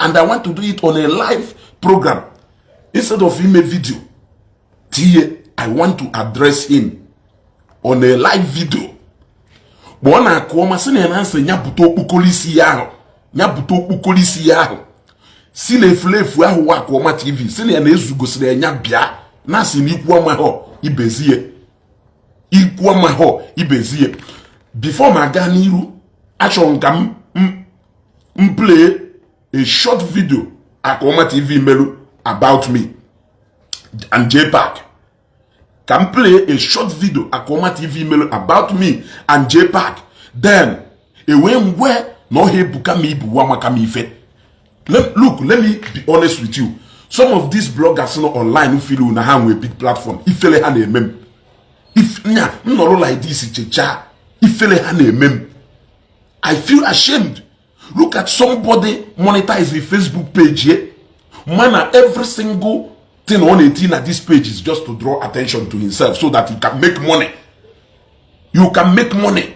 And I want to do it on a live program instead of ime video tinye. I want to address him on a live video. Kpọọ na Akụọma, sị na ya na nsị ya bute okpokoro isi ya ahụ, ya bute okpokoro isi ya ahụ si na efulefu ahụ wa Akụọma TV, si na ya na-ezu gosiri ya, ya bịa na asị na ikwu ọmahọ ibezie, ikwu ọmahọ ibezie. Before ma gaa n'iru, achọrọ m ka m play a short video Akụọma TV meru about me and JPAC. Ka m play a short video Akụọma TV meru about me and JPAC, then ewee ngwe na ọha ebuka m ibu wa maka m ife. Look, let me be honest with you. Some of these bloggers nọ online feel na ha nwee big platform. Ifele ha na-eme m. If nya m nọrọ like this chechaa, ifele ha na-eme m. I feel ashamed. Look at somebody monetize the Facebook page here. Mana every single thing ọ na-eti na this page is just to draw attention to himself so that he can make money. You can make money.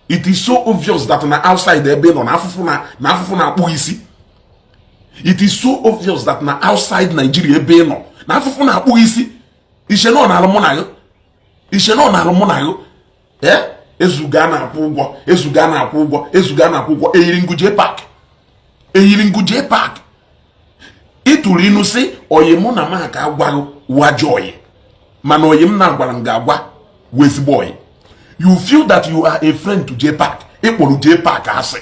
It is so obvious that na outside ebe ị nọ na afụfụ na afụfụ na-akpụ isi. It is so obvious that na outside Nigeria ebe ị nọ na afụfụ na-akpụ isi. Iche na ọ na-alụ mụ na gị, iche na ọ na-alụ mụ na gị. Ee, ezuga na-akwụ ụgwọ, ezuga na-akwụ ụgwọ, ezuga na-akwụ ụgwọ. Eyiri ngụ JPAC, eyiri ngụ JPAC. Ịtụrụ inu si oyi mụ na maka agwaghị wajọ oyi, mana oyi m na-agwara m ga-agwa wụ ezigbo oyi. You feel that you are a friend to JPAC. Ịkpọrọ JPAC asị.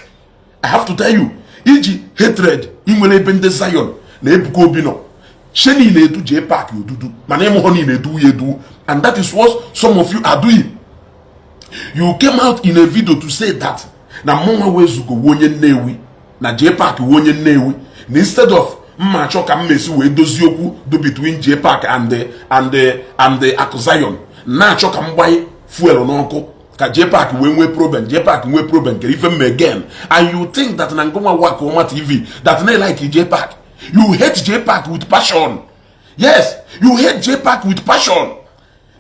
I have to tell you, iji hatred ị nwere ebe ndị Zion na Ebuka Obi nọ, sheni na-edu JPAC odudu, mana ịmụhụ niile edu ya edu. And that is what some of you are doing. You came out in a video to say that na mụnwa wezugo wu onye Nnewi, na JPAC wu onye Nnewi, na instead of mma achọ ka m mesi wee dozie okwu do between JPAC and the Akụ Zion, na-achọ ka m gbanye fuel n'ọkụ ka JPAC wee nwee problem, JPAC nwee problem nke ife m again. And you think that na ngụnwa wa Akụọma TV that na like JPAC. You hate JPAC with passion. Yes, you hate JPAC with passion.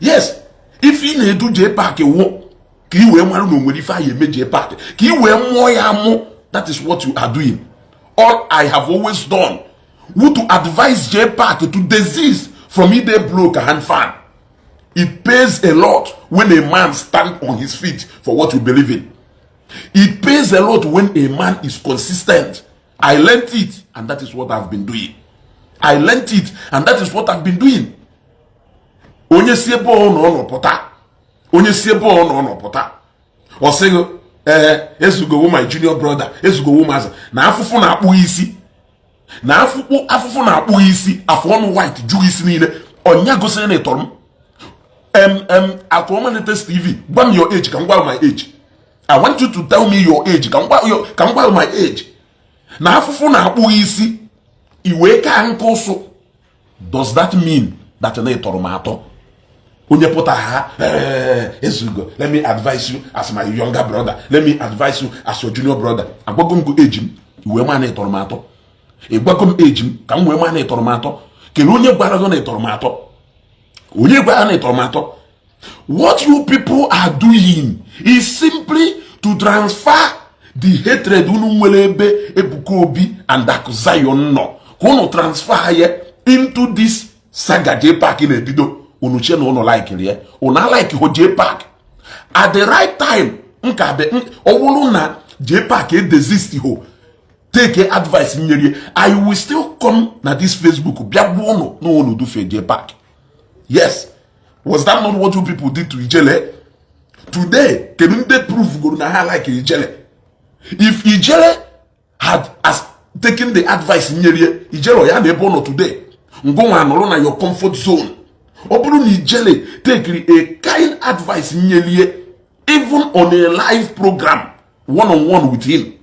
Yes, ife ị na-edu JPAC wụ ka ị wee mara na o nwere ife anyị eme JPAC, ka ị wee mụọ ya amụ. That is what you are doing. All I have always done wụ to advise JPAC to desist from ide blow ka hand fan. It pays a lot when a man stand on his feet for what you believe in. It pays a lot when a man is consistent. I learned it, and that is what I've been doing. I learned it, and that is what I've been doing. Onye si ebe ọ nọ nọ pụta, onye si ebe ọ nọ nọ pụta, ọ sịghị ee, ezugowo my junior brother, ezugowo maazị na afụfụ na-akpụ isi, na afụfụ afụfụ na-akpụ isi, afụ ọnụ white ju isi niile. Ọnya gosiri na ịtọrọ m. Akụọma Latest TV, gwa m your age ka m gwa my age. I want you to tell me your age ka m gwa my age. Na afụfụ na-akpụ isi iwee ka nke ụsụ, does that mean that na ịtọrọ m atọ? Onye pụta ha, ezugo, let me advise you as my younger brother, let me advise you as your junior brother. Agwago m gị age m, iwee ma na ịtọrọ m atọ. Ịgwago m age m ka m wee ma na ịtọrọ m atọ. Kedu onye gwara gị na ịtọrọ m atọ? Onye gwara na ịtọrọ m atọ? What you people are doing is simply to transfer the hatred unu nwere ebe Ebuka Obi and Akụ Zion nọ, ka unu transfer ya into this saga JPAC na-ebido. Unu chie na unu like ya, unu alike ho JPAC. At the right time nka be ọ bụrụ na JPAC edesist ho take advice nyere, I will still come na this Facebook bịa gwa unu na unu dufe JPAC. Yes, was that not what you people did to Ijele? Today, kedu ndị prove goro na ha like Ijele? If Ijele had as taken the advice nyere Ijele, ya na ebe ọ nọ today, ngụnwa nọrọ na your comfort zone. Ọ bụrụ na Ijele tekiri a kind advice nyelie, even on a live program, one on one with him,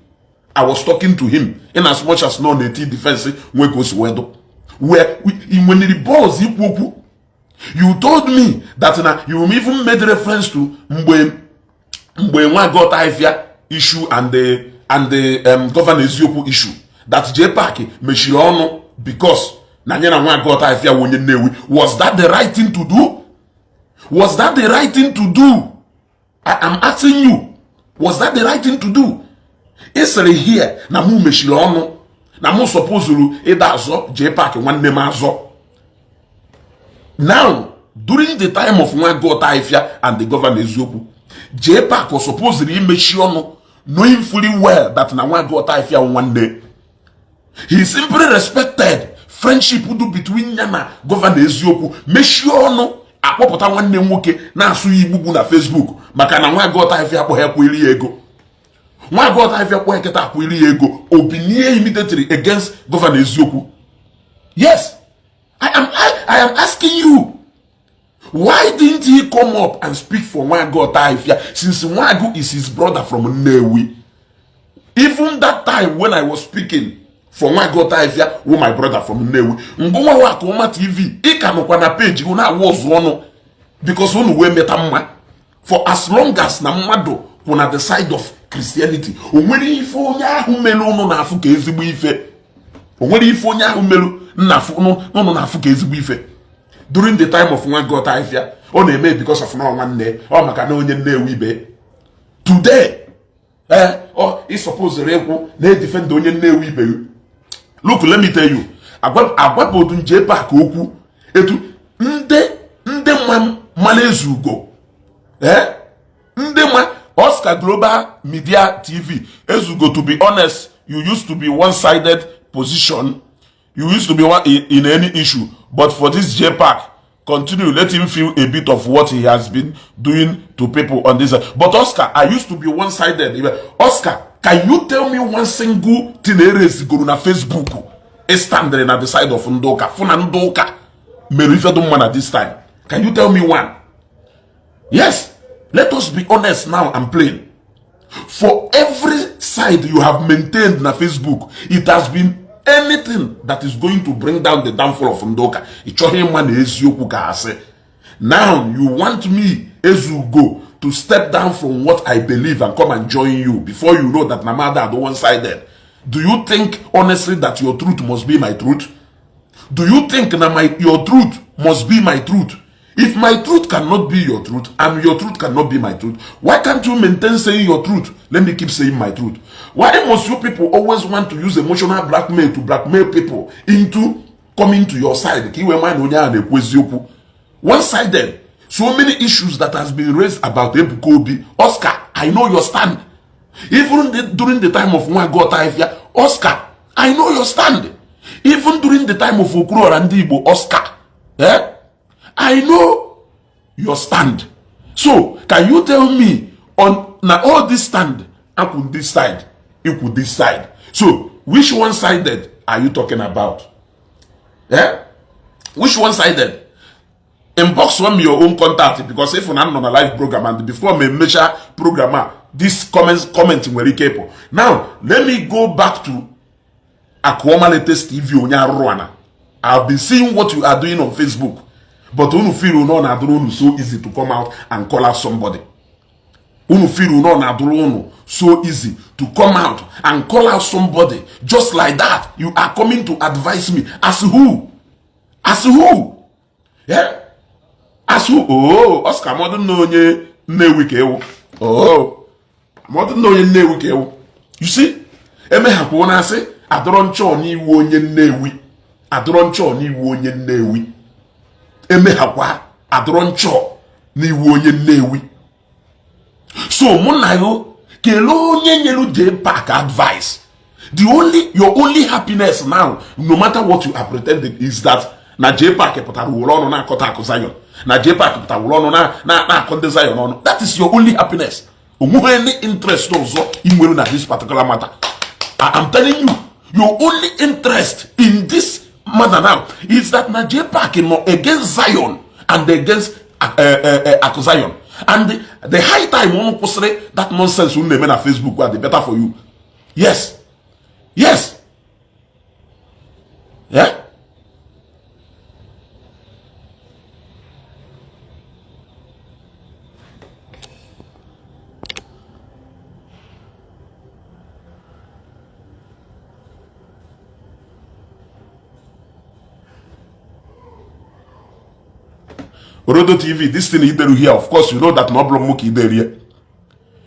I was talking to him, in as much as nọ na-eti defense nwe ka o si wee dụ where ị nweniri balls ikwu okwu. You told me that na you even made reference to mgbe nwa got Ifia issue and the governor eziokwu issue, that JPAC mechiri ọnụ because na nye na nwa got Ifia wụ onye Nnewi. Was that the right thing to do? Was that the right thing to do? I am asking you, was that the right thing to do? Ị sịrị here na mụ mechiri ọnụ. Na mụ supposuru ịda azọ JPAC nwanne m azọ. Now, during the time of Nwagu Ọtaifia and the governor Eziokwu, JPAC was supposed imechi ọnụ, knowing fully well that na Nwagu Ọtaifia nwanne. He simply respected friendship do between ya na governor Eziokwu, mechie ọnụ, akpọpụta nwanne m nwoke na-asụ ya igbugbu na Facebook maka na Nwagu Ọtaifia akpọghị ekweli ya ego. Nwagu Ọtaifia kpọghị kịta akwụli ya ego, obinie immediately against governor Eziokwu. Yes, I am asking you, why didn't he come up and speak for Nwagu Ọtaifia, since Nwagu is his brother from Nnewi? Even that time when I was speaking for Nwagu Ọtaifia, who my brother from Nnewi, ngụnwa wa Akụọma TV, ị ka nọkwa na page unu awụ ọzụ ọnụ because unu wee meta mma. For as long as na mmadụ kwụ na the side of Christianity, o nwere ife onye ahụ mere unu na-afụ ka ezigbo ife. O nwere ife onye ahụ merụ unu na-afụ ka ezigbo ife. During the time of Nwagu Ọtaifia, ọ na-eme because of na nwanne ọ, maka na onye Nnewi ibe. Today, ee, ọ ị supposed ịkwụ na-edefend onye Nnewi ibe. Look, let me tell you, agwabodu JPAC okwu etu ndị mma mmanụ Ezugo, ee, ndị ma Oscar Global Media TV. Ezugo, to be honest, you used to be one-sided position. You used to be one in any issue, but for this JPAC, continue, let him feel a bit of what he has been doing to people on this. But Oscar, I used to be one-sided. Oscar, can you tell me one single thing erezigoro na Facebook standing na the side of ndị ụka, fụ na ndị ụka mere ife dị mma na this time? Can you tell me one? Yes, let us be honest now and plain. For every side you have maintained na Facebook, it has been anything that is going to bring down the downfall of ndị ụka. Ị chọghị ịma na eziokwu ka asị. Now you want me, Ezugo, to step down from what I believe and come and join you before you know that Namada are one-sided. Do you think honestly that your truth must be my truth? Do you think that my your truth must be my truth? If my truth cannot be your truth and your truth cannot be my truth, why can't you maintain saying your truth? Let me keep saying my truth. Why must you people always want to use emotional blackmail to blackmail people into coming to your side? Ka iwe ma na onye ahụ na-ekwu eziokwu. One-sided. So many issues that has been raised about Ebuka Obi. Oscar, I know your stand. Even during the time of Nwagu Ọtaifia, Oscar, I know your stand. Even during the time of Okwuluora Ndị Igbo, Oscar, eh? I know your stand. So, can you tell me on na all this stand, akwụ this side, ikwu this side? So, which one-sided are you talking about? Eh? Which one-sided? Inbox one me your own contact, because if I'm on a live program and before me measure program, this comment nwere ike ịpụ. Now, let me go back to Akuoma Latest TV, onye arụrụ ana. I've been seeing what you are doing on Facebook, but unu feel unu na-adụrụ unu so easy to come out and call out somebody. Unu feel unu na-adụrụ unu so easy to come out and call out somebody just like that. You are coming to advise me as who? As who? Yeah? As who? Oh, Oscar, mọdụ na onye Nnewi ka ewu. Oh, mọdụ na onye Nnewi ka ewu. You see? Emeghapụ na asị adọrọ nchọ n'iwu onye Nnewi. Adọrọ nchọ n'iwu onye Nnewi. Emeghakwa adọrọ nchọ n'iwu onye Nnewi. So mụ na yo kelee onye nyelu JPAC advice. The only your only happiness now, no matter what you are pretending, is that na JPAC pụtara were ọnụ na-akọta akụ Zion, na JPAC pụtara were ọnụ na-akọ ndị Zion ọnụ. That is your only happiness. Onweghị any interest ọzọ ị nwere na this particular matter. I am telling you, your only interest in this matter now is that na JPAC nọ against Zion and against akụ Zion. And the high time unu kwụsịrị that nonsense unu na-eme na Facebook, the better for you. Yes, yeah. Orodo TV, this thing ideru here, of course, you know that no problem ka ideru here.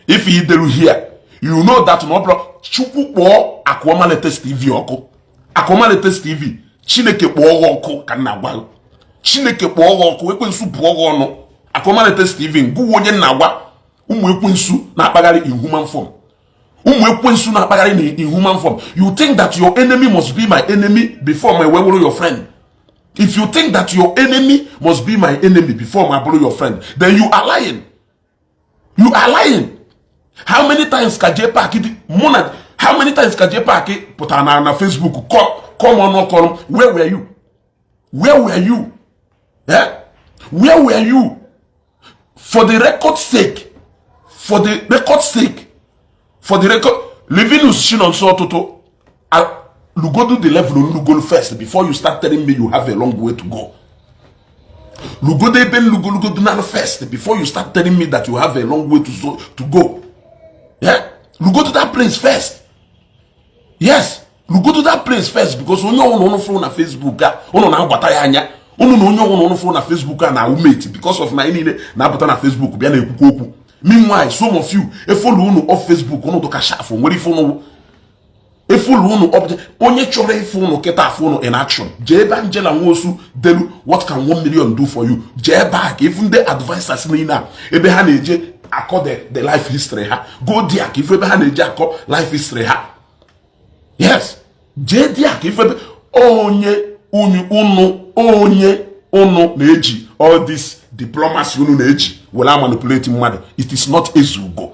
If ideru here, you know that no problem. Chukwu kpọọ Akuoma Latest TV ọkụ. Akụọma Latest TV, Chineke kpọọ gị ọkụ ka m na-agwa gị. Chineke kpọọ gị ọkụ, ekwensu pụọ gị ọnụ. Akụọma Latest TV, ngụwa onye m na-agwa, ụmụ ekwensu na-akpagharị in human form, ụmụ ekwensu na-akpagharị in human form. You think that your enemy must be my enemy before my wee wụrụ your friend? If you think that your enemy must be my enemy before my bụrụ your friend, then you are lying, you are lying. How many times ka JPAC dị mụ na, how many times ka JPAC pụtara na Facebook kọm ọnụ ọkọrọ? Where were you? Where were you? Eh? Where were you? For the record sake, for the record sake, for the record, Livinus Chinonso ọtụtụ lugodu the level nlugolu first before you start telling me you have a long way to go. Lugodo ebe nlugolugodu na first before you start telling me that you have a long way to go. Yeah, lugodu that place first. Yes, lugodu that place first, because onye ọbụla ụnụ fụrụ na Facebook a ụnụ na-agbata ya anya ụnụ na onye ọbụla ụnụ fụrụ na Facebook a na mate, because of na anyị niile na-apụta na Facebook bịa na-ekwukwa okwu. Meanwhile, some of you efollow unu off Facebook, ụnụ dụka shafụ nwere ife ụnụ efollow unu up. Onye chọrọ ịfụ ụnụ kịta, afụ ụnụ in action, jee ebe Angela Nwosu delu "What can 1 million do for you?" Jee ebe a ka ifu ndị advisers niile a ebe ha na-eje akọ the life history ha. Go there ka ifu ebe ha na-eje akọ life history ha. Yes, jee there ka ifu ebe onye unu onye unu na-eji all this diplomacy unu na-eji were manipulate mmadụ. It is not ezugo.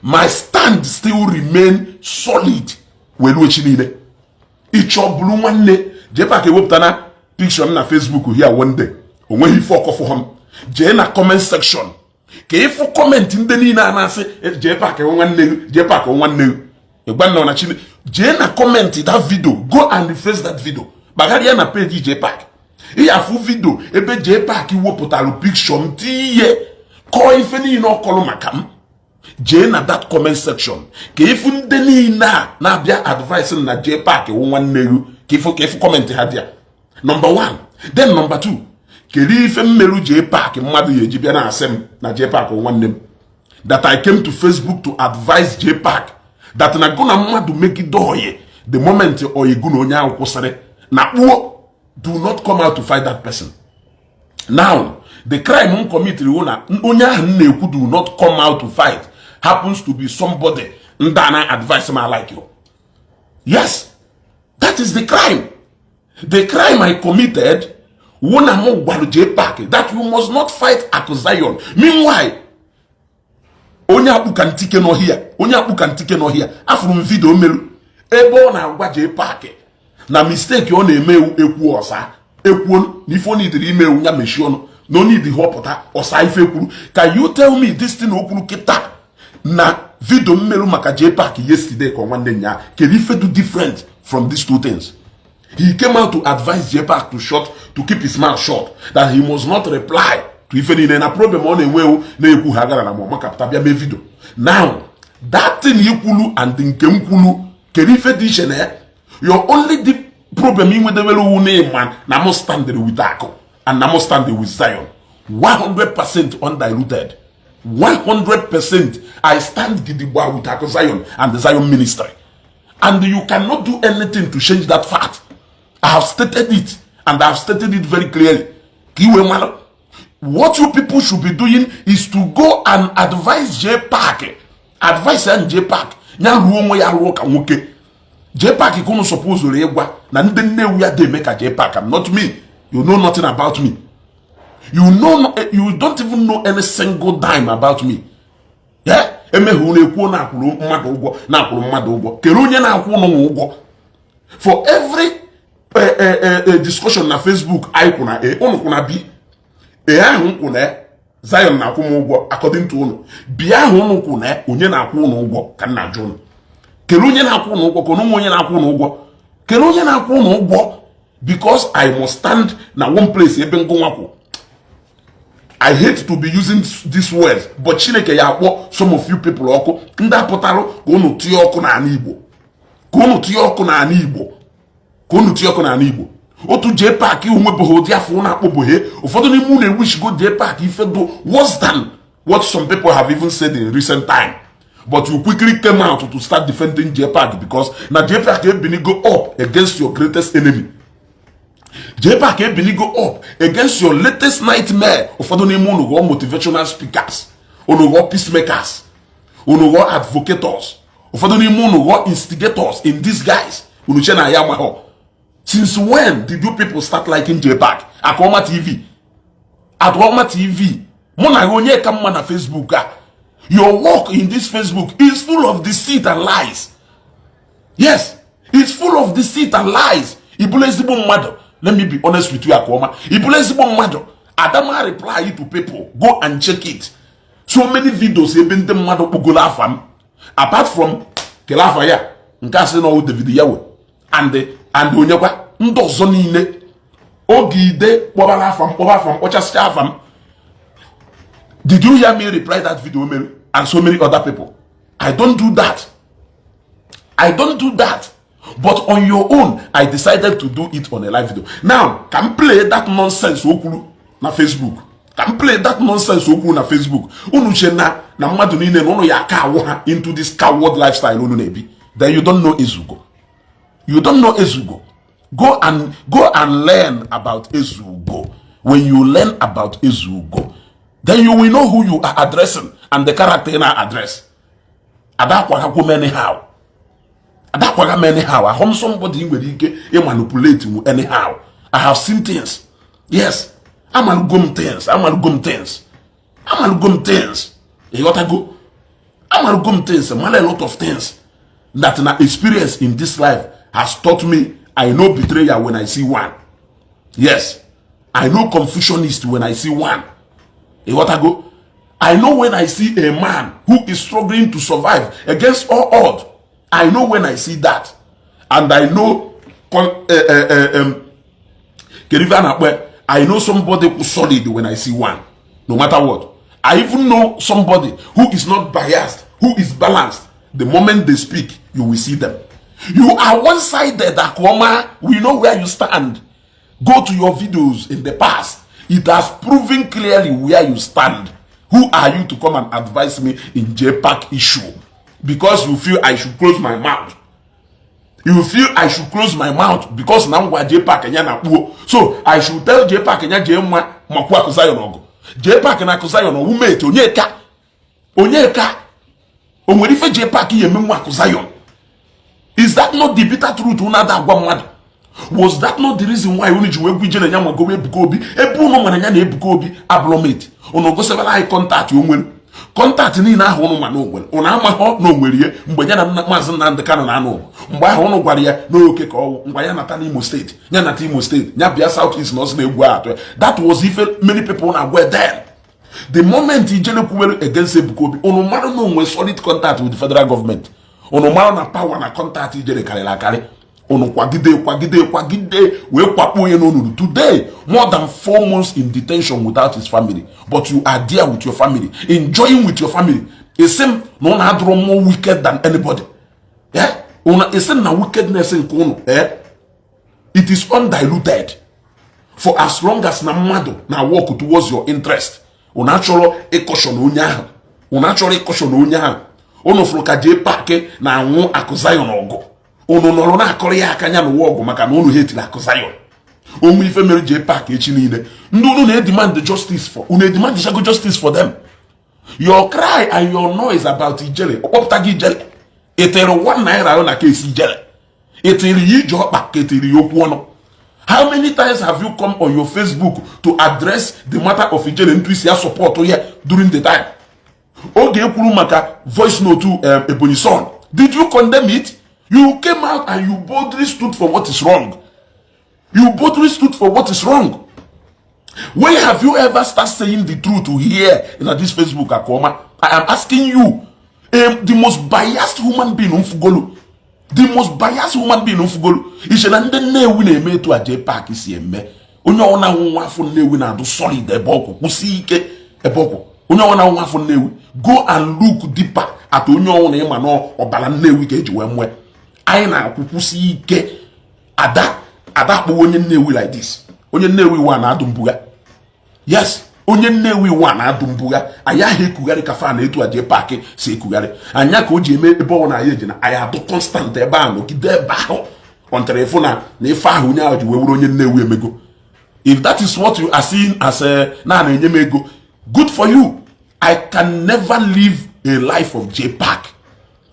My stand still remain solid wee ruo echi niile. Ịchọ bụrụ nwanne JPAC ewepụta na picture m na Facebook here one day, o nweghị ife ọkọfụ m. Jee na comment section ka ịfụ comment ndị niile a na-asị JPAC nwanne gị, JPAC nwanne gị. Ịgwa nna na chine, jee na comment that video, go and refresh that video, kpagharịa na page JPAC, ị afụ video ebe JPAC wepụtara picture m tinye kọọ ife niile ọ kọrọ maka m. Jee na that comment section ka ịfụ ndị niile a na-abịa advice na JPAC wụ nwanne gị, ka ịfụ comment ha dị ya. Number one. Then number two, kedu ife mmerụ JPAC mmadụ ya eji bịa na-asị m na JPAC wụ nwanne m, that I came to Facebook to advise JPAC that na gụ na mmadụ megide oyi, the moment oyi gụ na onye ahụ kwụsịrị na kpuo, do not come out to fight that person? Now, the crime m committed wụ na onye ahụ m na-ekwu "do not come out to fight" happens to be somebody ndị a na advice m like you. Yes, that is the crime. The crime I committed wụ na m gwara JPAC that you must not fight Akụ Zion. Meanwhile, onye akpụ ka ntike n'ọhịa, onye akpụ ka ntike n'ọhịa, afụrụ m video melu ebe ọ na-agwa JPAC na mistake ọ na-eme ekwu ọsa ekwuo na ife ọ nidiri ime ewu ya mechie ọnụ na ọ nidi họpụta ọsa ife kwuru. Can you tell me this thing o kwuru kịta na video mmerụ maka JPAC yesterday ka nwanne nya, kedu ife do different from these two things? He came out to advise JPAC to keep his mouth shut, that he must not reply to ife niile na problem ọ na-enwe ewu na-ekwu ha gara na ma makapụta bịa mee video. Now, that thing ikwulu and nke m kwulu, kedu ife dị iche na ya? Your only deep problem inwedewere owu na ịma na mụ stand with Akụ and na mụ stand with Zion 100% undiluted, 100%. I stand gidigba with Akụ Zion and the Zion ministry, and you cannot do anything to change that fact. I have stated it, and I have stated it very clearly ka iwe mara. What you people should be doing is to go and advise JPAC, advise ya JPAC ya ruo onwe ya rụọ ka nwoke. JPAC ka unu suppose ịgwa na ndị Nnewi ya dị eme ka JPAC. I'm not me. You know nothing about me. You know no, you don't even know any single dime about me. Yeah, emeghe unu ekwuo na-akwụrụ mmadụ ụgwọ, na-akwụrụ mmadụ ụgwọ. Kedu onye na-akwụ ụnụ nwe ụgwọ? For every discussion na Facebook anyị kwụ na A, ụnụ kwụ na B. A ahụ m kwụ na Zion na-akwụ m ụgwọ according to ụnụ. B ahụ ụnụ kwụ na onye na-akwụ ụnụ ụgwọ ka m na-ajụ ụnụ. Kedu onye na-akwụ ụnụ ụgwọ? Ka ụnụ onye na-akwụ ụnụ ụgwọ, kedu onye na-akwụ ụnụ ụgwọ? Because I must stand na one place ebe ngụnwa kwụ. I hate to be using these words, but Chineke ya akpọ some of you people ọkụ, ndị apụtarụ ka unu tinye ọkụ n'ala Igbo, ka unu tinye ọkụ n'ala Igbo, ka unu tinye ọkụ n'ala Igbo. Otu JPAC onwebụghị ụdị afọ unu akpọbụghị. Ụfọdụ n'ime unu ewishigo JPAC ife do worse than what some people have even said in recent time. But you quickly came out to start defending JPAC because na JPAC ebinigo up against your greatest enemy. JPAC ebinigo up against your latest nightmare. Ụfọdụ n'ime unu ghọọ motivational speakers, unu ghọọ peacemakers, unu ghọọ advocators. Ụfọdụ n'ime unu ghọọ instigators in disguise. Unu che na ya amaghọ. Since when did you people start liking JPAC? Akụọma TV, Akụọma TV, mụ na gị, onye ka mma na Facebook a? Your work in this Facebook is full of deceit and lies. Yes, it's full of deceit and lies. Ibụla ezigbo mmadụ? Let me be honest with you, Akụọma, ibụla ezigbo mmadụ? Adama reply to people. Go and check it. So many videos ebe ndị mmadụ kpogolo afa m, apart from kele afa ya nke asị na ọwụ David Yawe and onyekwa ndị ọzọ niile oge ide kpọbara afa m, kpọba afa m, kpọchasịcha afa m. Did you hear me reply that video mere and so many other people? I don't do that. I don't do that. But on your own, I decided to do it on a live video. Now ka m play that nonsense o kwuru na Facebook. Ka m play that nonsense o kwuru na Facebook. Unu che na mmadụ niile na unu ya aka awụ ha into this coward lifestyle unu na-ebi. Then you don't know Ezugo. You don't know Ezugo. Go and learn about Ezugo. When you learn about Ezugo, then you will know who you are addressing and the character ị na-address. Adakwagakwo m anyhow. Adakwaga m anyhow. Ahụ somebody nwere ike ịmanipulate m anyhow. I have seen things. Yes, amalugo m things. Amalugo m things. Amalugo m things. Ịghọtago? Amalugo m things. Mara a lot of things that na experience in this life has taught me. I know betrayal when I see one. Yes, I know confusionist when I see one. Ịghọtago? I know when I see a man who is struggling to survive against all odds. I know when I see that. And I know kedu ife a na-akpọ ya? I know somebody who solid when I see one, no matter what. I even know somebody who is not biased, who is balanced. The moment they speak, you will see them. You are one-sided, Akoma. We know where you stand. Go to your videos in the past. It has proven clearly where you stand. Who are you to come and advise me in JPAC issue? Because you feel I should close my mouth. You feel I should close my mouth because na ngwa JPAC nya na kpuo. So I should tell JPAC nya jee mma makwu Akụ Zion ọgụ. JPAC na Akụ Zion ọwụ mate. Onyeka, Onyeka, o nwere ife JPAC ya eme nwa Akụ Zion? Is that not the bitter truth unu ada agwa mmadụ? Was that not the reason why unu ji wee gwu ije na ya nwagobe Ebuka Obi, ebe unu mara ya na Ebuka Obi abụrọ mate? Unu gosibara anyị contact o nwere, contact niile ahụ unu ma na onwere. Unu amaghọ na onwere ihe mgbe ya na Maazị Nnamdị Kanụ na anụ ọgụ. Mgbe ahụ unu gwara ya n'oke ka ọwụ ngwa ya nata n'Imo Steeti, ya nata Imo Steeti, ya bịa South East na ọsị na egwu atụ ya. That was ife many people na-agwa then. The moment ijele kwuwere against Ebuka Obi, unu mara na onwe solid contact with the federal government. Unu mara na power na contact ijele karịrị akarị. Unu kwagide, kwagide, kwagide, wee kwakpuo onye n'onunu. Today, more than 4 months in detention without his family, but you are there with your family, enjoying with your family. Esi m na unu adụrọ more wicked than anybody. Yeah? Unu esi m na wickedness nke unu, eh? It is undiluted. For as long as na mmadụ na work towards your interest, unu achọrọ ịcaution onye ahụ. Unu achọrọ ịcaution onye ahụ. Unu fụrụ ka JPAC na-anwụ Akụ Zion ọgụ, unu nọrọ na-akọrọ ya aka ya n'ụwa ọgụ maka na unu hetiri Akụ Zion. Onwe ife mere JPAC echi niile, ndị unu na-edemand justice for, unu edemand chago justice for them. Your cry and your noise about ijele, ọkpọpụta gị ijele etere ₦1 ahụ na kesi ijele etiri ya ije ọkpa ka etiri ya okwu ọnụ. How many times have you come on your Facebook to address the matter of ijele ntu isi ya support ya during the time oge ekwuru maka voice note Ebonyi Son? Did you condemn it? You came out and you boldly stood for what is wrong. You boldly stood for what is wrong. When have you ever start saying the truth here in this Facebook? Akoma, I am asking you. The most biased human being mfugolu, the most biased human being mfugolu, iche na ndị Nnewi na-eme etu a JPAC si eme. Onye ọna nwa afọ Nnewi na-adụ solid ebe ọkwụ kwụsị ike ebe ọkwụ. Onye ọna nwa afọ Nnewi, go and look deeper at onye ọnwụ na ịma na ọbara Nnewi ka eji wee nwee. Anyị na-akwụ kwụsị ike. Ada ada akpọwa onye Nnewi like this. Onye Nnewi wa na-adụ mbuga. Yes. Onye Nnewi wa na-adụ mbugha anyị ahụ ekugharị ka fa na etu a JPAC si ekugharị anya ka o ji eme. Ebe ọ na anyị eji na anyị adụ constant ebe ahụ, nọgide ebe ahụ ọntara ịfụ na ife ahụ onye ahụ ji wee wuru onye Nnewi emego. If that is what you are seeing as a na na-enye m ego, good for you. I can never live a life of JPAC.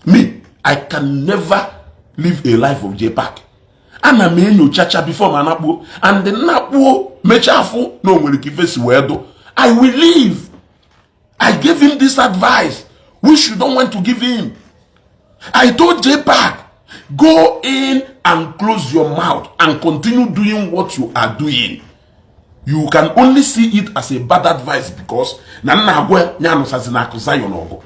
Me, I can never live a life of JPAC. Ana m enyochacha before m anakpuo, and nnakpuo mechaa afụ na o nwere ka ife si wee dụ, I will leave. I gave him this advice which you don't want to give him. I told JPAC, go in and close your mouth and continue doing what you are doing. You can only see it as a bad advice because na nna agwa ya anụsazi na Akụ Zion ọgụ.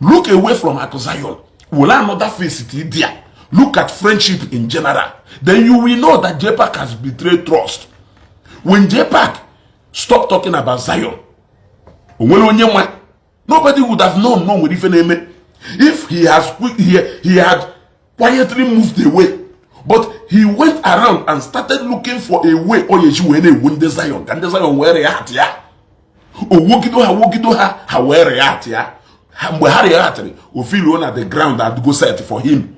Look away from Akụ Zion, were another face it there. Look at friendship in general, then you will know that JPAC has betrayed trust. When JPAC stop talking about Zion, o nwere onye nwa, nobody would have known no nwere ife na-eme. If he had quietly moved away, but he went around and started looking for a way ọ ga-eji wee na-ewu ndị Zion ka ndị Zion wee react ya. O wogido ha, wogido ha, ha wee react ya. Mgbe ha reactịrị, o feeluo na the ground adgo set for him.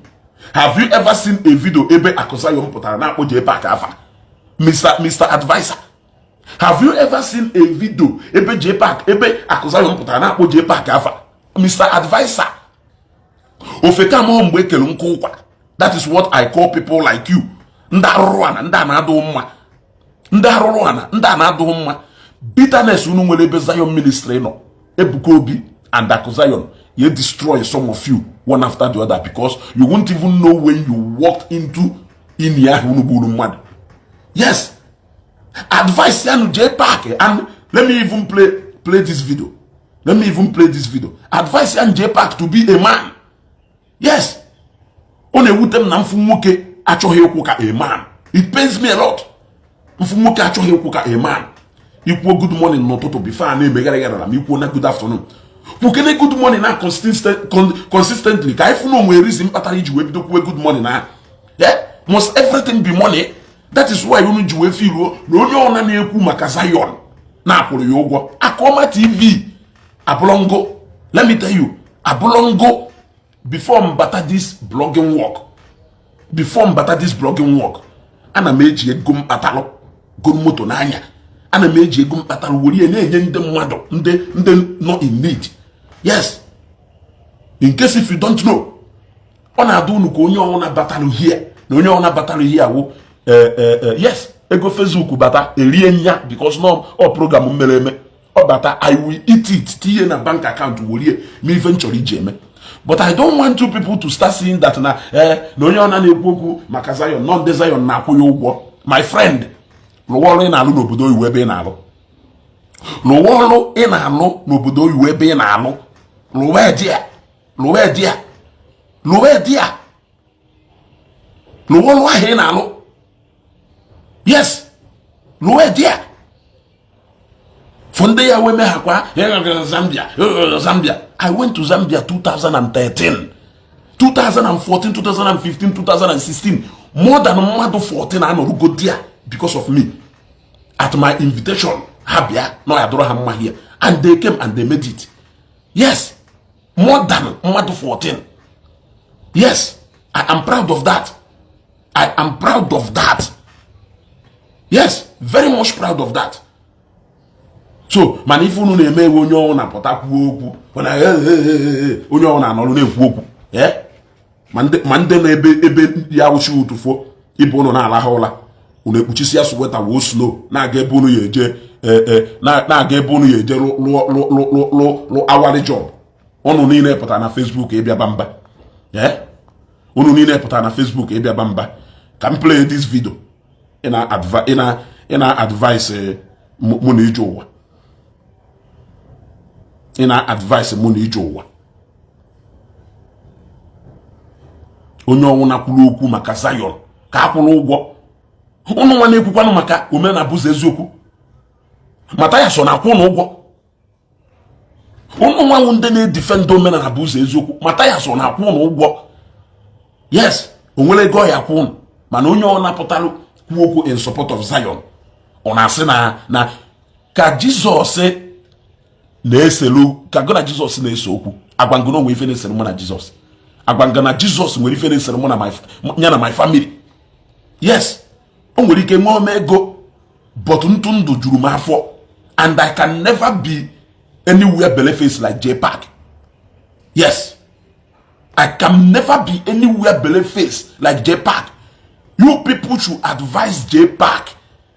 Have you ever seen a video ebe Akụ Zion pụtara na-akpọ JPAC afa Mr Adviser? Have you ever seen a video ebe JPAC, ebe Akụ Zion pụtara na-akpọ JPAC afa Mr Adviser? Ofeke amahụ mgbe ekele nkụ ụkwa. That is what I call people like you, ndị arụrụ ana, ndị a na-adụ mma, ndị arụrụ ana, ndị a na-adụ mma. Bitterness unu nwere ebe Zion Ministry nọ, Ebuka Obi and Akụ Zion, ye destroy some of you one after the other, because you won't even know when you walked into ini ahụ unu gburu mmadụ. Yes, advice ya nu JPAC, and let me even play this video. Let me even play this video. Advice ya nu JPAC to be a man. Yes, ọ na-ewute m na mfu nwoke achọghị ịkwụ ka a man. It pains me a lot mfu nwoke achọghị ịkwụ ka a man. Ikwuo good morning n'ụtụtụ before a na-emegharị gara ma ikwuo na good afternoon, kwukene good morning na consistently ka anyị fụ na onwe reason kpatara iji wee bido kwuwe good morning na. Yeah, must everything be money? That is why unu ji wee firuo na onye ọna na-ekwu maka Zion na-akwụrụ ya ụgwọ. Akụọma TV abụlọngo, let me tell you, abụlọngo. Before m bata this blogging work, before m bata this blogging work, ana m eji ego m kpatalụ go moto n'anya. Ana m eji ego m kpatalụ were na-enye ndị mmadụ, ndị nọ in need. Yes, in case if you don't know, ọ na-adụ unu ka onye ọnwụna batalụ here na onye ọnwụna batalụ here awụ. Yes, ego Facebook bata, erie nya, because no ọ program mere eme ọ bata, I will eat it, tinye na bank account, werie ma ife m chọrọ iji eme. But I don't want two people to start seeing that na na onye ọna na-ekwu okwu maka Zion, nọ ndị Zion na-akwụ ya ụgwọ. My friend, lụwa ọrụ ị na-alụ n'obodo oyibo ebe ị na-alụ. Lụwa ọrụ ị na-alụ n'obodo oyibo ebe ị na-alụ. Lụwa di ya, lụwa di ya, lụwa di ya, lụwa ọrụ ahụ ị na-alụ. Yes, lụwa di ya. Fụ ndị ya wee meghakwa Zambia, Zambia. I went to Zambia 2013, 2014, 2015, 2016. More than mmadụ 14 anọrugo there because of me. At my invitation, ha bịa na ya dọrọ ha mma here, and they came and they made it. Yes, more than mmadụ 14. Yes, I am proud of that. I am proud of that. Yes, very much proud of that. So mana ife unu na-eme ewe, onye ọnwụ na-apụta kwuo okwu, mana onye ọnwụ na-anọrụ na-ekwu okwu, ma ndị nọ ebe ebe ya wụchi ụtụfo ibe unu na-alahụ ụla, unu ekpuchisi ya sweater woo snow na-aga ebe unu ya eje, na-aga ebe unu ya eje lụọ hourly job. Unu niile pụtara na Facebook ịbịa mba. Unu niile pụtara na Facebook ịbịa mba. Ka m play this video ị na-advice mụ na ije ụwa, ị na-advice mụ na ije ụwa. Onye ọnwụ na-kwuru okwu maka Zion ka a kwụrụ ụgwọ. Ụnụ nwa na-ekwukwanụ maka omenala bụzọ eziokwu, Mathias ọ na-akwụ ụnụ ụgwọ? Ụnụ nwanwụ ndị na-edefend omenala bụ ụzọ eziokwu, Mathias ọ na-akwụ ụnụ ụgwọ? Yes, o nwere ego ọ ya akwụ ụnụ, mana onye ọ napụtalụ kwuo okwu in support of Zion, ọ na-asị na ka Jizọs Na-eselu ka gụ na Jizọs na-ese okwu. Agwa ngụ na onwe ife na-esere mụ na Jizọs. Agwa nga na Jizọs nwere ife na-esere mụ na ya na my family. Yes, o nwere ike nwee ome ego, but ntụ ndụ juru m afọ, and I can never be anywhere belle face like J Park. Yes, I can never be anywhere belle face like J Park. You people should advise J Park.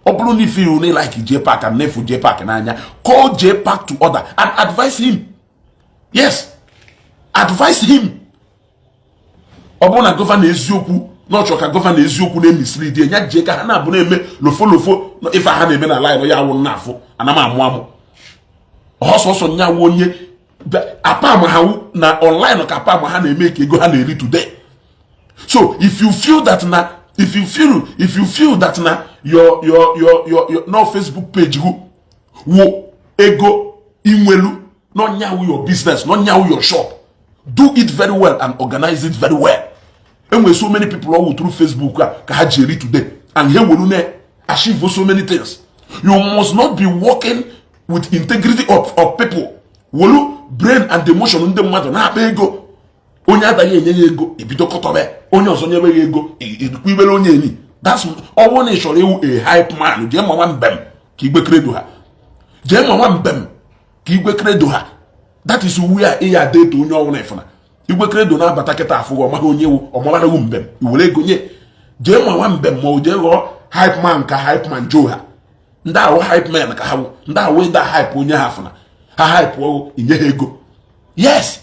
Ọ bụrụ na ife you like J Park and nefu J Park n'anya, call J Park to order and advise him. Yes, advise him. Ọ bụrụ na governor eziokwu na ọchọ ka governor eziokwu na-emislead ya, jee ka ha na-abụ na-eme lofo lofo ife ha na-eme na line ya awụ nna afụ ana m amụ amụ ọsọsọ nyawu onye apam ha na online ka apam ha na-eme ka ego ha na-eri today. So if you feel that na your no Facebook page who wo ego inwelu no nyawu your business, no nyawu your shop, do it very well and organize it very well. Enwere so many people all through Facebook a ka ha ji eri today and ha welu na achieve so many things. You must not be working with integrity of people, welu brain and emotion ndị mmadụ na-akpa ego. Onye adaghị enye ya ego, ebido kọtọbe onye ọzọ nyebe ya ego, ikwu ibere onye enyi. That's ọ bụrụ na ị chọrọ iwu a hype man, jee mawa mbem ka igwe kredo ha, jee mawa mbem ka igwe kredo ha. That is where ị ya deto onye ọbụla ịfụna igwe kredo na-abata kịta afụghị ọmaghị onye ewu ọmabaraghị mbem iwere ego nye. Jee mawa mbem ma ọ jee ghọọ hype man ka hype man joe ha. Ndị ahụ hype man ka ha wụ ndị ahụ ịda hype onye ha fụna ha hype ọgụ inye ha ego. Yes,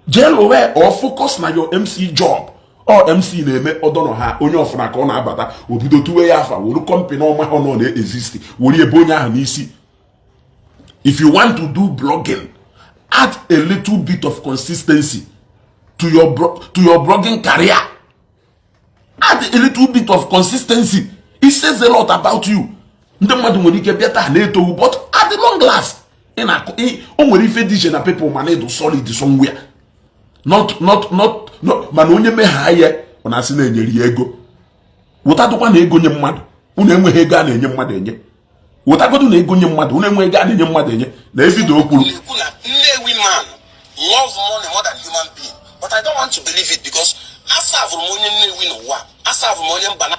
jee lụwe or focus na your MC job. Ọ MC na-eme ọdọnọ ha onye ọfụna ka ọ na-abata obido tuwe ya afa were company ọma ha nọ na-exist were ebe onye ahụ n'isi. If you want to do blogging, add a little bit of consistency to your blogging career. Add a little bit of consistency. It says a lot about you. Ndị mmadụ nwere ike bịa taa na-etowu, but at the long last ị na-akụ o nwere ife dị iche na people mana ịdụ solid somewhere, not not not no. Mana onye megha ya ọ na-asị na-enyere ya ego, wụtadụkwa na ego nye mmadụ. Unu enweghị ego a na-enye mmadụ enye. Wụtagodu na ego nye mmadụ. Unu enweghị ego a na-enye mmadụ enye na evidio o kwuru. Ekwu na Nnewi man love money more than human being, but I don't want to believe it because asavụrụ m onye Nnewi n'ụwa, asavụrụ m onye mba na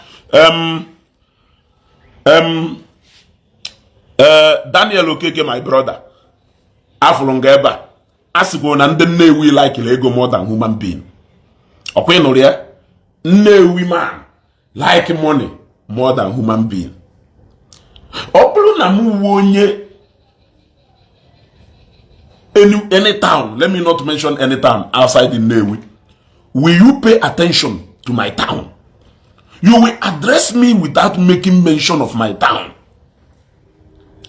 Daniel Okeke, my brother, afụrụ nga ebe a a sịkwuru na ndị Nnewi likere ego more than human being. Ọkwa ị nụrụ ya? Nnewi man like money more than human being. Ọ bụrụ na m wuo onye any town, let me not mention any town outside Nnewi, will you pay attention to my town? You will address me without making mention of my town.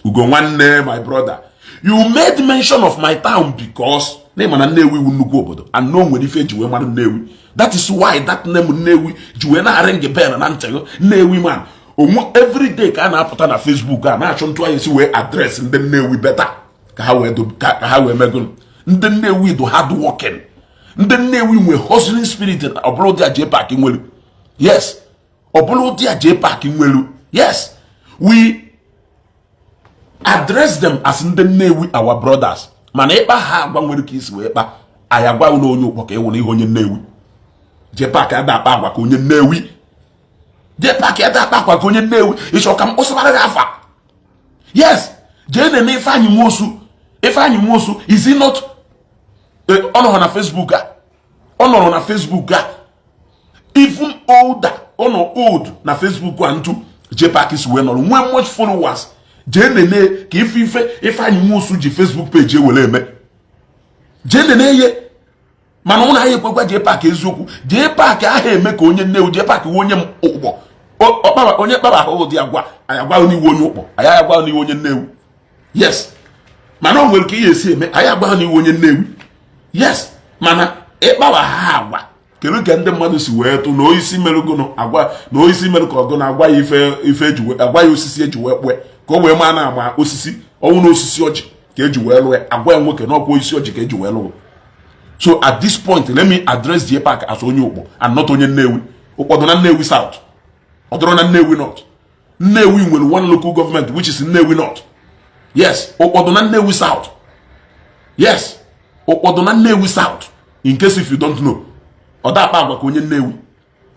Ugo nwanne, my brother, you made mention of my town because na ịma na Nnewi wu nnukwu obodo and no nwere ife eji wee mara Nnewi. That is why that name Nnewi ji wee na-arị bell na ntị gị. Nnewi man onwe everyday ka a na-apụta na Facebook a na-achọ ntụ anyị si wee address ndị Nnewi better ka ha wee megụ. Ndị Nnewi do hard working. Ndị Nnewi nwe hustling spirit. Ọ bụrụ ụdị a J Park nwere. Yes, ọ bụrụ ụdị a J Park nwere. Yes, we address them as ndị Nnewi, our brothers. Mana ịkpa ha agwa nwere ka isi wee kpa anyị agwa na onye ụkpọ ka ịwụ na ihe onye Nnewi. J Park ada akpa agwa ka onye Nnewi. J Park ada akpa agwa ka onye Nnewi. Ịchọ ka m kpụsịbara gị afa? Yes, jee na-eme Ifeanyị Nwosu. Ifeanyị Nwosu, is he not ọ nọrọ na Facebook a? Ọ nọrọ na Facebook a, even older, ọ nọ old na Facebook a. Ntu J Park si wee nọrọ nwee much followers, jee nene ka ife ife Ifeanyị Nwosu ji Facebook page ewere eme. Jee nene ihe. Mana ụnụ ahịa ekwekwa J Park eziokwu. J Park ahụ eme ka onye Nnewi. J Park wụ onye ụkpọ. Onye kpara ahụ ụdị agwa anyị agwa n'iwu onye ụkpọ, anyị agwa n'iwu onye Nnewi. Yes, mana o nwere ka ihe esi eme anyị agwa n'iwu onye Nnewi. Yes, mana ịkpawa ha agwa kedu ka ndị mmadụ si wee tụ na oisi merụgụnụ agwa na oisi merụ ka ọgụ na agwa ya ife ife eji agwa ya osisi eji wee kpue ka o wee maa na ama osisi ọnwụ na osisi ọjị ka eji wee lụọ ya. Agwa ya nwoke na ọkwa osisi ọjị ka eji wee lụọ. So at this point, let me address J Park as onye ụkpọ and not onye Nnewi. Ụkpọ dị na Nnewi South, ọ dọrọ na Nnewi North. Nnewi nwere one local government, which is Nnewi North. Yes, ụkpọ dị na Nnewi South. Yes, Ụkpọ dị na Nnewi South, in case if you don't know. Ọ da akpa agwa ka onye Nnewi.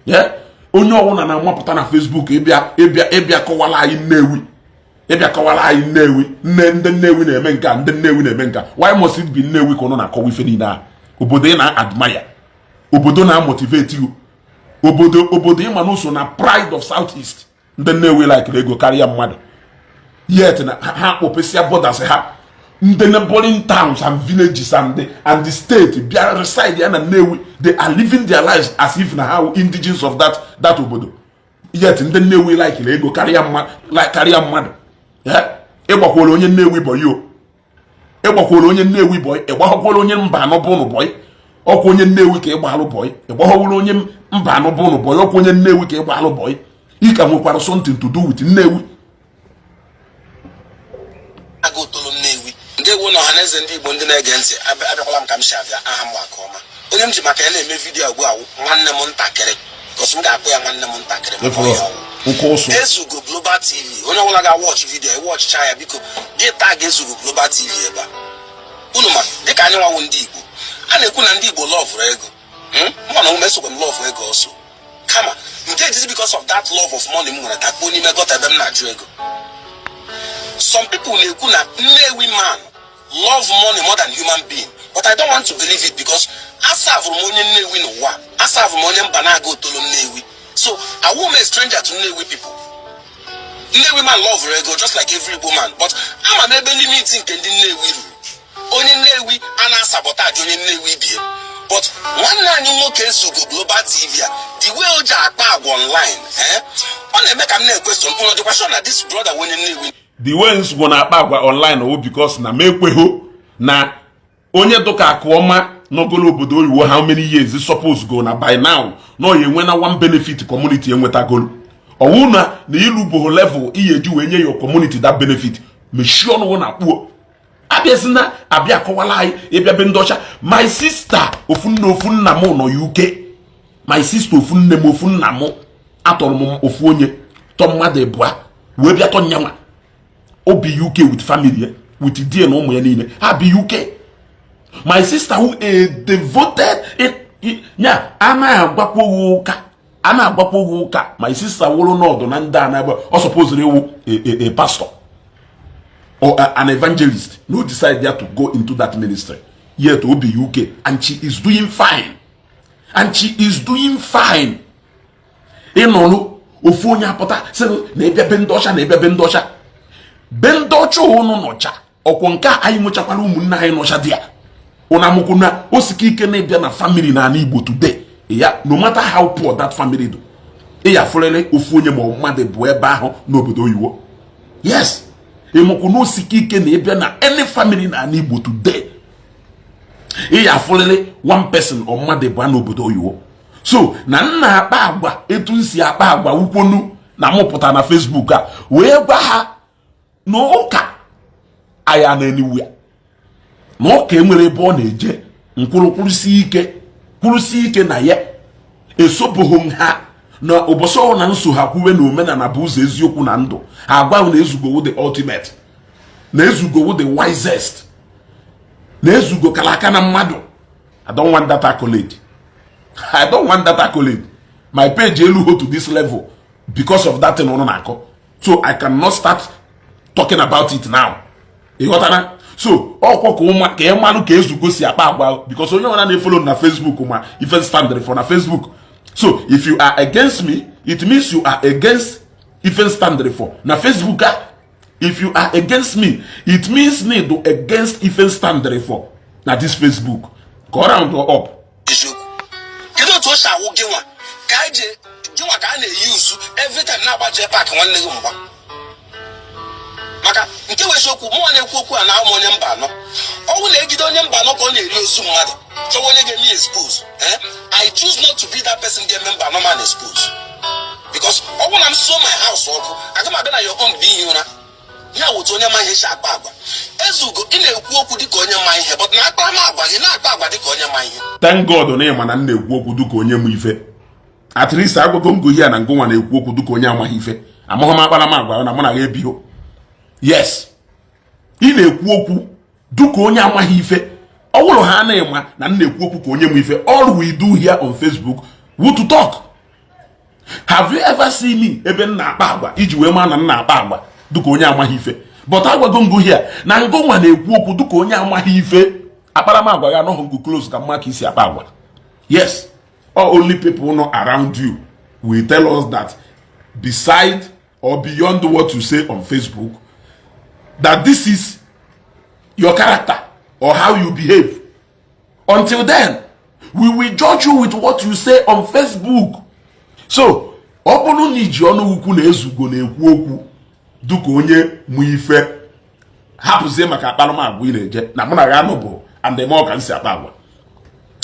Yeah, onye ọbụla na-amapụta na Facebook ịbịa kọwara anyị Nnewi, ịbịa kọwara anyị Nnewi, nne ndị Nnewi na-eme nka, ndị Nnewi na-eme nka. Why must it be Nnewi ka ụnụ na-akọwa ife niile ahụ? Obodo ị na-admire, obodo na-amotivate you, obodo ịma na so na pride of South East. Ndị Nnewi likere ego karịa mmadụ, yet na ha kpọpesịa borders ha, ndị neighboring towns and villages and the state bịa reside ya na Nnewi. They are living their lives as if na ha wụ indigenes of that obodo, yet ndị Nnewi likere ego karịa mmadụ. Ịgbakwara onye Nnewi boy o, ịgbakwara onye Nnewi boy, ịgbaghakwara onye mba anọ bụ ụnụ boy. Ọkwa onye Nnewi ka ịgbalụ boy. Ịgbaghawuru onye mba anọ bụ ụnụ boy. Ọkwa onye Nnewi ka ịgbalụ boy. Ị ka nwekwara something to do with Nnewi. Aga otolo Nnewi. Ndewo na ọhaneze ndị Igbo ndị na-ege ntị. Abịakwala m ka m si abịa. Aha m Akụọma. Onye m ji maka ya na-eme video ugbu a wụ nwanne m ntakịrị, cos m ga-akpọ ya nwanne m ntakịrị maka ọ ya ọwụ. Nke ụsụ. Ezugo Global TV. Onye ọbụla ga-watch video, ịwatchịcha ya, biko gị tag Ezugo Global TV ebe a. Unu ma dịka anyị nwawo ndị Igbo, a na-ekwu na ndị Igbo loveụrụ ego. Mụ na onwe esokwa m love ego ọsọ, kama nke ejizi because of that love of money m nwere dakpuo n'ime gutter ebe m na-ajụ ego. Some people na-ekwu na Nnewi man love money more than human being, but I don't want to believe it because aserveụrụ m onye Nnewi n'ụwa, aserveụrụ m onye mba na-aga otolo Nnewi, so I won't be a stranger to Nnewi people. Nnewi man love ego just like every Igbo man, but ama m ebe limit nke ndị Nnewi ruru. Onye Nnewi a na-asabotage onye Nnewi bie, but nwanne anyị nwoke Ezugo Global TV a, the way o ji akpa agwa online, ọ na-eme ka m na-equestion ụlọ dịkwa sure na this brother onye Nnewi. The way nsogbu na-akpa agwa online wụ because na m ekweghị na onye dụka Akụọma nọgolo obodo oyibo how many years, suppose go na by now na ọ ya enwe na one benefit community enwetagolo. Ọwụ na iluboho level ihe eji wee nye your community that benefit, mechie ọnụ na kpuo. Abịazina abịa akọwala anyị ịbịa be ndị ọcha. My sister, ofu nne ofu nna m nọ UK. My sister, ofu nne m ofu nna m, atọrọ m ofu onye tọ mmadụ ịbụa wee bịa tọ nyanwa. O bi UK with family ya, with di na ụmụ ya niile. Ha bi UK. My sister who a devoted ya, anaghị agwakwa gị ụka, a na-agwakwa gị ụka. My sister wụrụ n'ọdụ na ndị a na-agba, ọ supposed ịwụ a pastor or an evangelist, no decide there to go into that ministry, yet o bi UK and she is doing fine, and she is doing fine. Ịnọrụ ofu onye apụta sị na ịbịa be ndị ọcha, na ịbịa be ndị ọcha, be ndị ọcha ụnụ nọcha. Ọkwọ nke a anyị nwechakwara ụmụnne anyị nọcha dị ya. Ụnụ amụkwụ na osike ike na-ịbịa na family na ala Igbo today ya, no matter how poor that family do, ị ya afụrịrị ofu onye ma ọ mmadụ bụ ebe ahụ n'obodo oyibo. Yes, ịmụkwụ na osike ike na ịbịa na any family na ala Igbo today, ị ya afụrịrị one person or mmadụ bụ n'obodo oyibo. So na nna akpa agwa etu m si akpa agwa wukwonu na mụpụta na Facebook a wee gwa ha na ụka aya na-eniwu ya, na ụka enwere ebe ọ na-eje nkwụrụ kwụrụsie ike, kwụrụsie ike na ya esobughị m ha na ụbọchị ọbụla na nso ha kwuwe na omenala bụ ụzọ eziokwu na ndụ. Ha agwaghị na Ezugowo the ultimate, na Ezugowo the wisest, na Ezugo kara aka na mmadụ. I don't want that accolade. I don't want that accolade. My page eluho to this level because of that thing ụnụ na-akọ, so I cannot start talking about it now. Ị ghọtara? So ọkwọ ka ụma ka ị malụ ka Ezugo si akpa agwa, because onye ọbụla na-efollow na Facebook ma ife stand for na Facebook. So if you are against me, it means you are against ife stand for na Facebook a. If you are against me, it means need against ife stand for na this Facebook. Ka ọ round up. Eziokwu, kedu otu o si awụ gị nwa ka anyị ji gị nwa ka a na-eyi uzu every time na-agba JPAC nwanne gị mgba? Maka nke wee eziokwu, mụnwa na-ekwu okwu a na ụmụ onye mba anọ, ọnwụ na-egide onye mba anọ ka ọ na-eri ozu mmadụ, chọwa onye ga-eme expose. I choose not to be that person ga-eme mba anọ man expose, because ọ bụrụ na m suo my house ọkụ, aga m abịa na your own bụ ihi ụra ya. Wụtụ onye ma ihe si akpa agwa. Ezugo, ị na-ekwu okwu dịka onye ma ihe, but na akparamagwa gị na-akpa agwa dịka onye ma ihe. Thank God na ịma na m na-ekwu okwu dịka onye ma ife. At least agwago ngo ya na ngụnwa na-ekwu okwu dịka onye amaghị ife. Amaghị m akparamagwa na mụ na ya ebiho. Yes, ị na-ekwu okwu dịka onye amaghị ife. Ọ bụrụ ha na-ema na m na-ekwu okwu ka onye nwe ife. All we do here on Facebook wu to talk. Have you ever seen me ebe m na-akpa agwa iji wee maa na m na-akpa agwa dịka onye amaghị ife? But agwago ngụ here na ngụnwa na-ekwu okwu dịka onye amaghị ife. Akparamagwa ya anọghị ngụ close ka mma ka isi akpa agwa. Yes, all only people know around you will tell us that beside or beyond what you say on Facebook, that this is your character or how you behave. Until then, we will judge you with what you say on Facebook. So ọ bụrụ na iji ọnụ ukwu na Ezugo na-ekwu okwu dịka onye mụ ife, hapụzie maka akparamagwa ị na-eje na mụ na ya anụ and eme ọka nsi akpa agwa,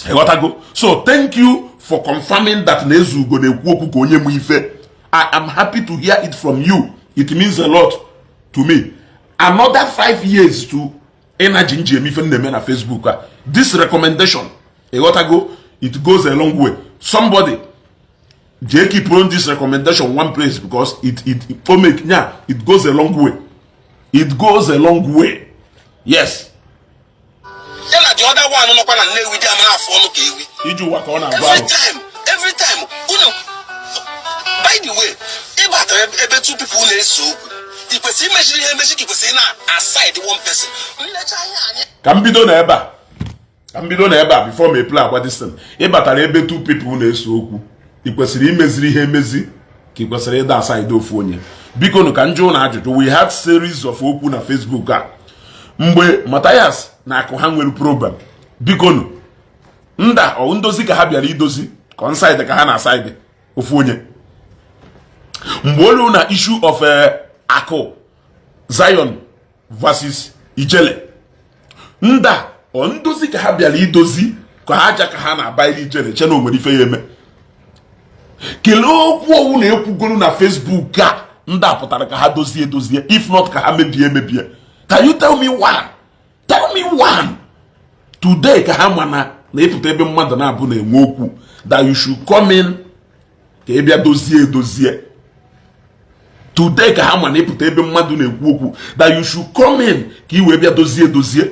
ịghọtago? So thank you for confirming that na Ezugo na-ekwu okwu ka onye mụ ife. I am happy to hear it from you. It means a lot to me. Another 5 years to energy nji eme ife m na-eme na Facebook a, this recommendation, ịghọtago, it goes a long way. Somebody jee keep on this recommendation one place because it o make nya, it goes a long way. It goes a long way, yes. Ya na the other one nọkwa na Nnewi dị ama afọ ọnụ ka ewi. Iji ụwa ka ọ na-agwa every ahụ. time, every time unu, by the way, ịbatara ebe two people na-ese okwu, ị kwesịrị imechiri ihe emechi ka ị kwesịrị na aside one person nlecha ihe anyị. Ka m bido na ebe a, ka m bido na ebe a before m play agwa this thing. Ị batara ebe two people na-ese okwu, ị kwesịrị imeziri ihe emezi ka ị kwesịrị ịda aside ofu onye? Biko nụ, ka m jụụ na ajụjụ. We had series of okwu na Facebook a mgbe Matthias na akụ ha nwere program. Biko nụ, nda ọ ndozi ka ha bịara idozi ka on side ka ha na side ofu onye? Mgbe olu na issue of akụ Zion versus Ijele, nda ọ ndozi ka ha bịara idozi ka ha aja ka ha na-abaili Ijele che na onwere ife ya eme? Kelee okwu owu na ekwugolu na Facebook a ndị a pụtara ka ha dozie edozie, if not ka ha mebie emebie. Can you tell me one? Tell me one. Today ka ha ma na ịpụta ebe mmadụ na-abụ na-enwe okwu, that you should come in ka ị bịa dozie edozie. Today ka ha ma na ịpụta ebe mmadụ na-ekwu okwu, that you should come in ka ị wee bịa dozie edozie.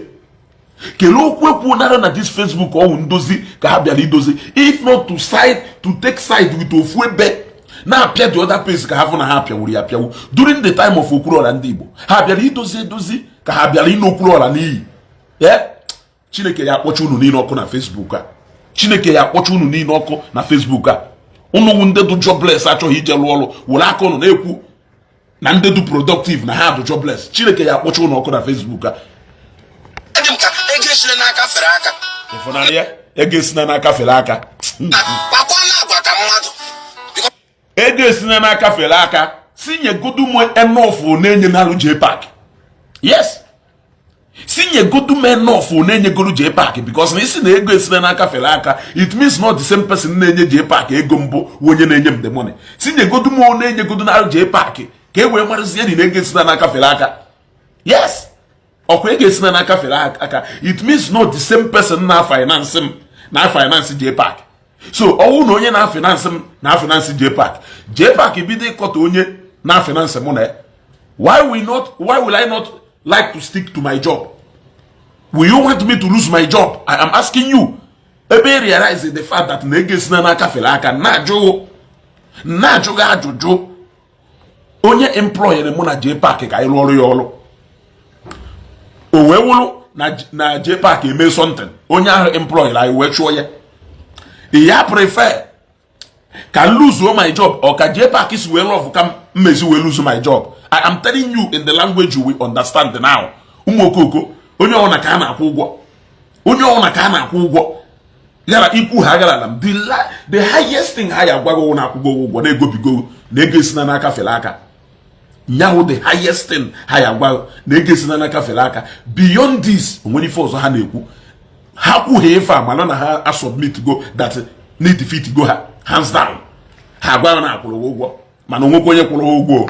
Kelee okwu ekwu nara na this Facebook ọwụ ndozi ka ha bịara idozi, if not to side, to take side with ofu ebe, na-apịa the other place ka ha fụ na ha apịawuru ya apịawu. During the time of Okwuluọra ndị Igbo, ha bịara idozi edozi ka ha bịara ịnụ Okwuluọra n'iyi? Ee, Chineke ya akpọcha unu niile ọkụ na Facebook a. Chineke ya akpọcha unu niile ọkụ na Facebook a. Unu wu ndị du jobless, achọghị ije lụọ ọrụ, were aka unu na-ekwu na ndị du productive na ha du jobless. Chineke ya akpọcha unu ọkụ na Facebook a. Dị m ka ego esile n'aka fere aka. Ịfụnanya ya, ego esina n'aka fere aka. Na kpakwa na agwa ka mmadụ. Ego esina n'aka fere aka, si nyegodu m enough na-enye n'alụ JPAC. Yes, si nyegodu m enough na-enyegolu JPAC, because na isi na ego esina n'aka fere aka, it means not the same person na-enye JPAC ego mbụ wụ onye na-enye m the money. Si nyegodu m na-enyegodu n'alụ JPAC ka e wee marazie na ego esina n'aka fere aka. Yes, ọkwa ego esina n'aka fere aka, it means not the same person na finance m na finance JPAC. So ọwụ na onye na-finance m na finance JPAC, JPAC bido ịkọta onye na finance mụ na ya, why will not, why will I not like to stick to my job? Will you want me to lose my job? I am asking you. Ebe realize the fact that na ego esina n'aka fere aka, na-ajụghị na-ajụghị ajụjụ, onye employer mụ na JPAC ka anyị rụọrụ ya ọrụ, o wee wụrụ na JPAC eme something, onye ahụ employer anyị wee chụọ ya, ya prefer ka m lose my job or ka JPAC si wee love ka mmezi wee lose my job? I am telling you in the language you will understand now. Ụmụ okoko, onye ọbụla ka a na-akwụ ụgwọ, onye ọbụla ka a na-akwụ ụgwọ gara ikwu ha gara na the highest thing ha ya agwago na akwụgo ụgwọ na-egobigo na ego esina n'aka fere aka. Nyahụ the highest thing ha ya agwa na ego esina n'aka fere aka. Beyond this, onwere ife ọzọ ha na-ekwu? Ha kwughị ife a mana na ha asubmit go that na defeat go ha hands down. Ha agwa na akwụrụ ụgwọ, mana onwekwa onye kwụrụ ha ụgwọ.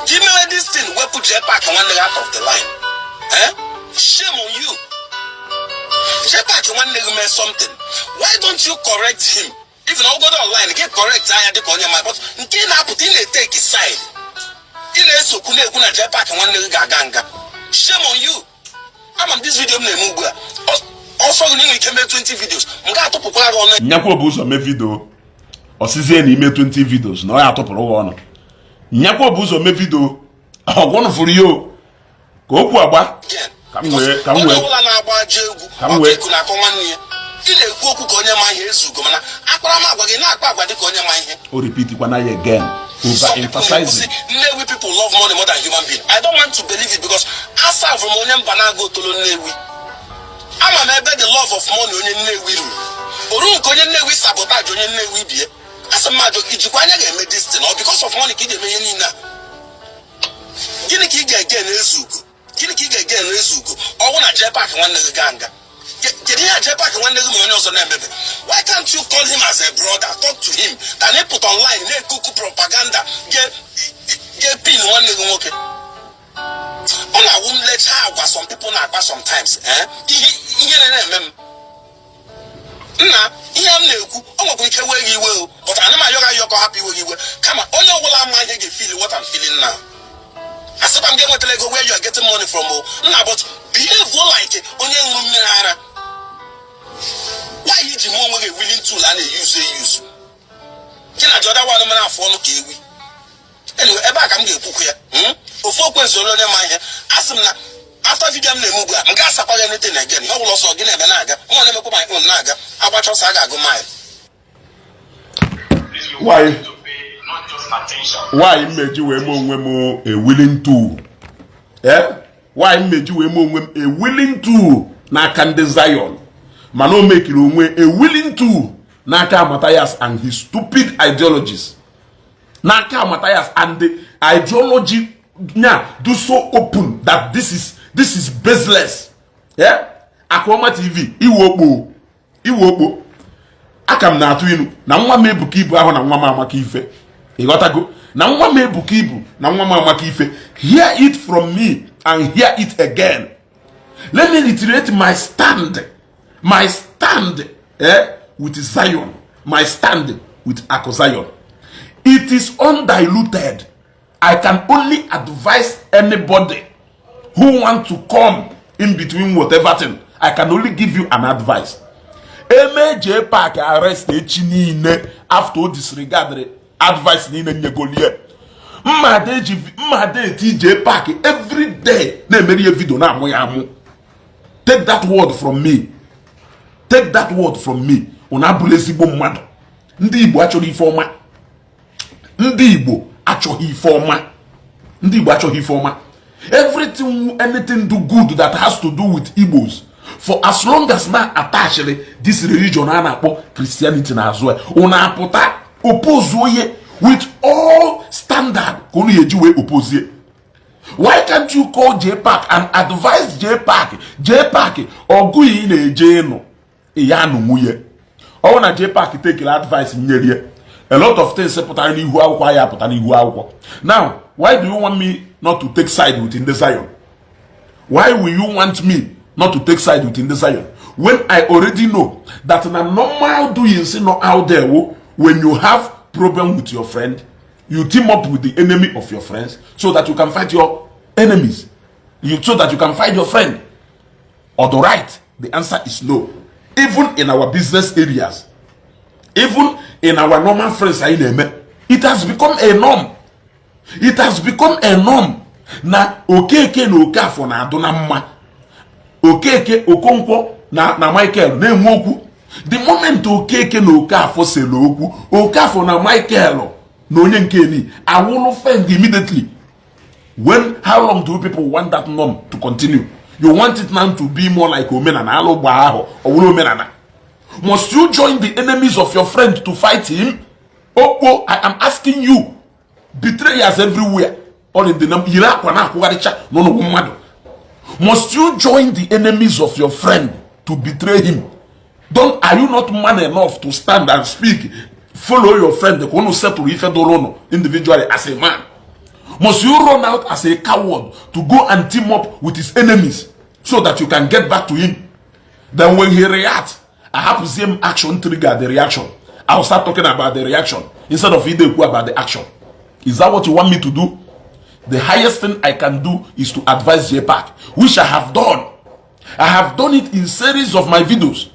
Ka imewe this thing, wepụ JPAC nwanne gị out of the line, eh? Shame on you. JPAC nwanne gị mee something, why don't you correct him? Even ọgọdọ online gị correct anya dịka onye ma, but nke ị na-apụta, ị na-etake side, ị na-esokwu na-ekwu na JPAC nwanne gị ga-aga nga. Shame on you. Ama m this video m na-eme ugbu a, ọsọ gị na ị nwere ike mee 20 videos, m ga-atụpụkwara gị ọnụ. Nyakwa bụ ụzọ mee video, ọsizie na ime 20 videos na ọ ya atụpụrụ gị ọnụ. Nyakwa bụ ụzọ mee video, ọgwụnụ fụrụ ya o ka okwu agba. Again. Ka m Onye wee ọbụla na-agba ajọ egwu Ka m wee- ọkụ na-akọ nwanne ya. Ị na-ekwu okwu ka onye ma ihe, ezugo, mana akparamagwa gị na-akpa agwa dị ka onye ma ihe. O repeat kwana ya again, over Some people emphasizing. na-ekwu sị, Nnewi people love money more than human being. I don't want to believe it because asa from onye mba na-aga otolo Nnewi. Ama m ebe the love of money onye Nnewi ruru. Oru nke onye Nnewi sabotage onye Nnewi bie. Asị m ajụ, ijikwa anya ga-eme this thing or because of money ka ị ga-eme ihe niile a? Gịnị ka ị ga-ege n'ezugo? Gịnị ka ị ga-ege n'ezugo? Ọnwụ na J Park nwanne gị gaa nga. Kedu ihe a J Park nwanne gị mere onye ọzọ na-emebe? Why can't you call him as a brother, talk to him, than ịpụta online na-ekuku propaganda ge pin nwanne gị nwoke? Ọ na-awụ m lechaa agwa some people na-akpa sometimes, eh? Ihe na-eme m nna, ihe m na-ekwu, ọ nwekwa ike wee gị iwe o, but ana m ayọ gị ayọ ka ọ hapụ iwe gị iwe. Kama onye ọbụla ama ihe ga-efeel what I'm feeling now. Asịkwa m gị enwetala ego, where you are getting money from o nna, but behave like onye ṅụrụ mmiri ara. Why iji mụọ onwe gị willing tool a na-eyuzu eyuzu gị na the other one mere afụ ọnụ ka ewi? Anyway, ebe a ka m ga-ekwukwu ya. Ofu okwu ezoro onye ma ihe. Asị m na after video m na-eme ugbu a, m ga-asakwa gị anything again. Ihe ọbụla ọsọ gị na-eme na-aga, mụ na-emekwa my own na-aga. Agbacha ọsọ, a ga-agụ mile. Please, we Why? want you to pay not just attention. Why mmeji wee mee onwe m a willing tool, eh? Why mmeji wee mee onwe m a willing tool n'aka ndị Zion, mana o mekiri onwe a willing tool n'aka Matthias and his stupid ideologies, n'aka Matthias and the ideology nya do so open that this is baseless, yeah? Akụọma TV, iwe okpo, iwe okpo. Aka m na-atụ inu na nwa m ebuka ibu ahụ na nwa m amaka ife. Ịghọtago na nwa m ebuka ibu na nwa m amaka ife. Hear it from me and hear it again. Let me reiterate my stand, my stand, eh, with Zion, my stand with Ako Zion. It is undiluted. I can only advise anybody who want to come in between whatever thing. I can only give you an advice. Eme J Park arrest echi niile after o disregard the advice niile nyegolie, mmada eji mmada eti J Park every day na-emeri ihe video na-amụ ya amụ. Take that word from me, take that word from me. Unu abụla ezigbo mmadụ. Ndị Igbo achọghị ife ọma. Ndị Igbo achọghị ife ọma. Ndị Igbo achọghị ife ọma. Everything, anything do good that has to do with Igbos, for as long as na attached this religion a na-akpọ Christianity na azụ ya, unu apụta oppose onye with all standard ka unu eji wee oppose. Why can't you call J Park and advise J Park? J Park, ọgụ ị na-eje ịnụ ya anụ nwunye ọ na J Park take advice nyerie, a lot of things pụtara n'ihu akwụkwọ ya apụta n'ihu akwụkwọ. Now, why do you want me not to take side with ndị Zion? Why will you want me not to take side with ndị Zion when I already know that na normal doings not out there wo, when you have problem with your friend, you team up with the enemy of your friends so that you can fight your enemies, you so that you can fight your friend or the right? The answer is no. Even in our business areas, even in our normal friends anyị na-eme, it has become a norm. It has become a norm na Okeke na Okafọ na-adụ na mma, Okeke, Okonkwo na Michael na-enwe okwu. The moment Okeke na Okafọ sere okwu, Okafọ na Michael na onye nke ni awụlụ friend immediately. When, how long do people want that norm to continue? You want it now to be more like omenala alụ gba ahụ ọwụrụ omenala. Must you join the enemies of your friend to fight him? Okpo, I am asking you. Betrayers everywhere, all in the name yiri akwa na-akwụgharịcha n'ụlọ mmadụ. Must you join the enemies of your friend to betray him? Don't, are you not man enough to stand and speak, follow your friend ka unu settle ife dụrụ unu individually as a man? Must you run out as a coward to go and team up with his enemies so that you can get back to him? Then when he react, ahapụzie m action trigger the reaction. I'll start talking about the reaction instead of ide ekwu about the action. Is that what you want me to do? The highest thing I can do is to advise JPAC, which I have done. I have done it in series of my videos.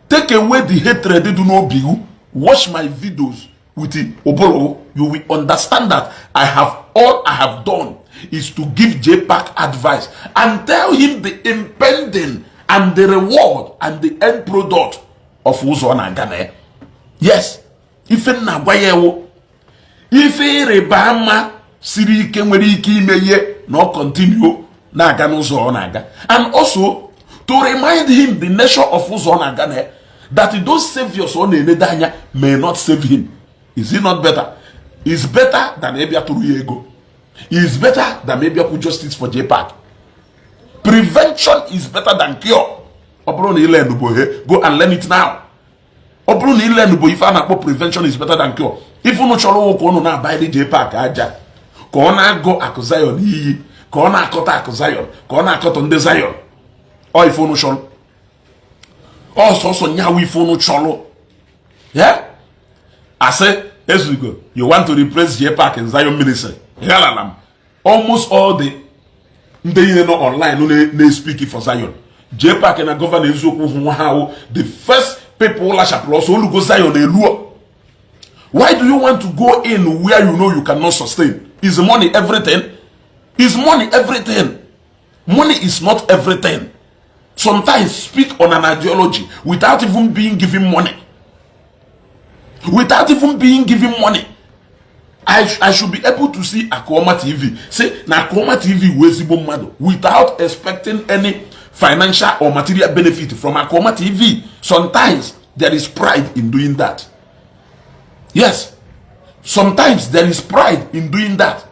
Take away the hatred dị n'obi you. Watch my videos with the ụbụrụ, you will understand that I have all I have done is to give JPAC advice and tell him the impending and the reward and the end product of ụzọ ọ na-aga na ya. Yes, ife m na-agwa ya ewu ife ịrịba ama siri ike nwere ike ime ihe na ọ continue na-aga n'ụzọ ọ na-aga, and also to remind him the nature of ụzọ ọ na-aga na ya, that those saviors ọ na-enedo anya may not save him. Is it not better? Is better than ịbịa tụrụ ya ego. Is better than ịbịakwu justice for JPAC. Prevention is better than cure. Ọ bụrụ na ị learn bụ he, go and learn it now. Ọ bụrụ na ị learn bụ ife a na-akpọ prevention is better than cure. Ife unu chọrọ ụka unu na-abaili JPAC aja ka ọ na-agụ akụ Zion iyi, ka ọ na-akọta akụ Zion, ka ọ na-akọtọ ndị Zion, ọ ife unu chọrọ, ọsọsọ nyawu ife unu chọrọ ya. Asị Ezugo, you want to replace JPAC in Zion ministry. Ghalala m. Almost all the ndị niile nọ online na-speak for Zion, JPAC na Governor Eziokwu hụ nwa ha wụ the first people lachapụrụ ọsọ olugo Zion eluo. Why do you want to go in where you know you cannot sustain? Is money everything? Is money everything? Money is not everything. Sometimes speak on an ideology without even being given money, without even being given money. I should be able to see Akoma TV, say na Akoma TV wụ ezigbo mmadụ, without expecting any financial or material benefit from Akoma TV. Sometimes there is pride in doing that. Yes, sometimes there is pride in doing that.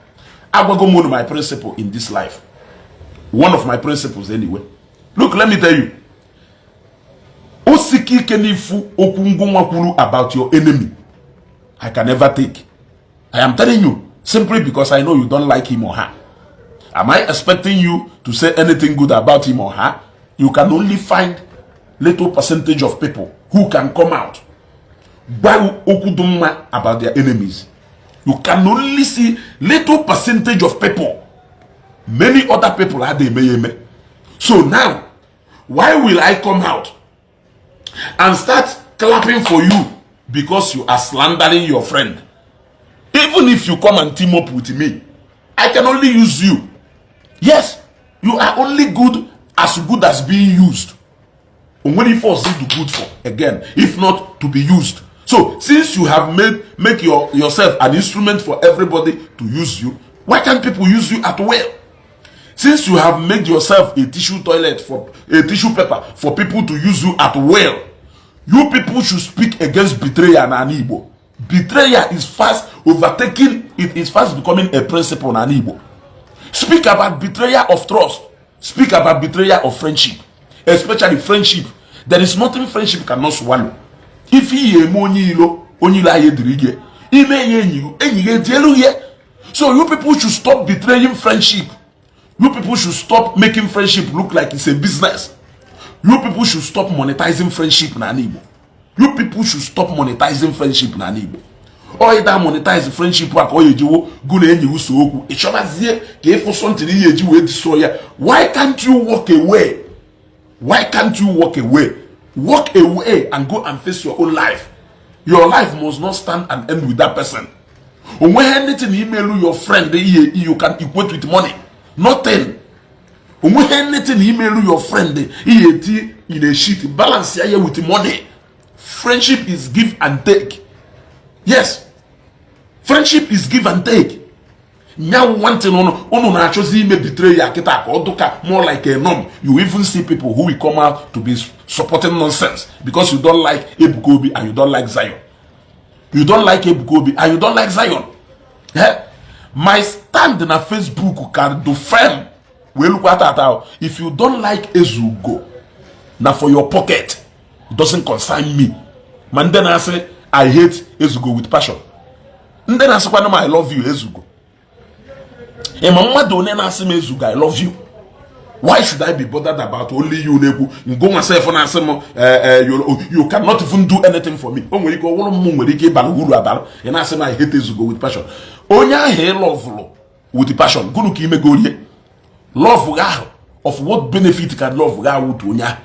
Agwago m unu my principle in this life, one of my principles anyway. Look, let me tell you, o sike ike n'ifu okwu ngwụnwa kwuru about your enemy, I can never take. I am telling you, simply because I know you don't like him or her. Am I expecting you to say anything good about him or her? You can only find little percentage of people who can come out gwa okwu dị mma about their enemies. You can only see little percentage of people. Many other people adịghị eme ya eme. So now, why will I come out and start clapping for you because you are slandering your friend? Even if you come and team up with me, I can only use you. Yes, you are only good as good as being used. Onwere ife ọzọ do good for again if not to be used. So since you have made make yourself an instrument for everybody to use you, why can't people use you at will? Since you have made yourself a tissue toilet for a tissue paper for people to use you at will, you people should speak against betrayal na Igbo. Betrayal is fast overtaking, it is fast becoming a principle na Igbo. Speak about betrayal of trust. Speak about betrayal of friendship, especially friendship. There is nothing friendship cannot swallow. Ife ihe eme onye ilo, onye ilo anyị ediri gị ime ya, enyi gị, enyi gị etielu ya. So you people should stop betraying friendship. You people should stop making friendship look like it's a business. You people should stop monetizing friendship na Igbo. You people should stop monetizing friendship na Igbo. Ọ ịda monetize friendship a ka ọ ejiwo gụ na enyi uso okwu, ị chọbazie ka ịfụ something ihe eji wee destroy ya. Why can't you walk away? Why can't you walk away? Walk away and go and face your own life. Your life must not stand and end with that person. Onweghị anything imelu your friend ihe you can equate with money. Nothing. Onweghị anything imelu your friend ihe eti in a sheet balance ya with money. Friendship is give and take. Yes, friendship is give and take. Nya one thing unu na-achọzi ime betray ya kịta ka ọ dụka more like a norm. You even see people who will come out to be supporting nonsense because you don't like Ebuka Obi and you don't like Zion. You don't like Ebuka Obi and you don't like Zion. Eh? My stand na Facebook ka do firm wee lukwa tata. If you don't like Ezugo, na for your pocket. It doesn't concern me. Ma ndị na-asị "I hate Ezugo with passion," ndị na-asịkwana m "I love you, Ezugo." Ị ma mmadụ onye na-asị m, "Ezugo, I love you." Why should I be bothered about only you na-ekwu ngụnwa sef na-asị m you cannot even do anything for me? O nwere ike ọwụrụ m nwere ike ịbara uru abara. Ị na-asị m "I hate Ezugo with passion." Onye ahụ ị loveụrụ with passion, gụnụ ka imego orie love ahụ? Of what benefit ka love ga-awụ to onye ahụ?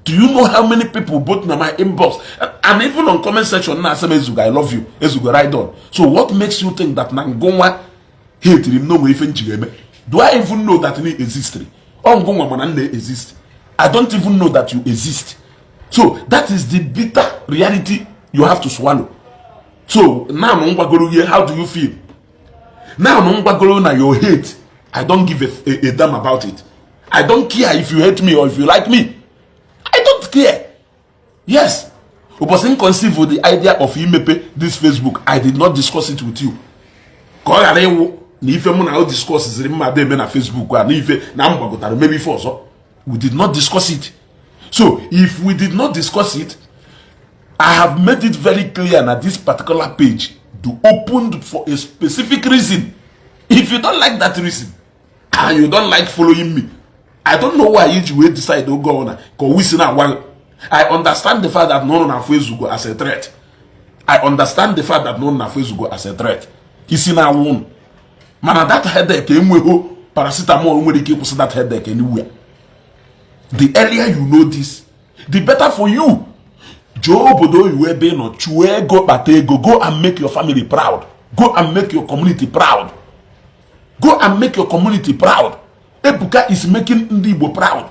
Do you know how many people, both na my inbox and even on comment section, na asị m, "Ezugo, I love you. Ezugo, right on"? So what makes you think that na ngụnwa hate m na onwe ife nji eme? Do I even know that you exist? Ọ ngụnwa mana m na-exist. I don't even know that you exist. So that is the bitter reality you have to swallow. So now m gwagoro ihe, how do you feel now? M gwagoro na your hate, I don't give a damn about it. I don't care if you hate me or if you like me. I don't care. Yes, ụbọchị m conceive the idea of imepe this Facebook, I did not discuss it with you, ka ọ ghara ịwụ na ife mụ na o discuss ziri mma eme na Facebook a na ife na m gbagotara mebe ife ọzọ. We did not discuss it. So if we did not discuss it, I have made it very clear na this particular page do opened for a specific reason. If you don't like that reason and you don't like following me, I don't know why iji wee decide oge ọbụla ka owu si na-agwa gị. I understand the fact that no na-afụ Ezugo as a threat. I understand the fact that no na-afụ Ezugo as a threat. Isi na-awụ unu, mana that headache, enweghị paracetamol nwere ike ịkwụsị that headache anywhere. The earlier you know this, the better for you. Jụọ obodo oyibo ebe ị nọ, chụọ ego, kpata ego. Go and make your family proud. Go and make your community proud. Go and make your community proud. Ebuka is making ndị Igbo proud.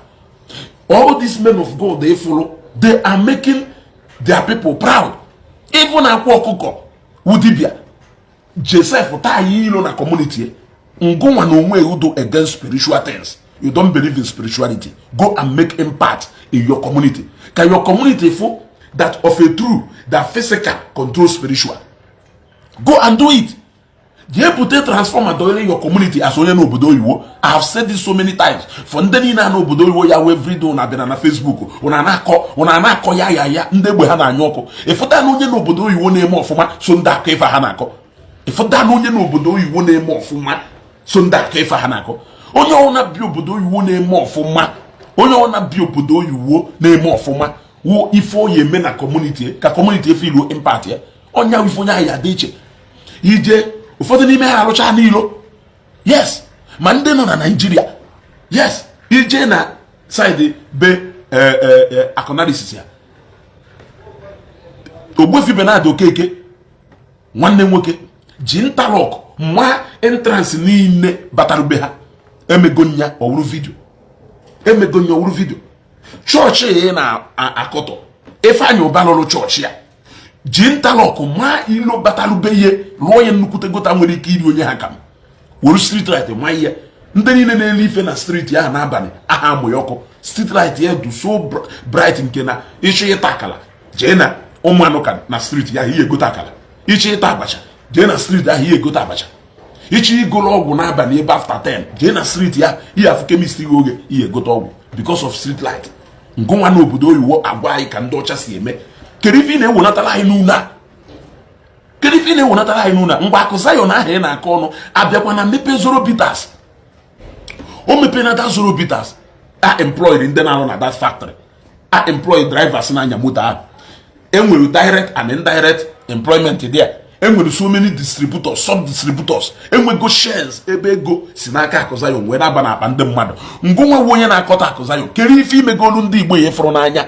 All these men of God they follow, they are making their people proud. Even Akwa Ọkụkọ wudibia Joseph taa ya ilo na community. Ngụnwa na onwe udo against spiritual things. You don't believe in spirituality. Go and make impact in your community, ka your community feel that of a true, that physical control spiritual. Go and do it. Jee bute transformer dọnyere your community as onye n'obodo oyibo. I have said this so many times for ndị niile a n'obodo oyibo ya wee everyday na abịa na Facebook, ụna na-akọ, ụna na-akọ ya ya ya ndị egbe ha na-anya ọkụ. Ịfụta na onye n'obodo oyibo na-eme ọfụma so ndị akọ ife ha na-akọ. Ịfụta na onye n'obodo oyibo na-eme ọfụma so ndị akọ ife ha na-akọ. Onye ọbụla bi obodo oyibo na-eme ọfụma, onye ọbụla bi obodo oyibo na-eme ọfụma, wụ ife oyi eme na community, ka community efe ilu impact ya. Ọnya ife onye ahụ ya dị iche. Ije ụfọdụ n'ime ha arụcha n'ilo. Yes, ma ndị nọ na Naijiria. Yes, ije na side be akọnalisis ya, Ogbuefi Benard Okeke, nwanne nwoke ji interlock nwa entrance niile batara be ha. Emego nya ọwụrụ video, emego nya ọwụrụ video. Chọọchị ị na-akọtọ, Ifeanyị Ụba lụrụ chọọchị ya, ji interlock ma ilo batalube ihe, lụọ ya nnukwute gota nwere ike iri onye ha ka m were street light ma ihe. Ndị niile na-ele ife na street ahụ n'abalị aha amụ ya ọkụ. Street light ya dị so bright nke na ịchọ ịta akala, jee na ụmụanụ ka na street ya ihe egote akala. Ịchọ ịta abacha, jee na street ahụ ihe egote abacha. Ịchọ igolo ọgwụ n'abalị ebe after 10, jee na street ya ihe afụ chemist gị oge ihe egote ọgwụ because of street light. Ngụnwa n'obodo oyibo agwa anyị ka ndị ọcha si eme. Kedu ife ị na-ewenatara anyị n'ụlọ a? Kedu ife ị na-ewenatara anyị n'ụlọ a? Mgbe akụ Zion ahụ ị na-akọ ọnụ abịakwa na mepe Zoro Bitters, o mepee na that Zoro Bitters, a employed ndị na-arụ na that factory, a employed drivers na-anya moto ahụ. Enwere direct and indirect employment there. Enwere so many distributors, sub distributors. Enwego shares ebe ego si n'aka akụ Zion wee na-aba n'akpa ndị mmadụ. Ngụnwa nwe onye na-akọta akụ Zion, kedu ife imegolu ndị Igbo ya fụrụ n'anya?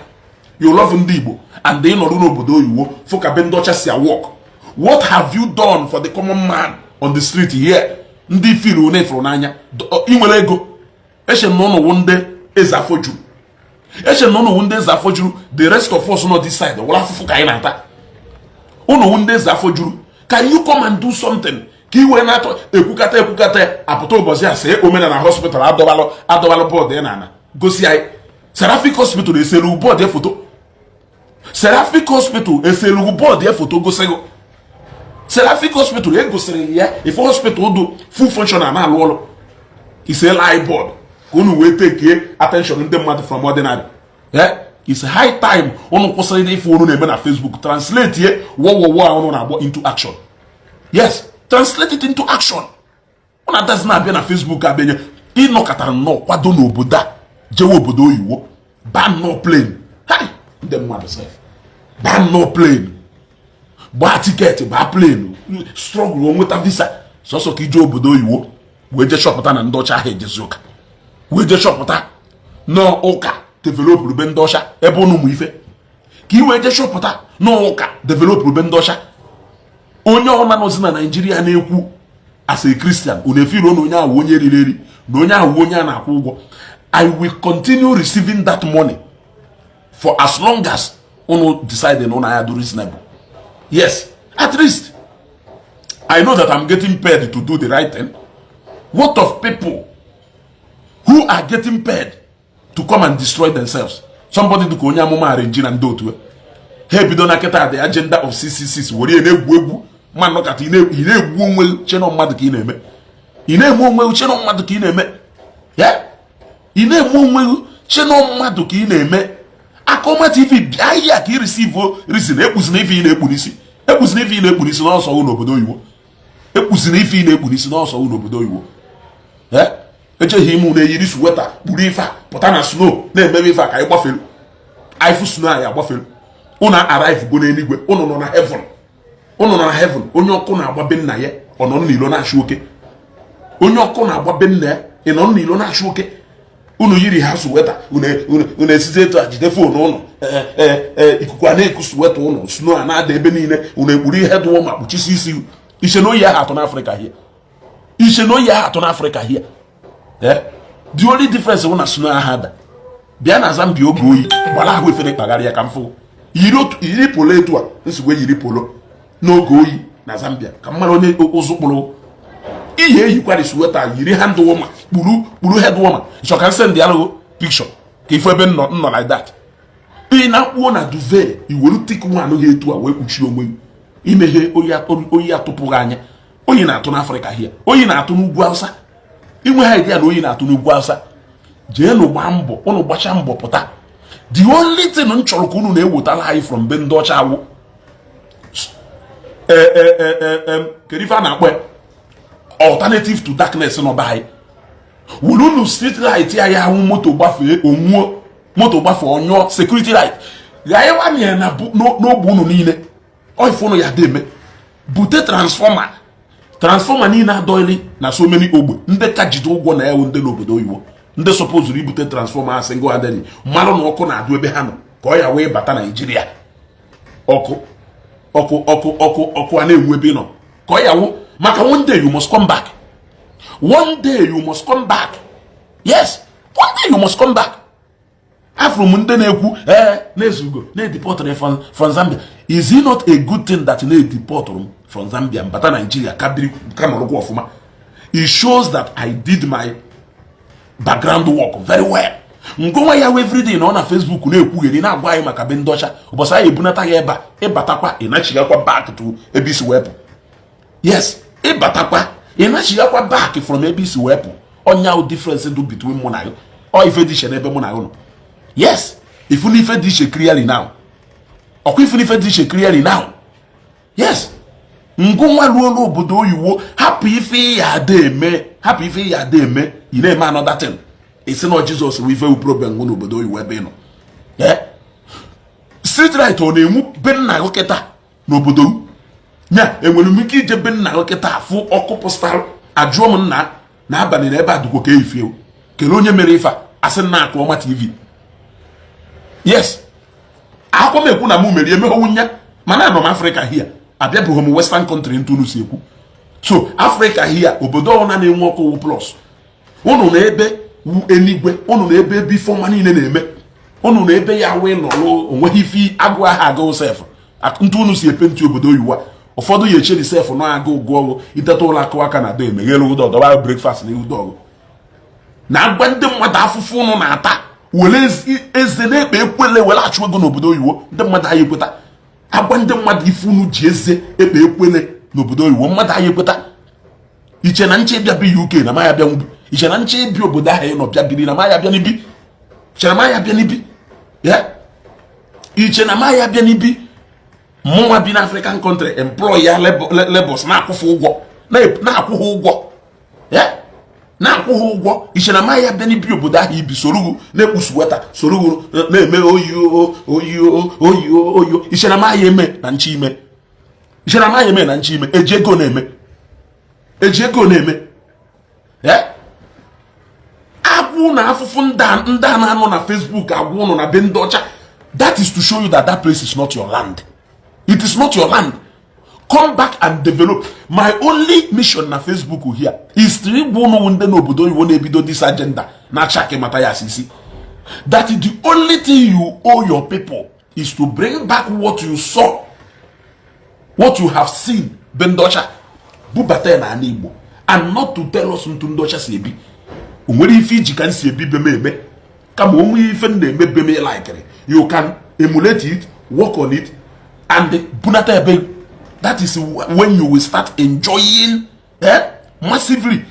You love ndị Igbo and ị nọrọ n'obodo oyibo fụ ka be ndị ọcha si work. What have you done for the common man on the street here? Ndị fil one fụrụ n'anya, ị nwere ego. Eche m na ụnụ wụ ndị eze afọ juru. Eche m na ụnụ wụ ndị eze afọ juru. The rest of us nọ this side wụrụ afụfụ ka anyị na-ata. Ụnụ wụ ndị eze afọ juru. Can you come and do something ka ị wee na-atọ ekwukata ekwukata apụta ụbọchị a sị Omenala Hospital adọbalụ adọbalụ board ya na ana gosi anyị Seraphic Hospital eselu board ya foto. Seraphic Hospital eselu board ya foto gosi gị Seraphic Hospital egosiri ya ife hospital dụ full functional na-alụ ọrụ. Isela anyị board ka unu wee take attention ndị mmadụ from ordinary. Yeah, it's high time unu kwụsịrị ife unu na-eme na Facebook. Translate ye wọwọwọ a unu na-agbọ into action. Yes, translate it into action. Unu adazi na-abịa na Facebook abịanye. Ịnọkọtara nnọọ kwado n'obodo a, jewe obodo oyiwo, baa nnọọ plane. Hai, ndị mmadụ sef, baa nnọọ plane, gbaa ticket, baa plane, struggle nweta visa sọsọ ka ije obodo oyiwo, wee jee chọpụta na ndị ọcha ahụ ejezi ụka, wee jee chọpụta N'ụka developụrụ be ndị ọcha ebe ụnụ ụmụ ife ka i wee jee chọpụta n'ụka developụrụ be ndị ọcha. Onye ọna nọzi na Naijiria na-ekwu as a Christian, unu efiruo na onye ahụ onye riri eri, na onye ahụ onye a na-akwụ ụgwọ. I will continue receiving that money for as long as unu decide na unu ya do reasonable. Yes, at least I know that I'm getting paid to do the right thing. What of people who are getting paid to come and destroy themselves? Somebody dịka onye amụma arenji na ndị otu ha ebido na kịta the agenda of 666 were ya na-egwu egwu. Ma nnọkọta, ị na-egwu onwe chenọ mmadụ ka ị na-eme. Ị na-eme onwe chenọ mmadụ ka ị na-eme ya. Ị na-eme onwe chenọ mmadụ ka ị na-eme. Akọma TV, bịa ihe a ka ị receive reason. Ekpuzina ife ị na-ekpu n'isi, ekpuzina ife ị na-ekpu n'isi n'ọsọ n'obodo oyibo. Ekpuzina ife ị na-ekpu n'isi n'ọsọ n'obodo oyibo. Echeghị ime unu eyiri sweater, kpuru ife a, pụta na snow na-emebe ife a ka anyị gbafere. Anyị fụ snow, anyị agbafere. Unu arrive go n'eluigwe, unu nọ na heaven, unu nọ na heaven. Onye ọkụ na-agba be nna ya, ọ nọ n'ilo na-achụ oke. Onye ọkụ na-agba be nna ya, ị nọ n'ilo na-achụ oke. Unu yiri ha sweater, unu esizi etu a jide phone ụnụ, ikuku a na-eku sweater ụnụ, snow a na-ada ebe niile, unu ekpuru ihe dụọ ma kpuchisi isi. Iche na oyi ahụ atụ n'Afrịka hie? Iche na oyi ahụ atụ n'Afrịka hie? The only difference bụ na snow ahụ ada. Bịa na Zambia oge oyi, gbara ahụ efere kpagharị ya ka m fụ. Yiri polo etu a nsogbu, yiri polo n'oge oyi na Zambia ka m mara onye ụzụ kpụrụ ihe. Eyikwari sweater, yiri hand warmer, kpuru kpuru head warmer. Ịchọ ka send alụghị picture ka ifu ebe nnọ nnọ like that. Ị na-akpuo na duvet, iweru thick one ha etu a wee kpuchie onwe gị, imeghe oyi atụpụghị anya. Oyi na-atụ n'Afrịka hie, oyi na-atụ n'ugwu Awụsa. Inwe ha idea na oyi na-atụ n'ugwu Awụsa, jee nụ gbaa mbọ. Ụnụ gbachaa mbọ pụta. The only thing m chọrọ ka unu na-ewetara anyị from be ndị ọcha awụ, kedu ife a na-akpọ ya, alternative to darkness nọ be anyị. Were unu street light anyị ahụ, moto gbafee onwuo, moto gbafee ọnyụọ. Security light ghanyewanye na n'ogbe unu niile. Ọ unu ya dị eme, bute transformer. Transformer niile adọghịlị na so many ogbe. Ndị ka jide ụgwọ na ewu ndị n'obodo oyibo, ndị supposed ibute transformer single handed, mmalụ na ọkụ na-adụ ebe ha nọ ka ọ ya wee bata Naijiria. Ọkụ, ọkụ, ọkụ, ọkụ, ọkụ a na-enwu ebe ị nọ ka ọ ya wụ maka one day you must come back. One day you must come back. Yes, one day you must come back. Afụrụ m ndị na-ekwu ee na-ezugo na-edeportụrụ from Zambia. Is it not a good thing that na-edeportụrụ m from Zambia bata Nigeria ka biri ka nọrọkwa ọfụma? It shows that I did my background work very well. Ngụnwa ya everyday na ọ na Facebook na-ekwugheri, na-agwa anyị maka be ndị ọcha. Ụbọchị anyị ebunata ya ebe a, ịbatakwa, ịnachighakwa back to ebe isi wepụ. Yes, ịbatakwa, ịnachighakwa back from ebe isi wepụ. Ọnya difference dị between mụ na gị, ọ ife dị iche n'ebe mụ na gị nọ. Yes, ifu na ife dị iche clearly now. Ọkwa ifu na ife dị iche clearly now. Yes, ngụnwa ruo n'obodo oyiwo, hapụ ife ya ada eme, hapụ ife ya ada eme. Ị na-eme another thing, isi na Jizọs wụ ife wu problem nwụ n'obodo oyiwo ebe ị nọ. Street light ọ na-enwu be nna gị kịta n'obodo m nya? Enwere m ike ije be nna gị kịta fụ ọkụ pụsara? Ajụọ m nna n'abalị na ebe a dụkwa ka efie. Kelee onye mere ife a, asị nna Akụ Ọma TV. Yes, akwụkwọ m ekwu na mụ merie emeghewu nya, mana anọ m Afrịka hia, abịabụghị m western country ntunu si ekwu. So Afrịka hia, obodo ọbụla na-enwe ọkụ wụ plus. Unu na ebe wu eluigwe, unu na ebe ebe ife ọma niile na-eme, unu na ebe ya wee nọrọ onweghị ife agụ aha agụ sef. Ntụ unu si epe ntị obodo oyiwa, ụfọdụ ya echeri sef nọ agụ ụgụ ọgụ iteta ụlọ, akụ aka na do emeghere ụdọ dọba breakfast na ụdọ ọgụ na-agba ndị mmadụ afụfụ unu na-ata, were eze na-ekpe ekwele, were achụ ego n'obodo oyibo. Ndị mmadụ anyị ekweta agwa ndị mmadụ ife unu ji eze ekpe ekwele n'obodo oyibo. Mmadụ anyị ekweta iche na nche ịbịa bi UK na maya bịa nwubi. Iche na nche ịbịa obodo ahụ ị nọ bịa biri na maya bịa n'ibi. Iche na maya bịa n'ibi ya. Iche na maya bịa n'ibi. Mụnwa bi na African country, employ ya labors, na-akwụfụ ụgwọ, na-akwụ ha ụgwọ ya, na-akwụ ha ụgwọ. Iche na maya bịa n'ibi obodo ahụ ibi, soro na-ekpu sweater, soro na-eme oyi oyi oyi oyi. Iche na maya eme na nche ime. Iche na maya eme na nche ime. Eji ego na-eme, eji ego na-eme. Akwụ Na-agwa ụnụ afụfụ ndị a na-anọ na Facebook agwa ụnụ na be ndị ọcha. That is to show you that that place is not your land. It is not your land. Come back and develop. My only mission na Facebook here is to ịgwa ụnụ ndị n'obodo oyibo na-ebido this agenda na achaki mata ya asisi, that the only thing you owe your people is to bring back what you saw, what you have seen be ndị ọcha, bubata ya n'ala Igbo, and not to tell us ntu ndị ọcha si ebi. O nwere ife iji ka m si ebi be m eme, kama o nwee ife m na-eme be m likere, you can emulate it, work on it and bunata ebe. That is when you will start enjoying, eh, massively.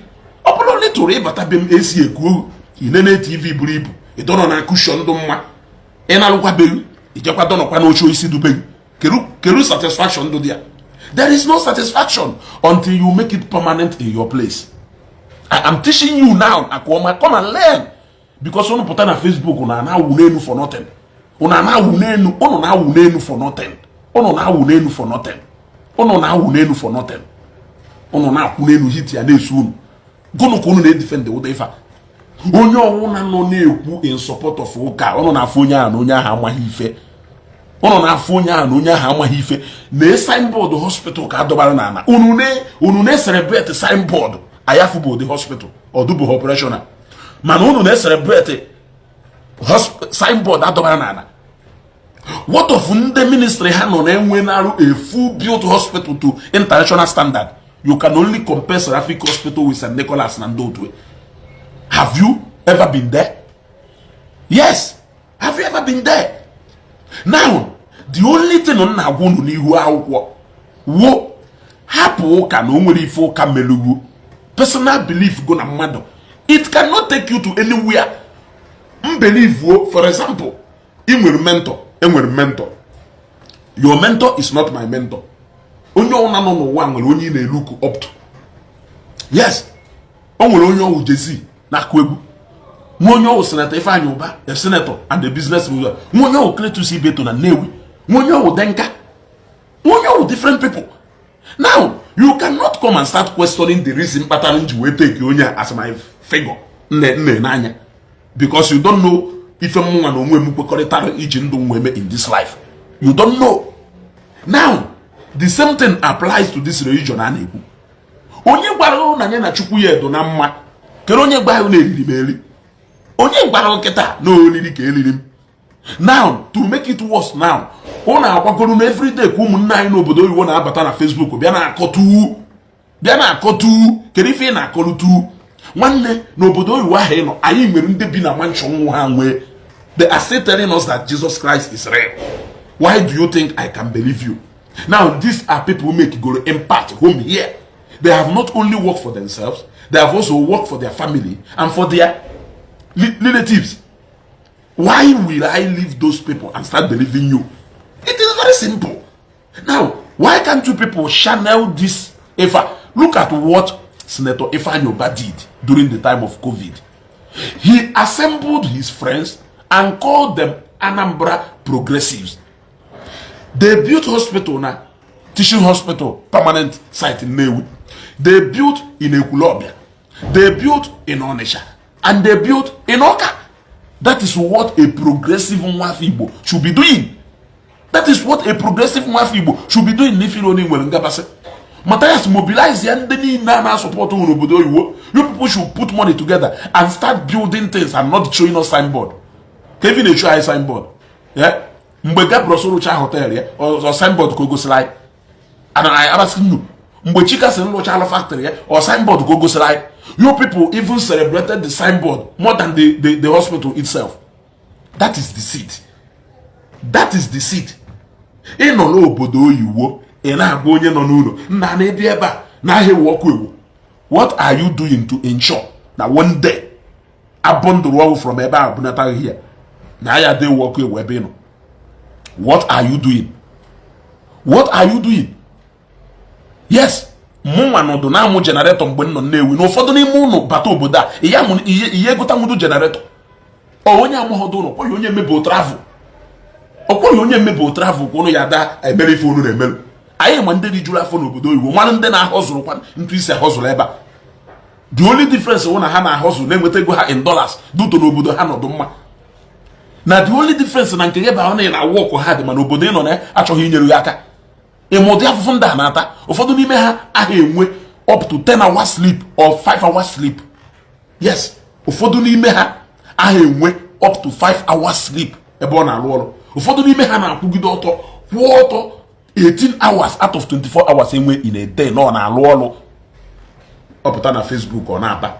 Ọ bụrụ na ị tụrụ ịbata be m, esi eku inene TV buru ibu, ịdọrọ na cushion ndụ mma, ị na-alụkwabeghị, ijekwa dọnọkwa n'oche isi dubeghị, keru satisfaction ndụ dị ya? There is no satisfaction until you make it permanent in your place. I am teaching you now, Akwoma, come and learn, because unu pụta na Facebook na na-awụ n'elu for nothing. Unu na-awụ n'elu, unu na-awụ n'elu for nothing, unu na-awụ n'elu for nothing, unu na-awụ n'elu for nothing, unu na-akwụ n'elu hit ya na-esu unu. Gụnụ ka unu na-edefend ụda ife a? Onye ọwụna nọ na-ekwu in support of ụka, unu na-afụ onye ahụ na onye ahụ amaghị ife. Unu na-afụ onye ahụ na onye ahụ amaghị ife. Na signboard hospital ka adọbara n'ala, unu na-celebrate signboard. Ayafụ bụ ụdị hospital ọdụbụ operational, mana unu na-celebrate signboard adọbara n'ala. What of ndị ministry ha nọ na-enwe na-arụ a full built hospital to international standard? You can only compare Seraphic Hospital with St. Nicholas na ndị otu. Have you ever been there? Yes, have you ever been there? Now, the only thing m na-agwa unu n'ihu akwụkwọ wo, hapụ ụka na o nwere ife ụka melugwu. Personal belief go na mmadụ, it cannot take you to anywhere. M believe wo, for example, ị nwere mentor, enwere mentor. Your mentor is not my mentor. Onye ọbụla nọ n'ụwa nwere onye ị na-elook up to. Yes, o nwere onye ọwụ Jay-Z na-akụ egwu, nwa onye ọwụ Senator Ifeanyi Uba, a senator and a business leader, nwa onye ọwụ Cletus Ibeto na Nnewi, nwa onye ọwụ Denka, nwa onye ọwụ different people. Now, you cannot come and start questioning the reason kpatara m ji wee take onye a as my figure nne nne n'anya, because you don't know ife mụnwa na onwe m kwekọrịtara iji ndụ m wee mee in this life. You don't know. Now, the same thing applies to this religion a na-ekwu. Onye gwara ụnụ na ya na Chukwu ya edo na mma? Kedu onye gwa na eriri m eri? Onye gwara nkịta na oriri ka eriri m? Now, to make it worse, now ụnụ agbagoro na everyday ka ụmụnne anyị n'obodo oyibo na-abata na Facebook bịa na-akọtu, bịa na-akọtu. Kedu ife ị na-akọlutu, nwanne? N'obodo oyibo ahụ ị nọ, anyị nwere ndị bi na mansion nwa ha nwee. They are still telling us that Jesus Christ is real. Why do you think I can believe you? Now, these are people who make go impact home here. They have not only worked for themselves, they have also worked for their family and for their relatives. Why will I leave those people and start believing you? It is very simple. Now, why can't you people channel this effort? Look at what Senator Ifeanyi Uba did during the time of COVID. He assembled his friends and called them Anambra Progressives. They built hospital now, teaching hospital, permanent site in Nnewi. They built in Ekwulobia. They built in Onitsha. And they built in Awka. That is what a progressive Nwafọ Igbo should be doing. That is what a progressive Nwafọ Igbo should be doing. N'ifiri onye nwere ngabasị. Matthias, mobilize ya ndị niile a na-asupport n'obodo oyibo. You people should put money together and start building things and not showing us signboard. Kevin na-echu anyị signboard. Yeah? Mgbe Gabriel rụcha hotel ya, ọ signboard ka o gosiri anyị? And I am asking you, mgbe Chika si nrụchala factory ya, ọ signboard ka o gosiri anyị? You people even celebrated the signboard more than the hospital itself. That is the seat. That is the seat. Ị nọ n'obodo oyiwo, ị na-agwa onye nọ n'ụlọ nna na-ebi ebe a na-ahịa ewu ọkụ ewu. What are you doing to ensure na one day abundụrụ ọgwụ from ebe a bunataghị here na ya dị ewu ọkụ ewu ebe ị nọ? What are you doing? What are you doing? Yes, mụnwa nọdụ na-amụ generator mgbe m nọ Nnewi, na ụfọdụ n'ime ụnụ bata obodo a, ihe egotanwudo generator. Ọ onye amụghọdụ ụnụ kwọghị onye mebe travel, ọkwọghị onye mebe travel ka ụnụ ya da emere ife unu na-emerụ. Anyị ma ndị rijuru afọ n'obodo oyibo, mara ndị na-ahọzụrụkwa ntụ isi ahọzụrụ ebe a. The only difference wụ na ha na-ahọzụ na-enweta ego ha in dollars due to n'obodo ha nọdụ mma. Na the only difference na nke gị bụ na ị na work hard, mana obodo ị nọ na achọghị inyere gị aka. Ịma ụdị afụfụ ndị a na-ata? Ụfọdụ n'ime ha aha enwe up to 10 hours sleep or 5 hours sleep. Yes, ụfọdụ n'ime ha aha enwe up to 5 hours sleep ebe ọ na-arụ ọrụ. Ụfọdụ n'ime ha na-akwụgide ọtọ, kwụọ ọtọ 18 hours out of 24 hours enwe in a day na ọ na-alụ ọrụ. Ọ pụta na Facebook, ọ na-aba.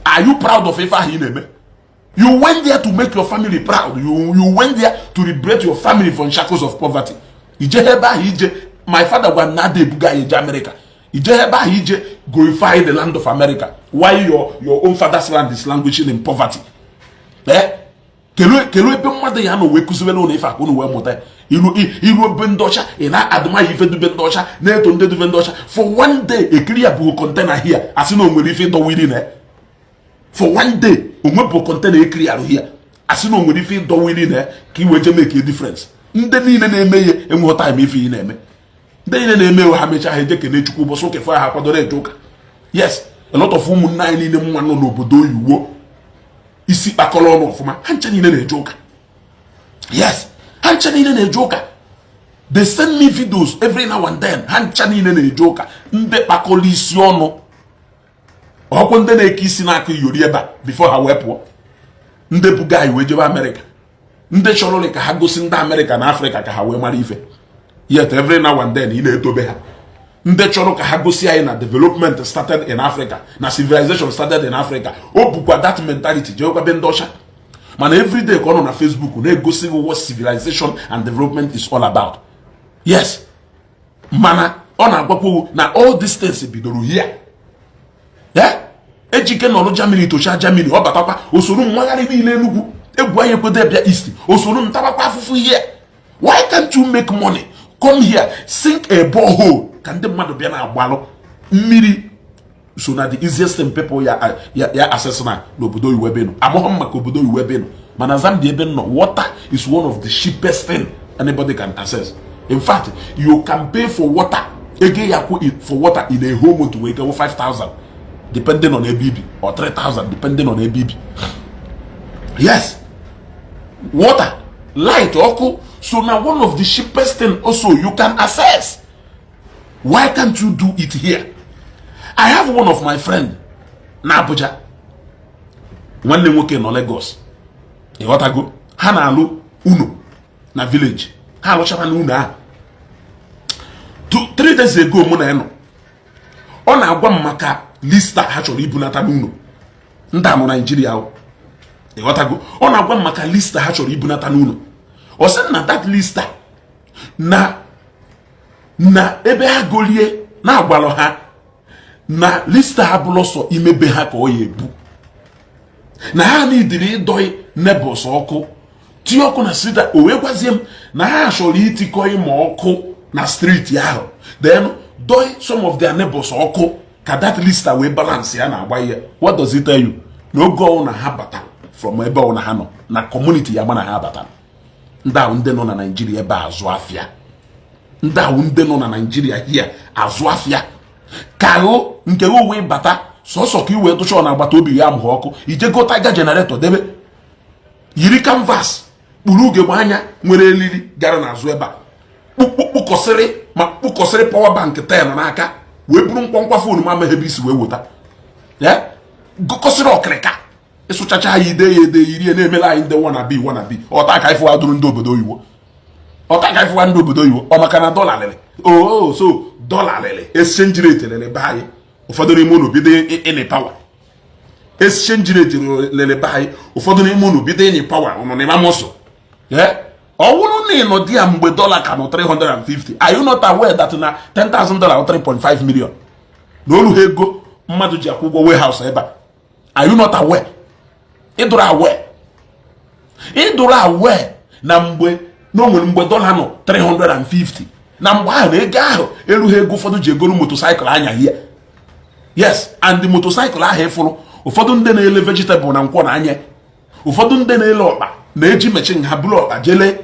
Are you proud of ife ahụ ị na-eme? You went there to make your family proud. You went there to liberate your family from shackles of poverty. Ije ebe ahụ ije, my father gwa m na ada ebuga anyị eje America. Ije ebe ahụ ije glorify the land of America while your own father's land is languishing in poverty. Eh, kelu ebe mmadụ ya nọ wee kụziwere ụlọ ife aka unu wee mụta iru iru ebe ndị ọcha. Ị na-adụmaya ife dube ndị ọcha, na-eto ndị dube ndị ọcha. For one day ekiri ya bụ container here, asị na o nwere ife ịdọwa iri na ya. For one day onwe bụ container ekiri arụ here, asị na o nwere ife ịdọwa iri na ya ka i wee jee make a difference. Ndị niile na-eme ihe enweghị time ife ị na-eme. Ndị niile na-eme, ha mechaa, ha eje kene Chukwu ụbọchị ụka efe ha kwadoro eje ụka. Yes, a lot of ụmụnne anyị niile nwa nọ n'obodo oyiwo isi kpakọrọ ọnụ ọfụma, ha ncha niile na-eje ụka. Yes, ha ncha niile na-eje ụka. They send me videos every now and then. Ha ncha niile na-eje ụka. Ndị kpakọrọ isi ọnụ ọkwụ, ndị na-eke isi n'aka iyori ebe a before ha wee pụọ, ndị buga anyị wee jebe Amerịka, ndị chọrọ ka ha gosi ndị Amerịka na Afrịka ka ha wee mara ife. Yet every now and then ị na-edobe ha. Ndị chọrọ ka ha gosi anyị na development started in Africa, na civilization started in Africa, o bukwa that mentality jewekwa be ndị ọcha. Mana everyday ka ọ nọ na Facebook na-egosi gị what civilization and development is all about. Yes, mana ọ na-agwakwa na all these things bidoro here. Yeah? Ejike nọrọ Germany, tocha Germany, ọ batakwa osoro mmagharị niile Enugwu egwu anyị ekwedo bịa East, osoro ntabakwa afụfụ here. Why can't you make money, come here, sink a borehole ka ndị mmadụ bịa na-agbalụ mmiri? So na the easiest thing people ya ya ya access na n'obodo oyibo ebe nọ, amụghị m maka obodo oyibo ebe nọ, mana Zambia ebe nọ, water is one of the cheapest thing anybody can access. In fact, you can pay for water, ego ya kwụ for water in a whole month wee gawo 5000 depending on ebe ibi, or 3000 depending on ebe ibi. Yes, water, light, ọkụ, so na one of the cheapest thing also you can access. Why can't you do it here? I have one of my friend na Abuja, nwanne nwoke nọ Lagos, ịghọtago? Ha na-alụ unu na village, ha alụchara na unu ahụ. 2-3 days ago mụ na ya nọ, ọ na-agwa m maka lista ha chọrọ ibunata n'ụlọ ndị anọ Naijiria ahụ, ịghọtago? Ọ na-agwa m maka lista ha chọrọ ibunata n'ụlọ. Ọ sị na that lista na ebe ha golie na-agwalụ ha na lista ha bụrụ sọ imebe ha ka ọ ya ebu, na ha nidiri ịdọị neighbours ọkụ, tinye ọkụ na street. O wee gwazie m na ha chọrọ itikọ ịma ọkụ na street ahụ, then dọị some of their neighbors ọkụ ka that lista wee balance ya na-agba ihe. What does it tell you? Na oge ọwụ na ha bata from ebe ọwụ na ha nọ na community ya, ma na ha bata. Ndị ahụ, ndị nọ na Naijiria ebe azụ afịa, ndị ahụ, ndị nọ na Naijiria hia azụ afịa, ka ahụ nke gị uwe bata sọsọ ka i wee tụcha na agbata obi ya amụghị ọkụ, ije go tiger generator debe, yiri canvas kpuru ugegbe anya nwere eriri gara n'azụ ebe a, kpụkọsịrị ma kpụkọsịrị power bank 10 n'aka, wee buru mkpọmkwa phone ma amaghị ebe isi wee weta ya, gụkọsịrị ọkịrịka ịsụchacha ya, ide ya ede, yiri na-emela anyị ndị wannabe wannabe. Ọta ka ifụwa dụrụ ndị obodo oyibo, ọta ka ifụwa ndị obodo oyibo. Ọ maka na dọla lịrị oo, so dọla lịrị, exchange rate lịrị be anyị. Ụfọdụ n'ime unu bido ịnị power, exchange rate lịrị be anyị. Ụfọdụ n'ime unu bido ịnị power ụnụ n'ịma mọsụ. Ọ bụrụ na ị nọ di ya mgbe dọla ka nọ 350, are you not aware that na $10,000 or 3.5 million na olu ha ego mmadụ ji akwụ ụgwọ warehouse ebe a? Are you not aware? Ịdụrụ aware, ịdụrụ aware na mgbe na o nwere mgbe dọla nọ 350, na mgbe ahụ na ego ahụ erughị ego ụfọdụ ji egoro motorcycle anya hie. Yes, and the motorcycle ahụ ịfụrụ, ụfọdụ ndị na-ele vegetable na nkwọ na anya, ụfọdụ ndị na-ele ọkpa na-eji mechin ha buru ọkpa jele,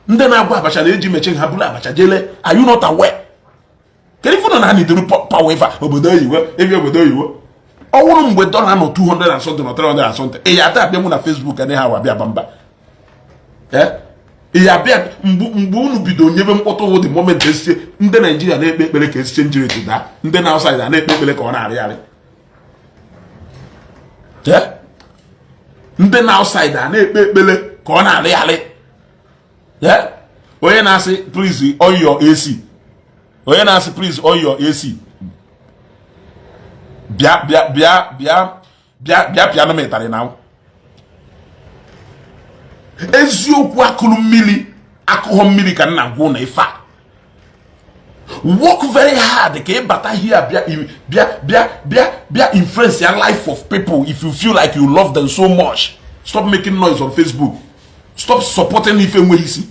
ndị na-agwa abacha na-eji mechin ha buru abacha jele. Are you not aware? Kedu ife na ha nidoro power ife obodo oyibo ebe obodo oyibo? Ọ wụrụ mgbe dollar nọ 200 and something or 300 and something, ị ya ada abịa mụ na Facebook anaghị awa abịa ba mba. Ị ya abịa mgbe unu bido nyebe mkpọtụ wụ the moment esiche ndị Naijiria na-ekpe ekpere ka exchange rate daa, ndị na outside a na-ekpe ekpere ka ọ na-arị arị. Ndị na outside a na-ekpe ekpere ka ọ na-arị arị. Onye na-asị, "Please on your AC," onye na-asị, "Please on your AC," bịa, bịa, bịa, bịa, bịa, bịa, pịanụ m ịtarị na eziokwu. Akụrụ mmiri, akụghọ mmiri ka m na-agwụ na ife a. Work very hard ka ị bata here, bịa, bịa, bịa, bịa, bịa influence your life of people. If you feel like you love them so much, stop making noise on Facebook. Stop supporting ife enweghị isi.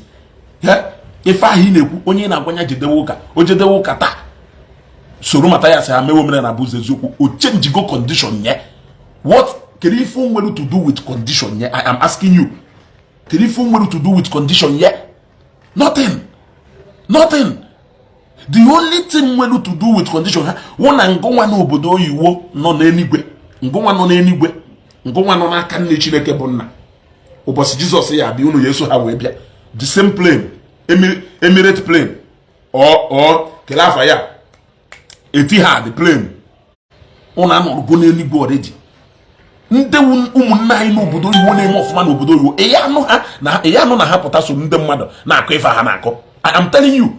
Ife ahụ ị na-ekwu, onye ị na-agwanya jedewe ụka, o jedewe ụka taa, soro mata ya sị ha mewe omenala bụ ụzọ eziokwu, o change-go condition ye? What kedu ife o nwere to do with condition ye? I am asking you, kedu ife o nwere to do with condition ye? Nothing, nothing. The only thing nwere to do with condition ha wụ na ngụnwa n'obodo oyiwo nọ n'eluigwe, ngụnwa nọ n'eluigwe, ngụnwa nọ n'aka nne Chineke bụ nna. Ụbọchị Jizọs ya abịa, unu ya eso ha wee bịa the same plane, Emirate plane or kele afa ya, Etihad plane. Unu anọrọgo n'eluigwe already. Ndị ụmụnne anyị n'obodo oyibo na-eme ọfụma n'obodo oyibo, ịya anụ na ha pụta so ndị mmadụ na-akọ ife ha na-akọ. I am telling you,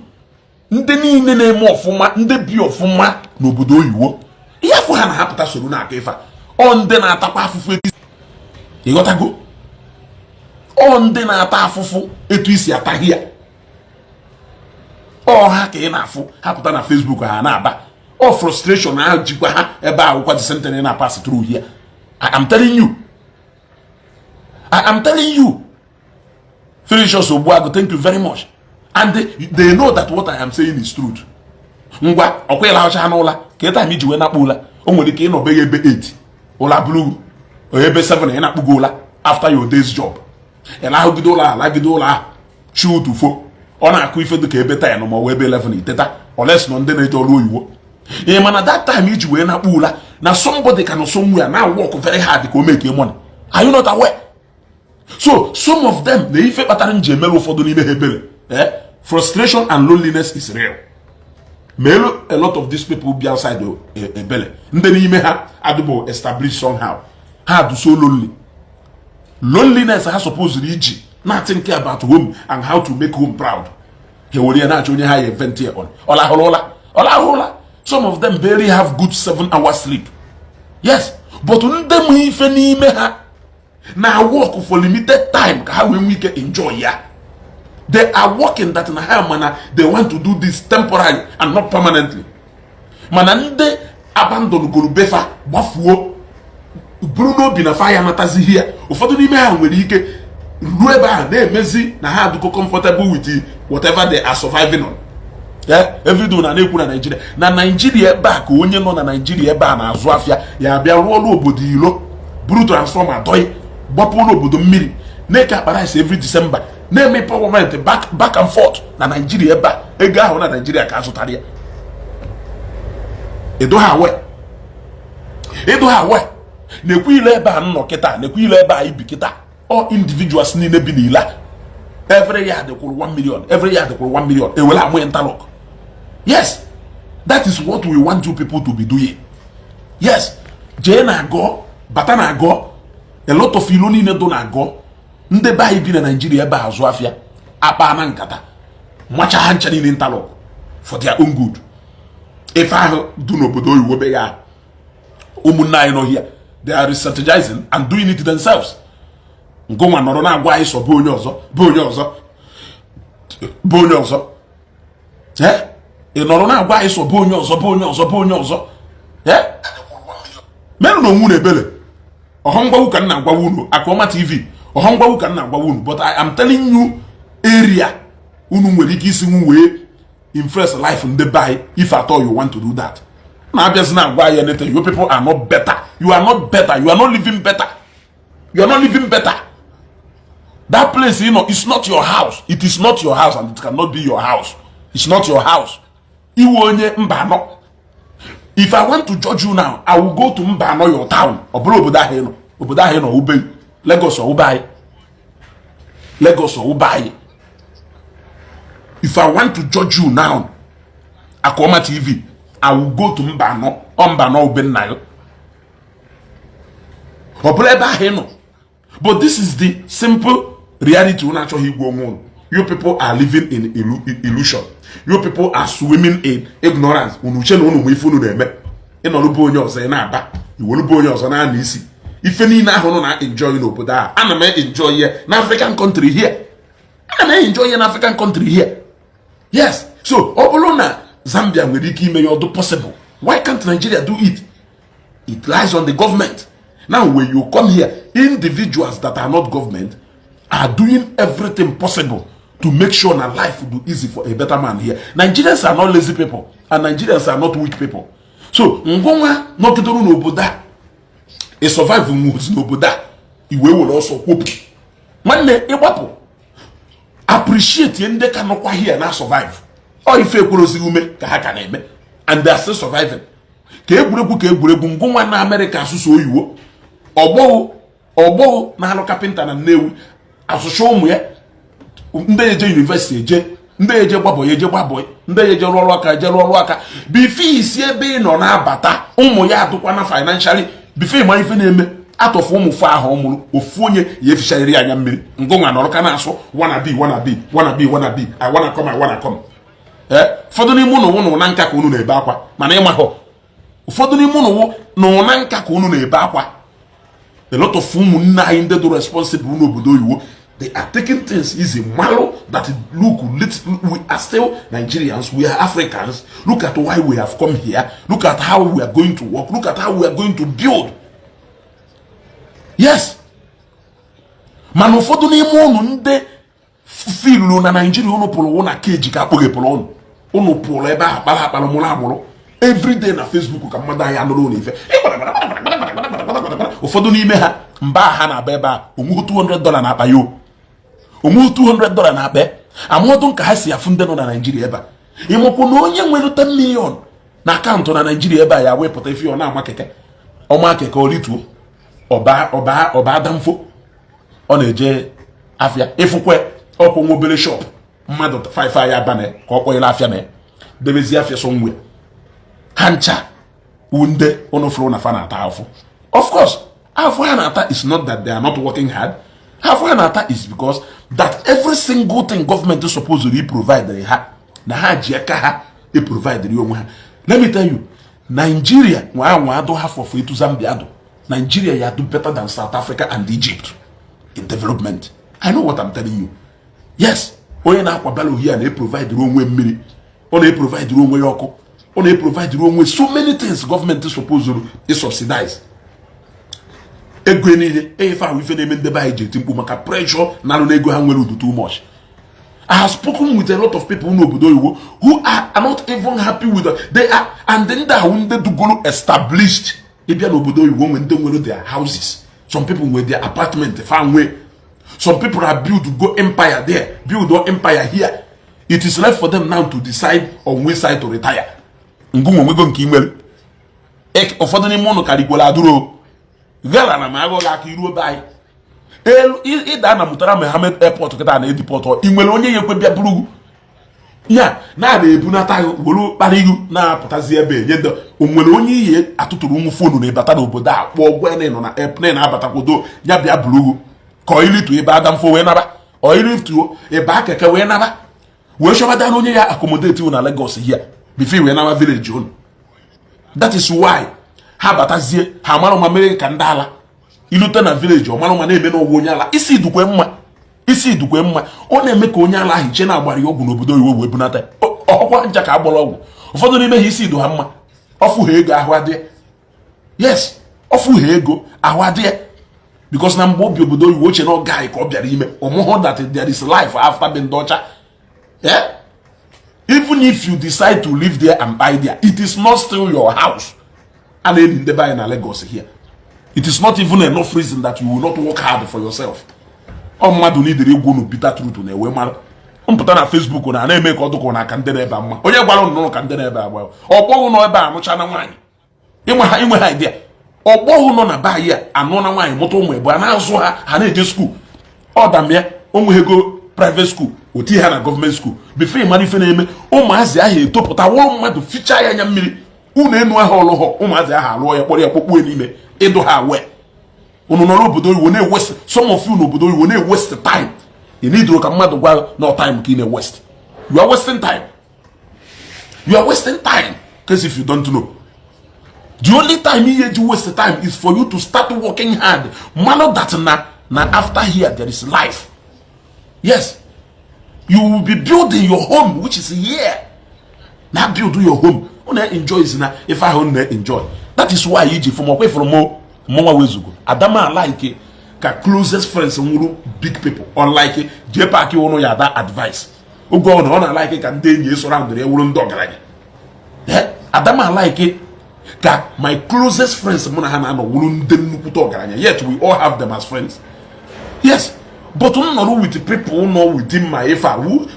ndị niile na-eme ọfụma, ndị bi ọfụma n'obodo oyibo, ihe afọ ha na ha pụta soro na-akọ ife a. Ọ ndị na-atakwa afụfụ etu ịghọtago, ọ ndị na-ata afụfụ etu isi ataghị ya, ọ ha ka ị na-afụ ha pụta na Facebook ha na-aba. Ọ frustration ahụ jikwa ha ebe ahụ kwa the same thing na pass through here. I am telling you, I am telling you. Felicius Ogbuagu, thank you very much. And they know that what I am saying is truth. Ngwa, ọkwa ịlahụcha n'ụla ka ịta iji wee nakpu ụla, o nwere ike ịnọbe ya ebe 8 ụla bụrụ ebe 7 ị na-akpụgo ụla after your day's job. Ị lahụgide ụlọ ahụ, lagide ụlọ ahụ chi ụtụfo, ọ na-akụ ife dị ka ebe 10 ma ọ bụ ebe 11, iteta oles nọ ndị na-eje ọrụ oyibo. Ị mana that time iji wee nakpu ụla na somebody ka nọ somewhere na work very hard ka o make money. Are you not aware? So some of them na ife kpatara m ji emere ụfọdụ n'ime ha ebere, eh? Frustration and loneliness is real. Meelu a lot of these people be outside ebele. Ndị n'ime ha adịbụ established somehow, ha do so lonely. Loneliness ha supposed iji na think about home and how to make home proud, ha were ya na-achọ onye ha ya event ya on. Ọ lahụrụ ụla, ọ lahụrụ ụla. Some of them barely have good 7 hours sleep. Yes, but ndị mụ ife n'ime ha na work for limited time ka ha wee nwee ike enjoy ya. They are working that na ha mana they want to do this temporarily and not permanently. Mana ndị abandon goro befa gbafuo bụrụ n'obi na fa ya anatazighị ya, ụfọdụ n'ime ha nwere ike ruo ebe ahụ na-emezi na ha adịgo comfortable with whatever they are surviving on. Yeah, everyday na na-ekwu na Naijiria, na Naijiria ebe a, ka onye nọ na Naijiria ebe a na-azụ afịa ya bịa rụọ ọrụ obodo ilo, buru transformer dọị, gbapụ n'obodo mmiri, na-eke akpa rice every December, na-eme empowerment back, back and forth na Naijiria ebe a. Ego ahụ na Naijiria ka azụtara ya. Edo ha awe, edo ha awe na-ekwu ile ebe a nọ kịta, na-ekwu ile ebe a ibi kịta. All individuals niile bi n'ila, every yard kwụrụ 1 million, every yard kwụrụ 1 million, ewere amụ interlock. Yes, that is what we want you people to be doing. Yes, jee na agọ, bata na agọ, a lot of ilo niile do na agọ. Ndị be anyị bi na Naijiria ebe a azụ afịa akpa na nkata macha ha ncha niile interlock for their own good. Ife ahụ du n'obodo oyibo be ya, ụmụnne anyị nọ here, they are strategizing and doing it themselves. Ngụnwa nọrọ na-agwa anyị sọ bụ onye ọzọ, bụ onye ọzọ, bụ onye ọzọ. Ee, ị nọrọ na-agwa anyị sọ bụ onye ọzọ, bụ onye ọzọ, bụ onye ọzọ. Ee, merụ na onwu na ebele ọhọ ngwawu ka m na-agwawa unu. Akụọma TV, ọhọ ngwawu ka m na-agwawa unu, but I am telling you, area unu nwere ike isi nwu wee influence life ndị be anyị, if at all you want to do that. Na-abịazi na-agwa anyị anything, you people are not better. You are not better. You are not living better. You are not living better. That place, it's not your house. It is not your house and it cannot be your house. It's not your house. Iwe onye mba anọ. If I want to judge you now, I will go to Mbano, your town. Ọ bụrụ obodo ahụ ị nọ, obodo ahụ ị nọ ube Lagos, ube anyị Lagos, ube anyị. If I want to judge you now, Akoma TV, I will go to Mbano, ọ Mbano ube nna ya, ọ bụrụ ebe ahụ ị nọ. But this is the simple reality unu achọghị igwe onwe unu. You people are living in illusion. You people are swimming in ignorance. Unu uche na unu nwe ife unu na-eme. Ịnọrụbe onye ọzọ, ị na-aba iwerube onye ọzọ na-ana isi. Ife niile ahụ nọ na enjoy n'obodo a, ana m enjoy ya na African country here. Ana m enjoy ya na African country here. Yes. So ọ bụrụ na Zambia nwere ike ime ya ọdụ possible, why can't Nigeria do it? It lies on the government. Now, when you come here, individuals that are not government are doing everything possible to make sure that life will be easy for a better man here. Nigerians are not lazy people and Nigerians are not weak people. So ngụnwa nọgidere n'obodo a, ị survive nwuzi n'obodo a, iwe were ọsọ kwopụ. Nwanne, ịgbapụ, appreciate ndị ka nọkwa here na survive. Ọ ife ekwerozi ume ka ha ka na-eme and they are still surviving. Ka egwuregwu, ka egwuregwu. Ngụnwa na Amerịka, asụsụ oyiwo, ọgbọghọ ọgbọghọ na-alụ kapịnta na Nnewi, asụsụ ụmụ ya, ndị eje university eje, ndị eje gbabọị eje gbabọị, ndị eje rụọ ọrụ aka eje rụọ ọrụ aka. Before isi ebe ị nọ na-abata, ụmụ ya adụkwana financially. Before ịma ife na-eme, atọfụ ụmụ fụ ahụ ọ mụrụ, ofu onye ya eficharịrị anya mmiri. Ngụnwa nọrọ ka na-asụ wanna be, wanna be, wanna be, wanna be, I wanna come, I wanna come. Ee, ụfọdụ n'ime ụnụ wụ na nka ka unu na-ebe akwa, mana ịmahọ ụfọdụ n'ime ụnụ wụ na ụna nka ka unu na-ebe akwa. A lot of ụmụnne anyị ndị dị responsible n'obodo oyibo, they are taking things easy. Malo that look, we are still Nigerians, we are Africans. Look at why we have come here. Look at how we are going to work. Look at how we are going to build. Yes, mana ụfọdụ n'ime ụnụ ndị filulu na Naijiria, ụnụ pụrụ wụ na keji ka akpọghepụrụ ụnụ. Ụnụ pụrụ ebe ahụ kpara akpara, mụrụ amụrụ. Everyday na Facebook ka mmadụ anyị anụrụ ụnụ ife. Ụfọdụ n'ime ha, mba ha na-aba ebe a, onweghị $200 na akpa ya, o onweghị $200 na akpa. Amụọdụ nka ha si afụ ndị nọ na Naijiria ebe a. Ịmakwu na onye nwere 10 million na akaụntụ na Naijiria ebe a, ya wepụta ife, ọ na-ama keke, ọma keke, olituo, ọba ọba ọba adamfo, ọ na-eje afịa. Ịfụkwe ọkwụ nwa obere shop mmadụ 5 ya abana ka ọ kpọnyere afịa na ya, debezie afịa somewhere. Ha ncha wu ndị ụnụ fụrụ na fa na-ata afụ. Of course, afọ ha na-ata is not that they are not working hard. Afọ ha na-ata is because that every single thing government supposed to provide ha, na ha ji aka ha e provide onwe ha. Let me tell you, Nigeria nwa anwa adụ half of etu Zambia adụ. Nigeria ya do better than South Africa and Egypt in development. I know what I'm telling you. Yes, onye na-akwa barrow here na-eprovide onwe mmiri, ọ na-eprovide onwe ya ọkụ, ọ na-eprovide onwe so many things gọọmenti supposed to subsidize. Ego niile efe ahụ, ife na-eme ndebe anyị ji eti mkpu maka pressure na-alụ n'ego ha nwere udu too much. I have spoken with a lot of people n'obodo oyibo who are not even happy with it. They are, and ndị ahụ ndị dugoro established. Ịbịa n'obodo oyibo, nwe ndị nwere their houses, some people nwere their apartment fa nwee, some people are build go empire there, build go empire here. It is left for them now to decide on which side to retire. Ngụ nwego nke ị nwere. Ụfọdụ n'ime ụnụ karịgwara adụrụ gara na ma agụghị aka iruo be anyị elu. Ịda na Murtala Muhammed Airport kịta na edipọt, ị nwere onye ya ekwe bịa buru ya na na-ebunata gị, were kpara ihu na-apụtazi ebe enye ndị o nwere onye ihe atụtụrụ nwu phone na ịbata n'obodo a, kpọọ gwa na ị nọ na na ị na-abatakwado, ya bịa buru gị ka ọ ilitu ebe adamfo wee naba, ọ ilituo ebe keke wee naba, wee chọbata na onye ya accommodate na Lagos here before wee naba village unu. That is why ha batazie, ha mara ma mere ka ndị ala ilute na village, ọ mara ma na-eme n'ọgwụ onye ala. Isi dukwe mma, isi dukwe mma. Ọ na-eme ka onye ala ahụ iche na-agbara ya ọgwụ n'obodo oyibo wee bunata ọkwa ncha ka agbara ọgwụ. Ụfọdụ n'ime ha, isi du ha mma, ọfụ ha ego ahụ adị. Yes, ọfụ ha ego ahụ adị, because na mgbe obi obodo oyibo, oche na ọ gaghị ka ọ bịara ime ọmụhụ that there is life after be ndị ọcha. Yeah? Even if you decide to live there and buy there, it is not still your house. A na-eli ndị be anyị na Lagos here. It is not even enough reason that you will not work hard for yourself. Ọ mmadụ n'idere egwu unu bitter truth na-ewe mara mpụta na Facebook na na-eme ka ọ dụkọ na aka ndị na-ebe mma. Onye gwara unu ka ndị na-ebe agba ọgbọghụ nọ ebe a anụcha na nwaanyị. Ịnwe ha, inwe ha idea. Ọgbọghọ nọ na be anyị a anụ na nwaanyị, mụta ụmụ ebe a na-azụ ha, ha na-eje school. Ọ damịa o nweghị ego private school, o tinye ha na gọọmenti school. Before ị mara ife na-eme, ụmụazị ahụ etopụta, wụrụ mmadụ, fichaa ya anya mmiri. Unu enu ahụ ọlụghọ, ụmụazị ahụ alụọ ya, kpọrọ ya kpọkpuo n'ime ịdụ ha wee. Unu nọrọ obodo oyibo na-ewaste. Some of you n'obodo oyibo na-ewaste time. Ị nidoro ka mmadụ gwa no time ka ị na-ewaste. You are wasting time, you are wasting time. Case if you don't know, the only time ihe ji waste time is for you to start working hard. Malụ that na after here there is life. Yes, you will be building your home, which is here. Na build your home, unu enjoy is na ife ahụ unu enjoy. That is why iji fụ ọkwa ifụrụ mụ mụnwa wezugo adama like ka closest friends nwụrụ big people, unlike jee paaki ụnụ ya ada advice. Oge ọ na ọ na-alike ka ndị enyi esoro ndụrụ ya wụrụ ndị ọgaranya. Adama like ka my closest friends mụ na ha na-anọ wụrụ ndị nnukwute ọgaranya, yet we all have them as friends. Yes, but m nọrọ with people nọ within my ife a, we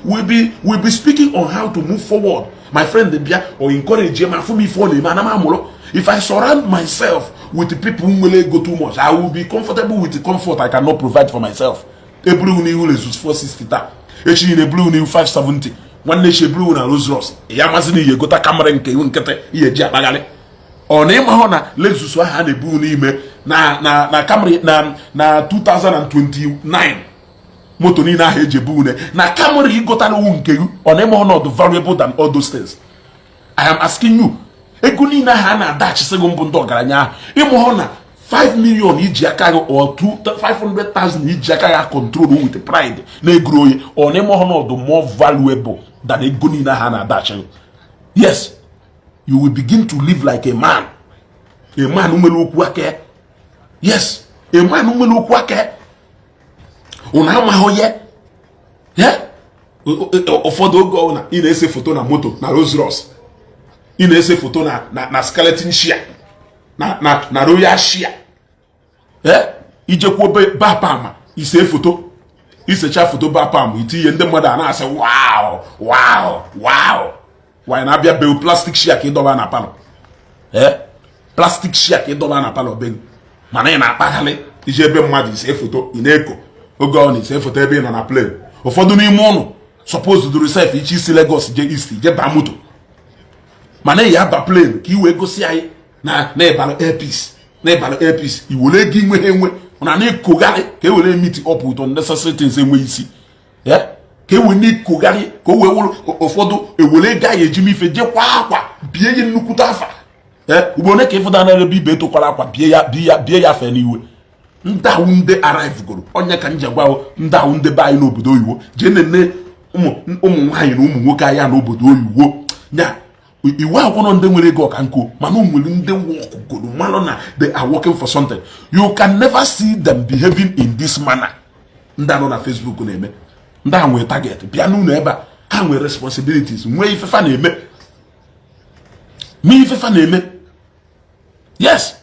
will be speaking on how to move forward. My friend bịa or encourage ma afụ m ife ọ na-eme, ana m amụrụ. If I surround myself with people nwere ego too much, I will be comfortable with the comfort I cannot provide for myself. Eburu n'ihu Lexus 460 taa, echi niile eburu n'ihu 570, nwanne echi eburu na Rolls Royce. Ya masị na ihe egota Camry nke iwu nkịtị ihe eji akpagharị. Ọ na ịma hụ na Lexus ahụ a na-ebu n'ime na Camry na 2029, moto niile ahụ eji ebu une na Camry igotara wu nke gị, ọ na ịma hụ na ọ dị valuable than all those things? I am asking you. Ego niile ahụ a na-adachisi gị mbụ ndị ọgaranya ahụ, ịmụ hụ na 5 million iji aka gị or 500,000 iji aka gị control with pride na-egoro onye, ọ na ịma hụ na ọ dị more valuable than ego niile ahụ a na-adachi gị? Yes, you will begin to live like a man, a man nwere okwu aka. Yes, a man nwere okwu aka. Unu amaghị ya. Ya ụfọdụ oge ọbụla ị na-ese foto na moto na Rolls Royce, ị na-ese foto na skeleton chair, na royal chair, ijekwuo bapama ise foto, isecha foto bapam, itinye, ndị mmadụ a na-asị, Wow." Wanyị na-abịa beu plastic chair ka ịdọba na parlour, plastic chair ka ịdọba na parlour be gị, mana ị na-akpagharị iji ebe mmadụ ise foto, ị na-eko. Oge ọ na-ese foto ebe ị nọ na plane, ụfọdụ n'ime ụnụ suppose duru sef iche isi Lagos je East, je baa moto, mana ị ya aba plane ka ị wee gosi anyị na ịbara Airpeace, na ịbara Airpeace. I were ego inwe ha enwe na na-ekogharị ka e were meet up with unnecessary things enweghị isi, ka e wee na-ekogharị, ka o wee wụrụ ụfọdụ ewere ego anyị eji m ife jekwa akwa bie ya nnukwute afa. Ugbo one ka ịfụda na ebe ibe etokwara akwa bie ya, bie ya, bie ya afa n'iwe. Ndị ahụ ndị arrive goro onye ka m ji agwa ndị ahụ ndị be anyị n'obodo oyibo, jee nene ụmụ nwaanyị na ụmụ nwoke anya n'obodo oyibo. Nya iwu akwụkwọ ndị nwere ego ọka nkụ, mana o nwere ndị work goro malụ na they are working for something. You can never see them behaving in this manner ndị anọ na Facebook na-eme. Ndị a nwere target bịa n'ụlọ ebe a, ha nwere responsibilities, nwee ifefa na-eme, mee ifefa na-eme. Yes,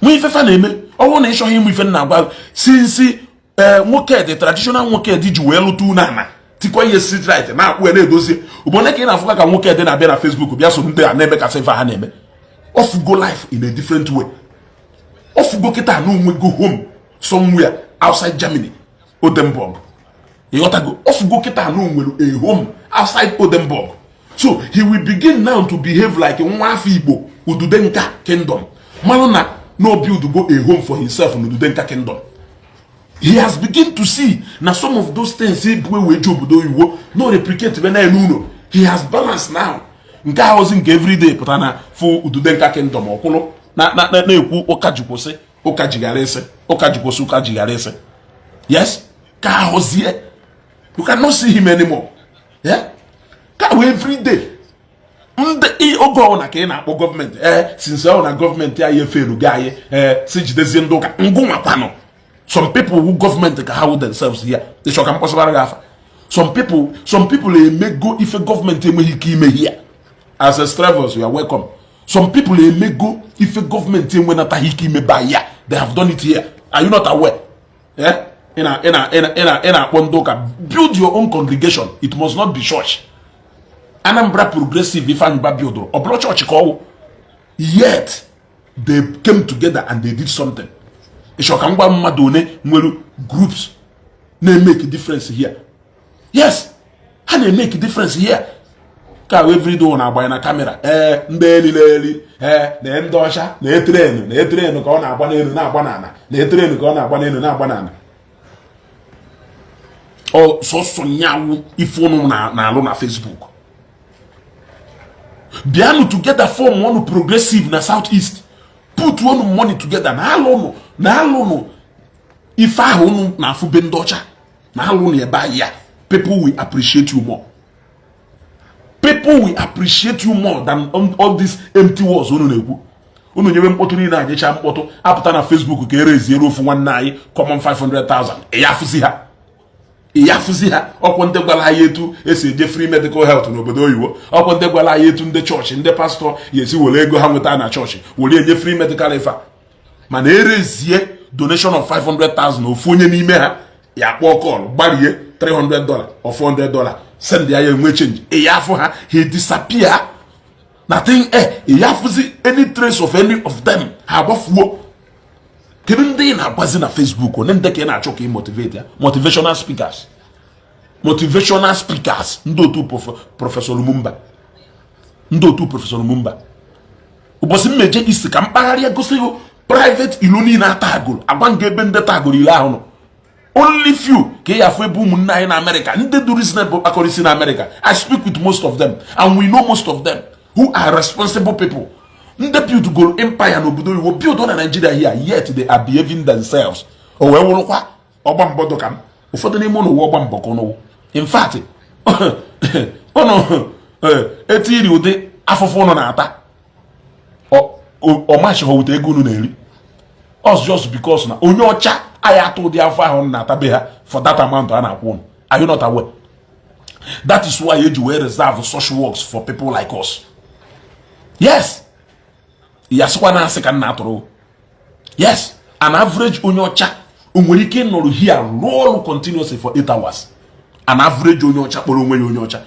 nwee ifefa na-eme. Ọ bụrụ na ị chọghị ịmụ ife na-agwa sinsi ee, nwoke dị traditional, nwoke dị ji wee lụta unu ana tikwa ihe street light na-akpụ ya na-edozi. Ugbo ka ị na-afụka ka nwoke dị na-abịa na Facebook bịa so ndị a na-eme kasị ife ha na-eme. Ofugo life in a different way. Ofugo kịta na onwego home somewhere outside Germany, Oldenburg. Ịghọtago? Ofugo kịta na onwere a home outside Oldenburg, so he will begin now to behave like nwa afọ Igbo Ududenka kingdom. Malụ na no build go a home for himself in Ududenka kingdom. He has begin to see na some of those things ebu wee ji obodo oyibo no replicate be na n'ụlọ. He has balance now. Nke ahụzi nke everyday pụta na fụ Ududenka kingdom ọkwụlụ na-ekwu ụka ji kwụsị, ụka jighara isi, ụka ji kwụsị, ụka jighara isi. Yes, ka ahụzie you cannot see him anymore. Yeah? Ka wee everyday ndị oge ọbụla ka ị na-akpọ gọọmenti, ee, since ọ na gọọmenti anyị eferugo anyị, ee, si jidezie ndị ụka ngụnwakwanụ. Some people who gọọmenti ka ha wụ themselves here. Ịchọ ka m kpọsara gị afa some people? Some people emego ife gọọmenti enweghị ike ime here. As a strivers, you are welcome. Some people emego ife gọọmenti enwenataghị ike ime by here. They have done it here. Are you not aware? Yeah? Ị na-akpọ ndị ụka. Build your own congregation. It must not be church. Anambra Progressive Ifeanyị Ụba build, ọ bụrụ chọọchị ka ọwụ. Yet they came together and they did something. Ịchọ ka m gwa mmadụ one nwere groups na-emeke difference here? Yes, ha na-emeke difference here. Ka everyday na-agbanye na camera, ee, ndị elili eli, ee, na ndị ọcha na-etrenu na-etrenu ka ọ na-agba n'elu, na-agba n'ala, na-etrenu ka ọ na-agba n'elu, na-agba n'ala. Ọ sọsọ nyanwụ ife ụnụ na-alụ na Facebook. Bịanụ together, form ọnụ progressive na South East, put ọnụ money together na alụnụ na alụnụ ife ahụ ụnụ na-afụbe ndị ọcha na alụnụ ebe ahụ ya. People will appreciate you more. People will appreciate you more than all these empty words unu na-ekwu. Unu nyewe mkpọtụ niile, anyịcha mkpọtụ apụta na Facebook ka ereziere ofu nwanne anyị common 500,000. Ya afụzi ha, ya afụzi ha. Ọkwụ ndị gwara anyị etu esi eje free medical health n'obodo oyibo, ọkwụ ndị gwara anyị etu ndị chọọchị, ndị pastọ ya esi were ego ha nweta na chọọchị were enye free medical ife a. Mana erezie donation of 500,000, ofu onye n'ime ha ya kpọọ call, gbarie $300 or $400, send ya, ya enwe change. Ya afụ ha, ha disappear. Nothing. Ya afụzi any trace of any of them, ha agbafuo. Kedu ndị ị na-agwazi na Facebook? One ndị ka ị na-achọ ka ị motivate ya? Motivational speakers, motivational speakers, ndị otu Professor Lumumba, ndị otu Professor Lumumba. Ụbọchị mmeje isi ka mpaghara gosi gị private ilu niile atagoro agwa nga ebe ndị tagoro ile ahụ nọ. Only few ka ị afụ ebe ụmụnne anyị na America, ndị dị reasonable, kpakọrọ isi na America. I speak with most of them and we know most of them who are responsible people, ndị build goro empire n'obodo oyibo, build na Nigeria here, yet they are behaving themselves. O wee wụrụkwa ọgba mbọ dụ ka m. Ụfọdụ n'ime ụnụ wụ ọgba mbọ ka ụnụ wụ. In fact, ụnụ etiri ụdị afụfụ ụnụ na-ata, ọ machighị wute ego unu na-eri us, just because na onye ọcha anyị atụ ụdị afọ ahụ unu na-ata be ha for that amount a na-akwụ unu. Are you not aware? That is why eji wee reserve such works for people like us. Yes, ya sịkwa na asị ka m na-atụrụ. Yes, an average onye ọcha o nwere ike ịnọrọ here rụọ ọrụ continuously for 8 hours? An average onye ọcha kpọrọ onwe ya onye ọcha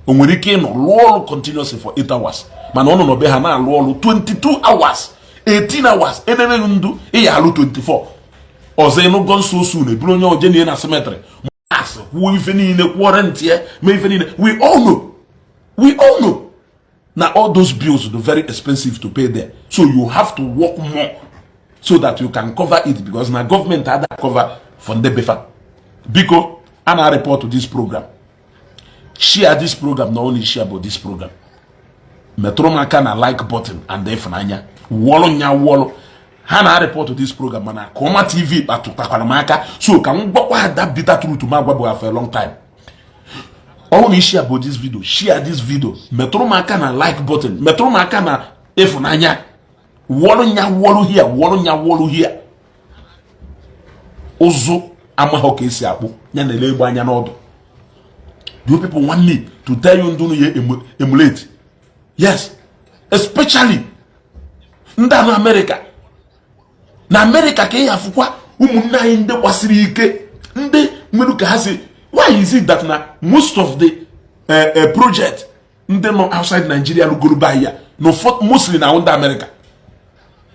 o nwere ike ịnọ rụọ ọrụ continuously for 8 hours? Mana ọ nọ n'obe ha na-alụ ọrụ 22 hours, 18 hours, ememeghị ndụ ịya alụ 24 ọzọ. Ịnụgo nso soon eburu onye oje nie na cemetery, asị kwuo ife niile, kwụọ rent ya, mee ife niile. We all know, we all know na all those bills are very expensive to pay there, so you have to work more so that you can cover it, because na government ada cover for ndị befa. Biko, a na report this program, share this program, na only share about this program. Metụrụ m aka na like button and ịfụnanya wụọlụ nya wụọlụ. Ha na report this program, mana Akụọma TV kpatụtakwara m aka, so ka m gwakwa ha that bitter truth m agwabụ ha for a long time. Ọ bụrụ na share about this video, share this video, metụrụ m aka na like button, metụrụ m aka na ịfụnanya, wụọlụ nya wụọlụ hia, wụọlụ nya wụọlụ hia. Ụzụ amaghọ ka esi akpụ ya na-ele egbe anya n'ọdụ. Do people want me to tell you ndị unu ya emulate? Yes, especially ndị a na Amerịka. Na Amerịka ka ị afụkwa ụmụnne anyị ndị gbasiri ike, ndị nwere ka ha si. Why is it that na most of the project ndị nọ outside Nigeria rugoro be ya na mostly na ndị Amerịka,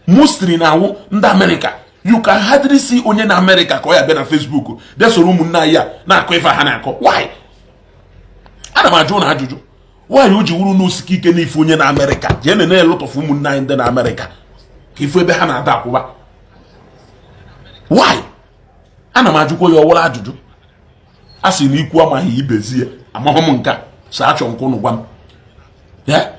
mostly na awụ ndị Amerịka? You can hardly see onye na Amerịka ka ọ ya bịa na Facebook bịa soro ụmụnne anyị a na-akọ ife ha na-akọ. Why? Ana m ajụ na ajụjụ, why o ji wuru n'osike ike n'ife onye na Amerịka jee nene lot of ụmụnne anyị ndị na Amerịka ka ife ebe ha na-ada akwụba? Why? Ana m ajụkwa ya ọwụrụ ajụjụ. A sị na ikwu amaghị ibezie amaghị m nke a so achọ nke ụnụ gwa m ya.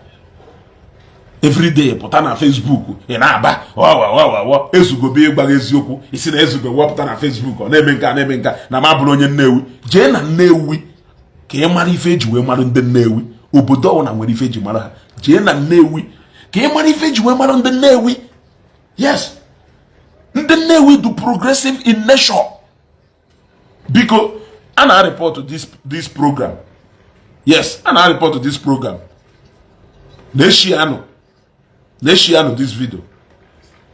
Everyday pụta na Facebook, ị na-aba wawawawawa ezugobe ịgwa gị eziokwu. Isi na ezugo wepụta na Facebook, ọ na-eme nka, na-eme nka na ma bụrụ onye Nnewi. Jee na Nnewi ka ị mara ife eji wee mara ndị Nnewi. Obodo ọbụla nwere ife eji mara ha. Jee na Nnewi ka ị mara ife eji wee mara ndị Nnewi. Yes, ndị Nnewi do progressive in nature. Biko, a na-report this program. Yes, a na-report this program. Na-eshianụ, na-eshianụ this video,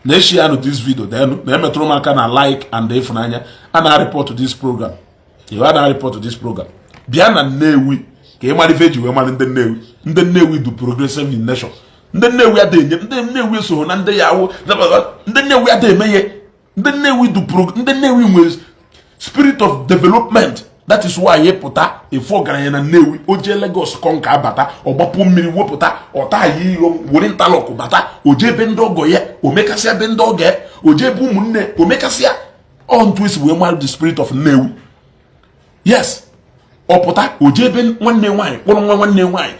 na-eshianụ this video, then na-emetụrụ m aka na like and ịfụnanya. A na-report this program. A na-report this program. Bịa na Nnewi ka ị mara ife eji wee mara ndị Nnewi. Ndị Nnewi do progressive in nation. Ndị Nnewi ada enye, ndị Nnewi esogho na ndị ya awụ, ndị Nnewi ada emeghe. Ndị Nnewi dupụrụ, ndị Nnewi nwere spirit of development. That is why pụta efu ọgaranya na Nnewi, o jee Lagos kọnka abata, ọgbapụ mmiri wepụta ọta ya iro, were interlock bata, o jee ebe ndị ọgọ ya, o mekasịa ebe ndị ọgọ ya, o jee ebe ụmụnne, o mekasịa. Ọ ntu esi wee mara the spirit of Nnewi. Yes, ọ pụta, o jee ebe nwanne nwaanyị, kpọrọ nwa nwanne nwaanyị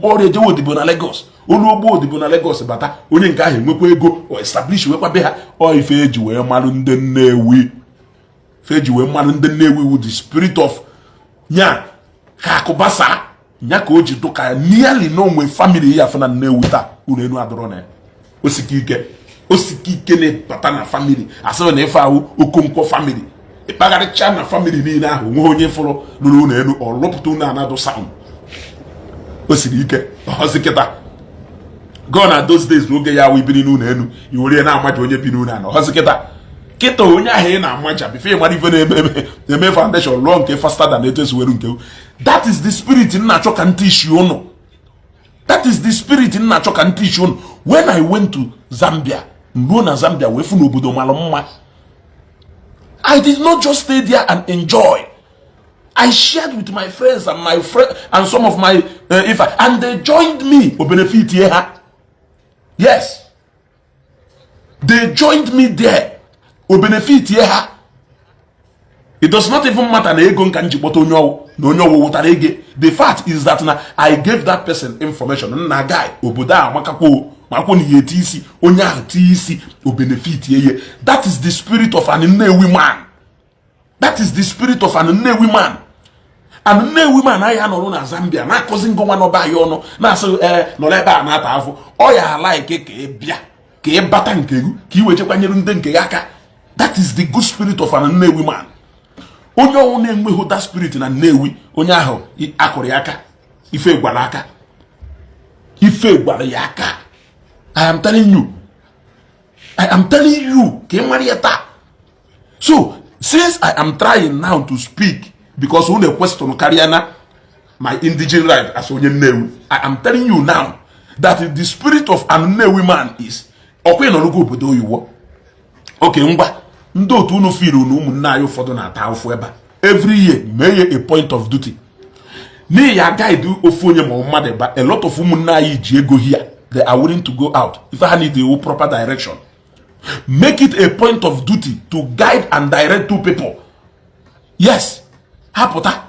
ọrịa, jewe odibo na Lagos, olu ogbo odibo na Lagos bata, onye nke ahụ enwekwa ego, o establish wekwa be ha. Ọ ife eji wee marụ ndị Nnewi, ife eji wee marụ ndị Nnewi wu the spirit of nya ka akụbasa nya ka o ji dụka nearly na onwe family ya afọ na Nnewi taa unu enu adọrọ na ya. Osike ike, osike ike na-ebata na family, asịrị na ife ahụ Okonkwo family, ịkpagharịcha na family niile ahụ, nweghị onye fụrụ lụrụ ụlọ elu, ọ rụpụta ụlọ anadụ sound. O siri ike ọzi kịta. Go na those days, oge ya wụ ibiri n'ụlọ elu, i were na-amaja onye bi n'ụlọ ana. Ọzi kịta kịta, onye ahụ ị na-amaja, before ị mara ife na-eme eme, eme foundation, lụọ nke faster than etu esi were nke. That is the spirit m na-achọ ka ntị isi ụnụ. That is the spirit m na-achọ ka ntị isi ụnụ. When I went to Zambia, ruo na Zambia wee fụ n'obodo mara mma, I did not just stay there and enjoy. I shared with my friends and my friend and some of my if I, and they joined me o benefit ye ha. Yes, they joined me there, o benefit ye ha. It does not even matter na ego nka nji kpọta onye ọwụ na onye ọwụ wụtara ego. The fact is that na I gave that person information nna guy, obodo a amakakwo makwo na ihe eti isi onye ahụ tie isi, o benefit ye. That is the spirit of an Nnewi man. That is the spirit of an Nnewi man. And Nnewi man anyị anọrọ na Zambia na-akụzi ngọnwa n'ọba anyị ọnụ na-asị ee nọrọ ebe a na-ata afụ. Ọ ya ala ike ka ị bịa, ka ị bata nke gị, ka ị wechekwanyere ndị nke gị aka. That is the good spirit of an Nnewi man. Onye ọnwụ na-enweghị that spirit na Nnewi, onye ahụ akụrụ ya aka, ife gwara aka, ife gwara ya aka. I am telling you, I am telling you ka ị mara ya taa. So since I am trying now to speak because unu question karịa na my indigene right as onye Nnewi, I am telling you now that the spirit of an Nnewi man is ọkwa ịnọrọgo obodo oyiwo oke ngwa ndị otu unu firu na ụmụnne anyị ụfọdụ na-ata ahụfụ ebe a. Every year, mee ya a point of duty n'ihi ya guide ofu onye ma mmadụ ba. A lot of ụmụnne anyị ji ego here, they are willing to go out if ha need a proper direction. Make it a point of duty to guide and direct two people. Yes, ha pụta,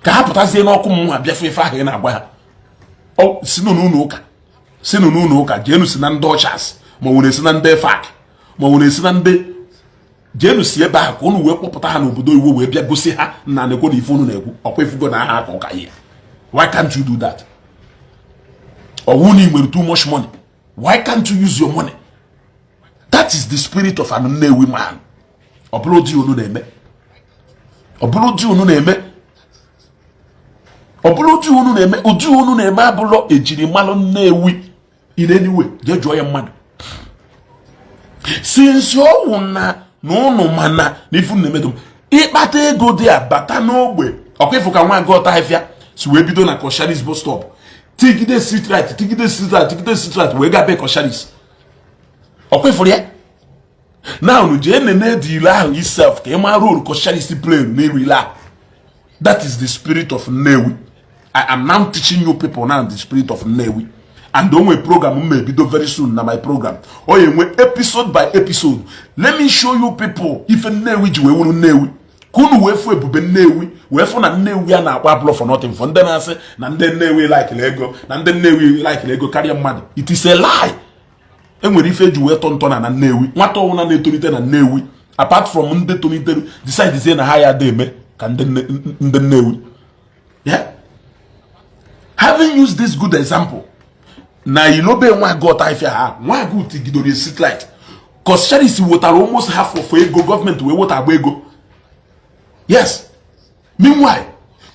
ka ha pụtazie n'ọkụ mmụọ abịafe ife ahụ ị na-agwa ha. Ọ sinụ n'ụlọ ụka, sinụ n'ụlọ ụka jeenu, si na ndị ọchas ma nwere, si na ndị efak ma nwere, si na ndị jeenu, si ebe ahụ ka unu wee kpọpụta ha n'obodo iwu, wee bịa gosi ha na nekwo na ife unu na-ekwu ọkwa ifugo na aha aka ụka ihe. Why can't you do that? Ọwụ na ị nwere too much money, why can't you use your money? That is the spirit of an Nnewi man. Ọ bụrụ dị unu na-eme, ọ bụrụ dị unu na-eme, ọ bụrụ ụdị unu na-eme, ụdị unu na-eme abụrọ ejirimalụ Nnewi in any way. Jee jụọ ya mmadụ. Since ọwụ na ụnụ mana na ifu na-emedụ ịkpata ego dị a bata n'ogbe ọkwa ịfụ ka nwa agụ ọta ahịfịa si wee bido na Coscharis bus stop, tigide street light, tigide street light, tigide street light, wee gaa be Coscharis. Ọkwa ịfụrụ ya na unu jee nene dị ile ahụ itself ka ị mara role Coscharis play n'elu ile ahụ. That is the spirit of Nnewi. I am now teaching you people now the spirit of Nnewi. And onwe program m ebido very soon na my program o enwe episode by episode. Let me show you people ife Nnewi ji wee wuru Nnewi, ka unu wee fụ ebube Nnewi, wee fụ na Nnewi a na-akpọ abụlọ for nothing. For ndị na-asị na ndị Nnewi likele ego, na ndị Nnewi likele ego karịa mmadụ, it is a lie. Enwere ife eji wee tọ ntọ na Nnewi. Nwata ọbụla na-etolite na Nnewi, apart from ndị tolitere decide na ha ya ada eme ka ndị Nnewi. Yeah, having used this good example na ilobe nwa agụ ọta ifia ha, nwa agụ tigidoro street light, Coscharis wetara almost half of ego gọọmenti wee weta agba ego. Yes, meanwhile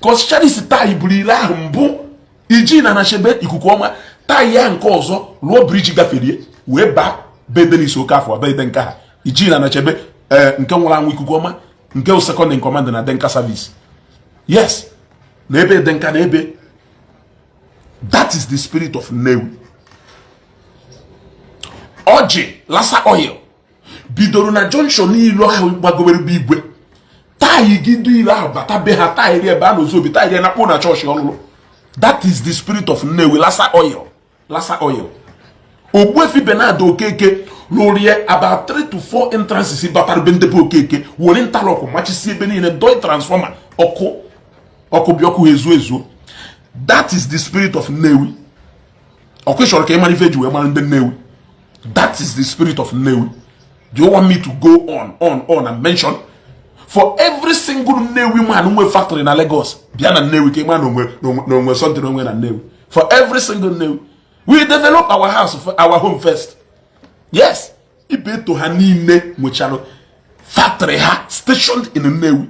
Coscharis taa iburu ile ahụ mbụ iji na anachebe ikuku ọma taa ya nke ọzọ lụọ bridge gaferie wee baa be Dennis Okafor, be Denka ha iji na anachebe ee nke nwụrụ anwụ, ikuku ọma nke second in command na Denka Service. Yes, na ebe Denka na ebe That is the spirit of Nnewi. Ọjị Lasa Oil bidoro na junction niile ahụ gbagobere bụ igwe taayigide ile ahụ bata be ha, taayiri ebe a n'ozu obi, taayiri na kpụ na chọọchị ọlụlụ. That is the spirit of Nnewi. Lasa Oil, Lasa Oil, Ogbuefi Bernard Okeke lụrie about 3 to 4 entrances batara be ndebe Okeke, were interlock machisi ebe niile, doi transformer, ọkụ ọkụ bịa, ọkụ ezuo ezuo. That is the spirit of Nnewi. Ọkụ chọrọ ka ị mara ife eji wee mara ndị Nnewi. That is the spirit of Nnewi. Do you want me to go on, on, on and mention for every single Nnewi man nwe factory na Lagos bịa na Nnewi ka ị mara na onwe something onwe na Nnewi? For every single Nnewi, we develop our house, our home first. Yes, Ibeto ha niile nwechara factory ha stationed in Nnewi.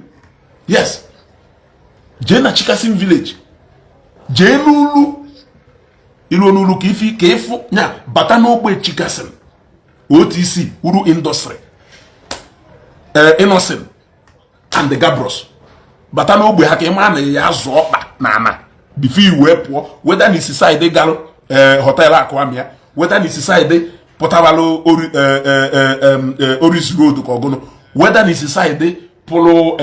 Yes, jee na Chikason village, jee n'ulu ilu n'ulu ka ifi ka ịfụ nya bata n'ogbe Chikason, OTC, Uru Industry, Innocent and the Gabros, bata n'ogbe ha ka ị mara na ya azụ ọkpa na ana before i wee pụọ, weda na isi side galụ hotel Akụamịa, weda na isi side pụtabalụ Oris Road ka ọgụnụ, weda na isi side pụrụ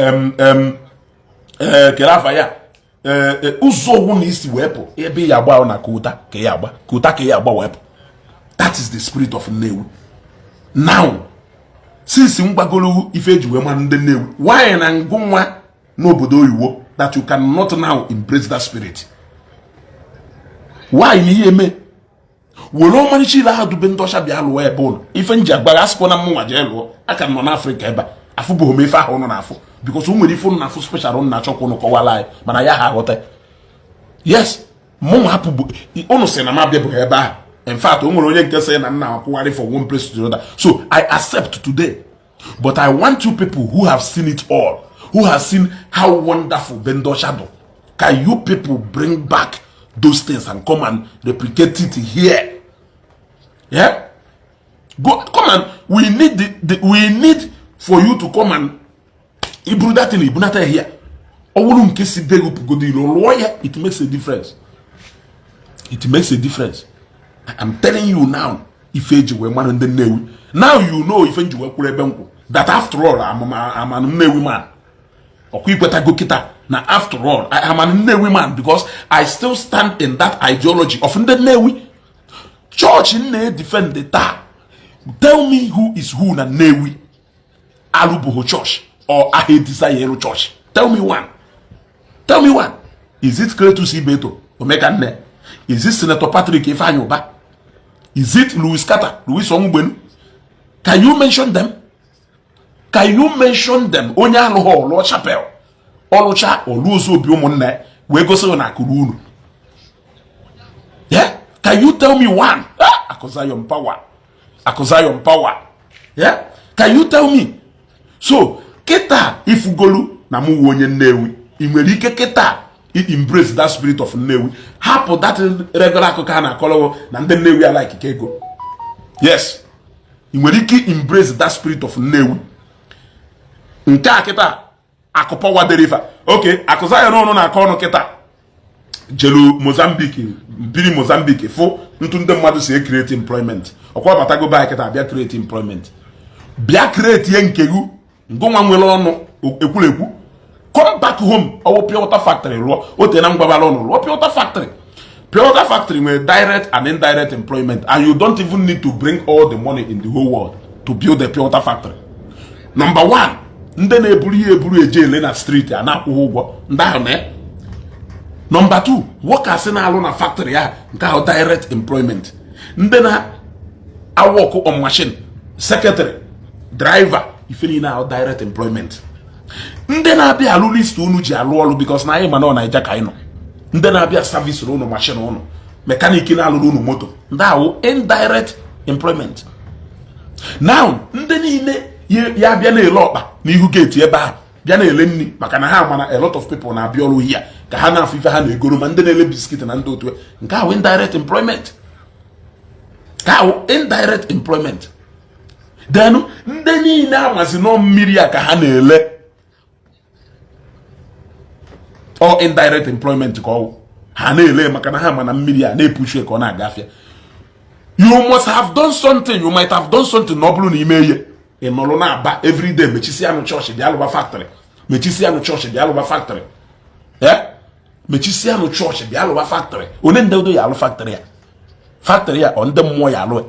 kere afa ya ụzọ owu na isi wee pụ ebe ya agba na kota ka ya agba kota ka ya agba wee pụ. That is the spirit of Nnewi. Now, since mgbagoro ife eji wee mara ndị Nnewi, why na ngụ nwa n'obodo oyibo that you cannot now embrace that spirit? Why na ihe eme were ọmarịcha ile ahụ dube ndị ọcha bịa lụọ ebe ụlọ ife nji agbagha asịkwa na mụnwa jee lụọ aka m nọ n'Afrịka ebe a afụbụghị m ife ahụ ụnụ na-afụ, because o nwere ife ụnụ na-afụ special ụnụ na-achọkwa ụnụ kọwara anyị, mana ya ha aghọta. Yes, mụnwa hapụ ụnụ sị na m abịabụghị ebe ahụ. In fact, o nwere onye nke sị na nna akwụgharị from one place to the other. So I accept today, but I want you people who have seen it all, who have seen how wonderful be ndị ọcha do, can you people bring back those things and come and replicate it here? Yeah, go, come and we need the we need for you to come and iburu that thing, ibunata here. Ọ bụrụ nke si be gị pụgodo ilo lụọ ya, it makes a difference. It makes a difference. I am telling you now, ife eji wee mara ndị Nnewi, now you know ife nji wee kwuru ebe nkwụ that after all I'm an Nnewi man. Ọkwa ikwetago kịta na after all I am an Nnewi man, because I still stand in that ideology of ndị Nnewi. Chọọchị m na-edefend taa, tell me who is who na Nnewi alụbụghị chọọchị or aha desire ịrụ chọọchị. Tell me one, tell me one. Is it Cletus Ibeto Omekanne? Is it Senator Patrick Ifeanyi Uba? Is it Louis Carter, Louis Onwugbenu? Can you mention them? Can you mention them? Onye alụghị ọlụọ chapel, ọlụcha ọlụ ozu obi ụmụnna wee gosi na akụrụ unu. Yeah, can you tell me one? Ah, Akụ power, Akụ power. Yeah, can you tell me? So kịta ifugolu na mụ onye Nnewi, ị nwere ike kịta embrace that spirit of Nnewi, hapụ that regular akụkọ a na-akọrọ na ndị Nnewi ala ikike ego. Yes, ị nwere ike embrace that spirit of Nnewi nke a kịta. Akụpọwa deriva oke akụza n'ọnụ na-akọ ọnụ kịta jelu Mozambique, biri Mozambique, fụ ntụ ndị mmadụ si create employment. Ọkwa batago be anyị kịta, bịa create employment, bịa create ihe nke gị. Ngụnwa nwere ọnụ ekwurekwu, come back home. Ọwụ pure water factory lụọ o tee na mgbabara ọnụ lụọ pure water factory. Pure water factory nwere direct and indirect employment, and you don't even need to bring all the money in the whole world to build a pure water factory. Number one, ndị na-eburu ihe eburu eje ele na street a na-akwụghị ụgwọ, ndị ahụ na. Number two, workers na-alụ na factory ahụ, nke ahụ direct employment. Ndị na-awork on machine, secretary, driver, ife niile ahụ direct employment. Ndị na-abịa alụ list unu ji alụ ọrụ, because na anyị ma na ọ Naija ka anyị nọ, ndị na-abịa service unu machine unu, mechanic na-alụrụ unu moto, ndị ahụ indirect employment. Now, ndị niile ya bịa na-ele ọkpa n'ihu gate ebe ahụ, bịa na-ele nri, maka na ha mana a lot of people na-abịa ọrụ hia ka ha na-afụ ife ha na-egoro, ma ndị na-ele biscuit na ndị otu, nke ahụ indirect employment, nke ahụ indirect employment. Then ndị niile amazi nọ mmiri a ka ha na-ele, ọ indirect employment ka ọwụ. Ha na-ele maka na ha ma na mmiri a na-epushu ka ọ na-aga afịa. You must have done something, you might have done something. Na ọ bụrụ na ime ihe ị nọrọ na-aba everyday, mechisi anụ chọọchị bịa alụba factory, mechisi anụ chọọchị bịa alụba factory, eh, mechisi anụ chọọchị bịa alụba factory. Onye ndị odo ya alụ factory ya, factory ya ọ ndị mmụọ ya alụ.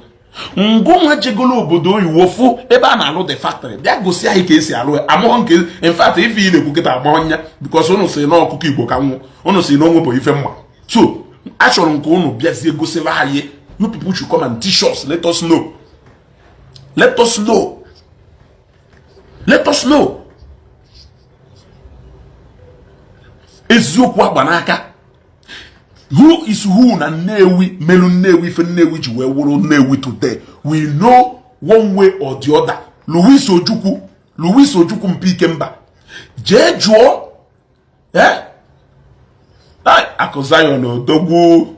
Ngụnwa jegolo obodo oyiwo fụ ebe a na-alụ the factory, bịa gosi anyị ka esi alụ ya. Amụghọ nke, in fact, ife ị na-ekwu kịta amụghọ nya, because ụnụ si na ọkụkọ Igbo ka nwụ, ụnụ si na onwepụ ife mma. So achọrọ m ka ụnụ bịazie gosiba anyị. You people should come and teach us. Let us know, let us know, let us know. Eziokwu agba n'aka. Who is who na Nnewi melu Nnewi ife Nnewi ji wee wụrụ Nnewi today? We know one way or the other. Louis Ojukwu, Louis Ojukwu Mpikemba, jee jụọ. Eh, Akụ Zion Odogwu,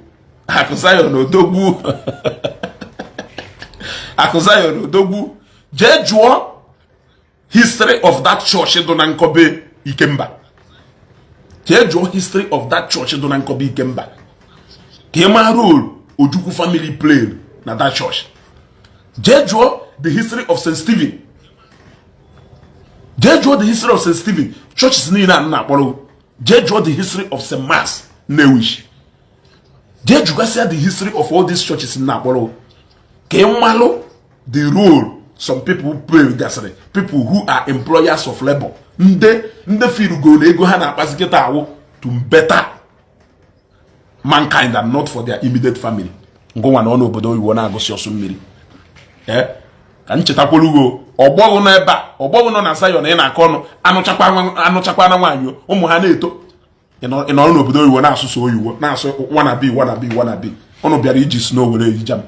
Akụ Zion Odogwu, Akụ Zion Odogwu, jee jụọ history of that church dị na Nkọbe Ikemba. Jee jụọ history of that church dị na Nkọbe Ikemba ka ị maa role Ojukwu family played na that church. Jee jụọ the history of St. Stephen. Jee jụọ the history of St. Stephen. Churches niile a na-akpọrọ, jee jụọ the history of St. Mass Nnewi. Jee jụgasịa the history of all these churches na-akpọrọ ka ị malụ the role some people play gasịrị, people who are employers of labor, ndị firugo na ego ha na-akpazi kịta awụ to better mankind and not for their immediate family. Ngụnwa na ọ n'obodo oyibo na-agụsị ọsụ mmiri. Ee, ka m chetakwara ugo ọgbọghọ nọ ebe a, ọgbọghọ nọ na Zion ị na-akọ ọnụ, anụchakwa na nwaanyị, ụmụ ha na-eto. Ị nọrọ n'obodo oyibo na-asụsụ oyibo, na-asụ wannabe, wannabe, wannabe. Ụnụ bịara iji snow were ejija m,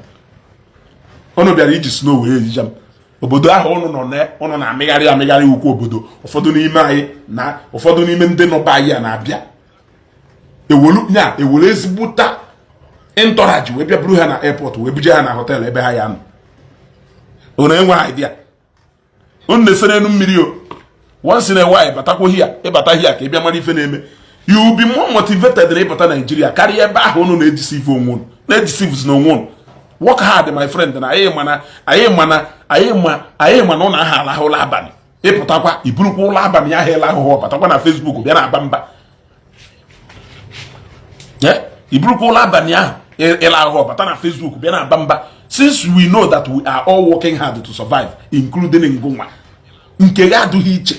ụnụ bịara iji snow were ejija m. Obodo ahụ ụnụ nọ na ụnụ na-amịgharị amịgharị ukwu obodo. Ụfọdụ n'ime anyị na ụfọdụ n'ime ndị nọ be anyị a na-abịa ewelu nya ewelu ezigbota entourage wee bịa buru ha na airport, wee buje ha na hotel ebe ha ya nọ. Unu enweghị idea unu na-ese n'elu mmiri o. Once in a while, batakwa here, ịbata here ka ị bịa mara ife na-eme. You will be more motivated na ịbata Nigeria karịa ebe ahụ unu na-edeceive onwe unu, na-edeceive na onwe unu. Work hard, my friend. Na anyị mana, anyị mana, anyị ma, anyị ma na ụnụ aha alahụ ụlọ abalị. Ịpụtakwa iburukwa ụlọ abalị ahụ ịla ahụhụ, batakwa na Facebook bịa na-aba mba. Iburukwa ụlọ abalị ahụ ịla ahụhụ, bata na Facebook bịa na-aba mba. Since we know that we are all working hard to survive, including ngụnwa, nke gị adụghị iche.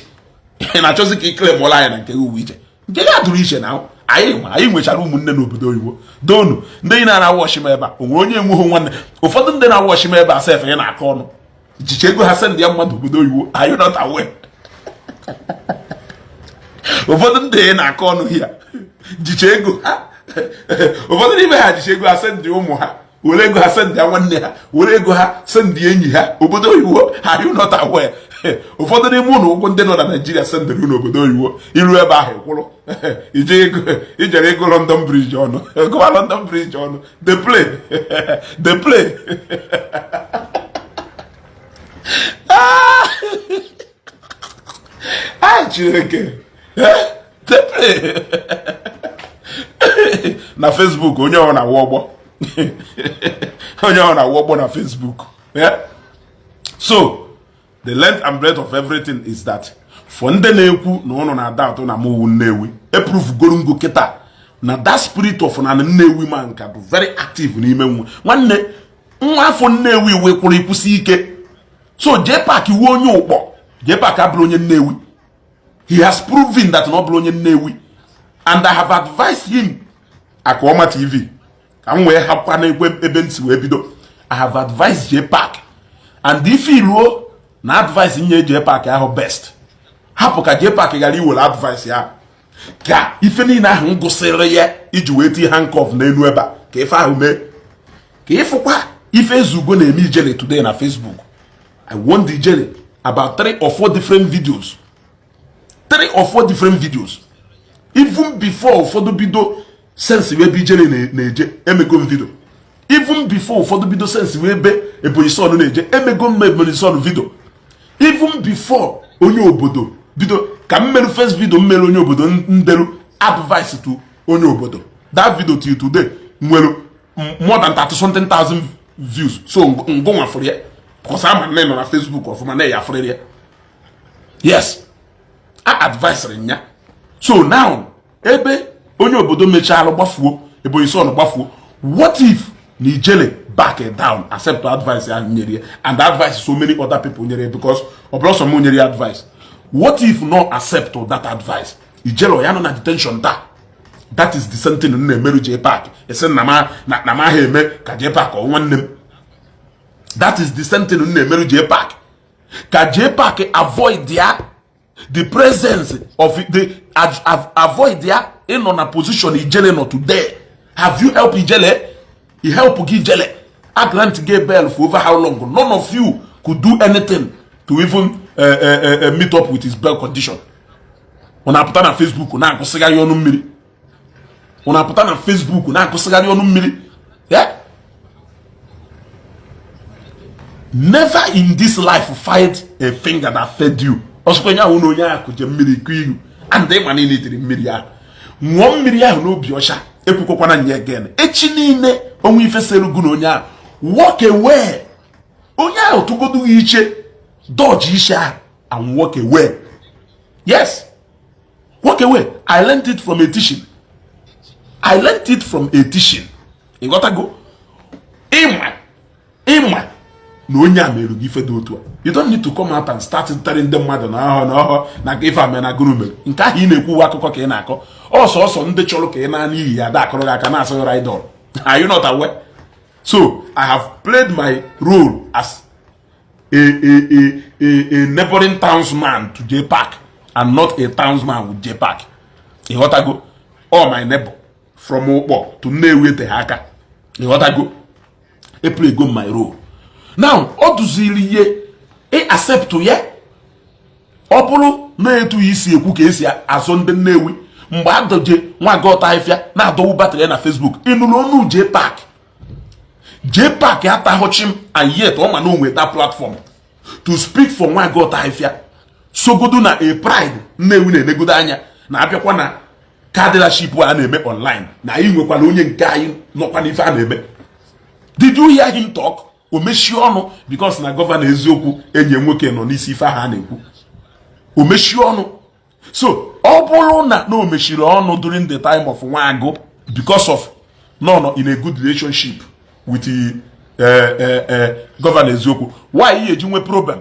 Ị na-achọzi ka ikele mụọla anyị na nke gị uwe iche, nke gị adụrụ iche. Na anyị ma anyị nwechara ụmụnne n'obodo oyibo donu. Ndị na-awọchi m ebe a, onwe onye enweghị nwanne? Ụfọdụ ndị na-awọchi m ebe a sef ị na-akọ ọnụ jicha ego ha send ya mmadụ obodo oyibo. Are you not aware? Ụfọdụ ndị na-akọ ọnụ ya jicha ego ha, ụfọdụ n'ime ha jicha ego ha send ụmụ ha, were ego ha send ya nwanne ha, were ego ha send enyi ha obodo oyibo. Are you not aware? Ụfọdụ n'ime ụlọ ụgwọ ndị nọ na Naijiria sendịrị n'obodo oyibo, iru ebe ahụ kwụrụ ijere ego London Bridge ọnụ, gụwa London Bridge ọnụ. The play, the play. Ah, Chineke, the play na Facebook. Onye ọ na-awụ ọgbọ, onye ọ na-awụ ọgbọ na Facebook. So the length and breadth of everything is that for ndị na-ekwu na ụnụ na-ada atụ na mụwu Nnewi, eprove goro ngo kịta na that spirit of na Nnewi man ka bụ very active n'ime nwa nwanne nwa afọ Nnewi wekwuru ikwụsị ike. So JPAC iwu onye ụkpọ, JPAC abụrụ onye Nnewi. He has proven that na ọ bụrụ onye Nnewi, and I have advised him. Akụọma TV ka m wee hapụkwa n'ekwe ebe ntị wee bido. I have advised JPAC, and if iluo na advice nye JPAC ahụ best, hapụ ka JPAC ghara iwere advice ya ka ife niile ahụ m gụsịrị ya iji wee tinye handcuff n'elu ebe a ka ife ahụ mee ka ịfụkwa ife Ezugo na-eme Ijele today na Facebook. I warned Ijele about three or four different videos, three or four different videos, even before ụfọdụ bido sense wee ebe Ijele na-eje. Emego m video even before ụfọdụ bido sense wee ebe Ebonyi Son na-eje. Emego m Ebonyi Son video even before onye obodo bido ka m merụ first video m mere onye obodo ndelu advice to onye obodo. That video till today nwere more than 30 something thousand views. So ngụnwa fụrụ ya because ama nne nọ na Facebook ọfụma na ya fụrịrị ya. Yes, a advice ya. So now, ebe onye obodo mechalụ gbafuo, Ebonyi Son gbafuo, what if na Ijele back it down, accept advice ya nyere ya and advice so many other people nyere ya, because ọ bụrụ sọ m nyere ya advice? What if no accept that advice, Ijele ya nọ na detention taa? That is the same thing m na-emerụ J Park. Esi na ma na ma ha eme ka J Park ọ nwanne m. That is the same thing m na-emerụ J Park, ka J Park avoid ya the presence of the avoid ya ịnọ na position Ijele nọ today. Have you help Ijele? He help gị Ijele a grant gị bail for over how long? None of you could do anything to even meet up with his bail condition. Ọ na-apụta na Facebook na-agụsịgharị ọnụ mmiri. Ọ na-apụta na Facebook na-agụsịgharị ọnụ mmiri. Yeah? Never in this life fight a finger that fed you. Ọsọkwa onye ahụ na onye ahụ kụje mmiri kụ ihu and ịma niile itiri mmiri ahụ, ṅụọ mmiri ahụ n'obi ọcha. Ekwukọkwana nye again. Echi niile onwe ife sere ugwu na onye ahụ, walk away. Onye ahụ tụgodu gị iche, dodge iche ahụ and walk away. Yes, walk away. I learned it from a teaching. I learned it from a teaching. Ịghọtago? Ịma ịma na onye a mere gị ife dị otu a, you don't need to come out and start telling ndị mmadụ na ọhọ na ọhọ na ife a mere na gụrụ mere. Nke ahụ ị na-ekwu akụkọ ka ị na-akọ. Ọsọ ọsọ ndị chọrọ ka ị na n'iyi ya ada akọrọ gị aka na-asị ride on. Are you not aware? So I have played my role as a neighboring townsman to J Park and not a townsman with J Park. Ịghọtago? All my neighbor from Ụkpọ to Nnewi eteghị aka. Ịghọtago? E play go my role. Now ọ duziri ihe ị accept ya. Ọ bụrụ na etu isi ekwu ka esi azụ ndị Nnewi mgbe adoje nwa gọta ahịfịa na-adọwu battery ya na Facebook, ịnụrụ ọnụ J Park? J Park atahụchi m, and yet ọ ma na onwe that platform to speak for nwa gọta ahịfịa. Sogodo na a pride Nnewi na-enegodo anya na-abịakwa na car dealership a na-eme online, na anyị nwekwara onye nke anyị nọkwa n'ife a na-eme. Did you hear him talk? O mechie ọnụ because na governor Eziokwu enyi nwoke nọ n'isi ife ahụ a na-ekwu. O mechie ọnụ. So ọ bụrụ na o mechiri ọnụ during the time of Nwagụ because of no no in a good relationship with the governor Eziokwu, why ihe eji nwe problem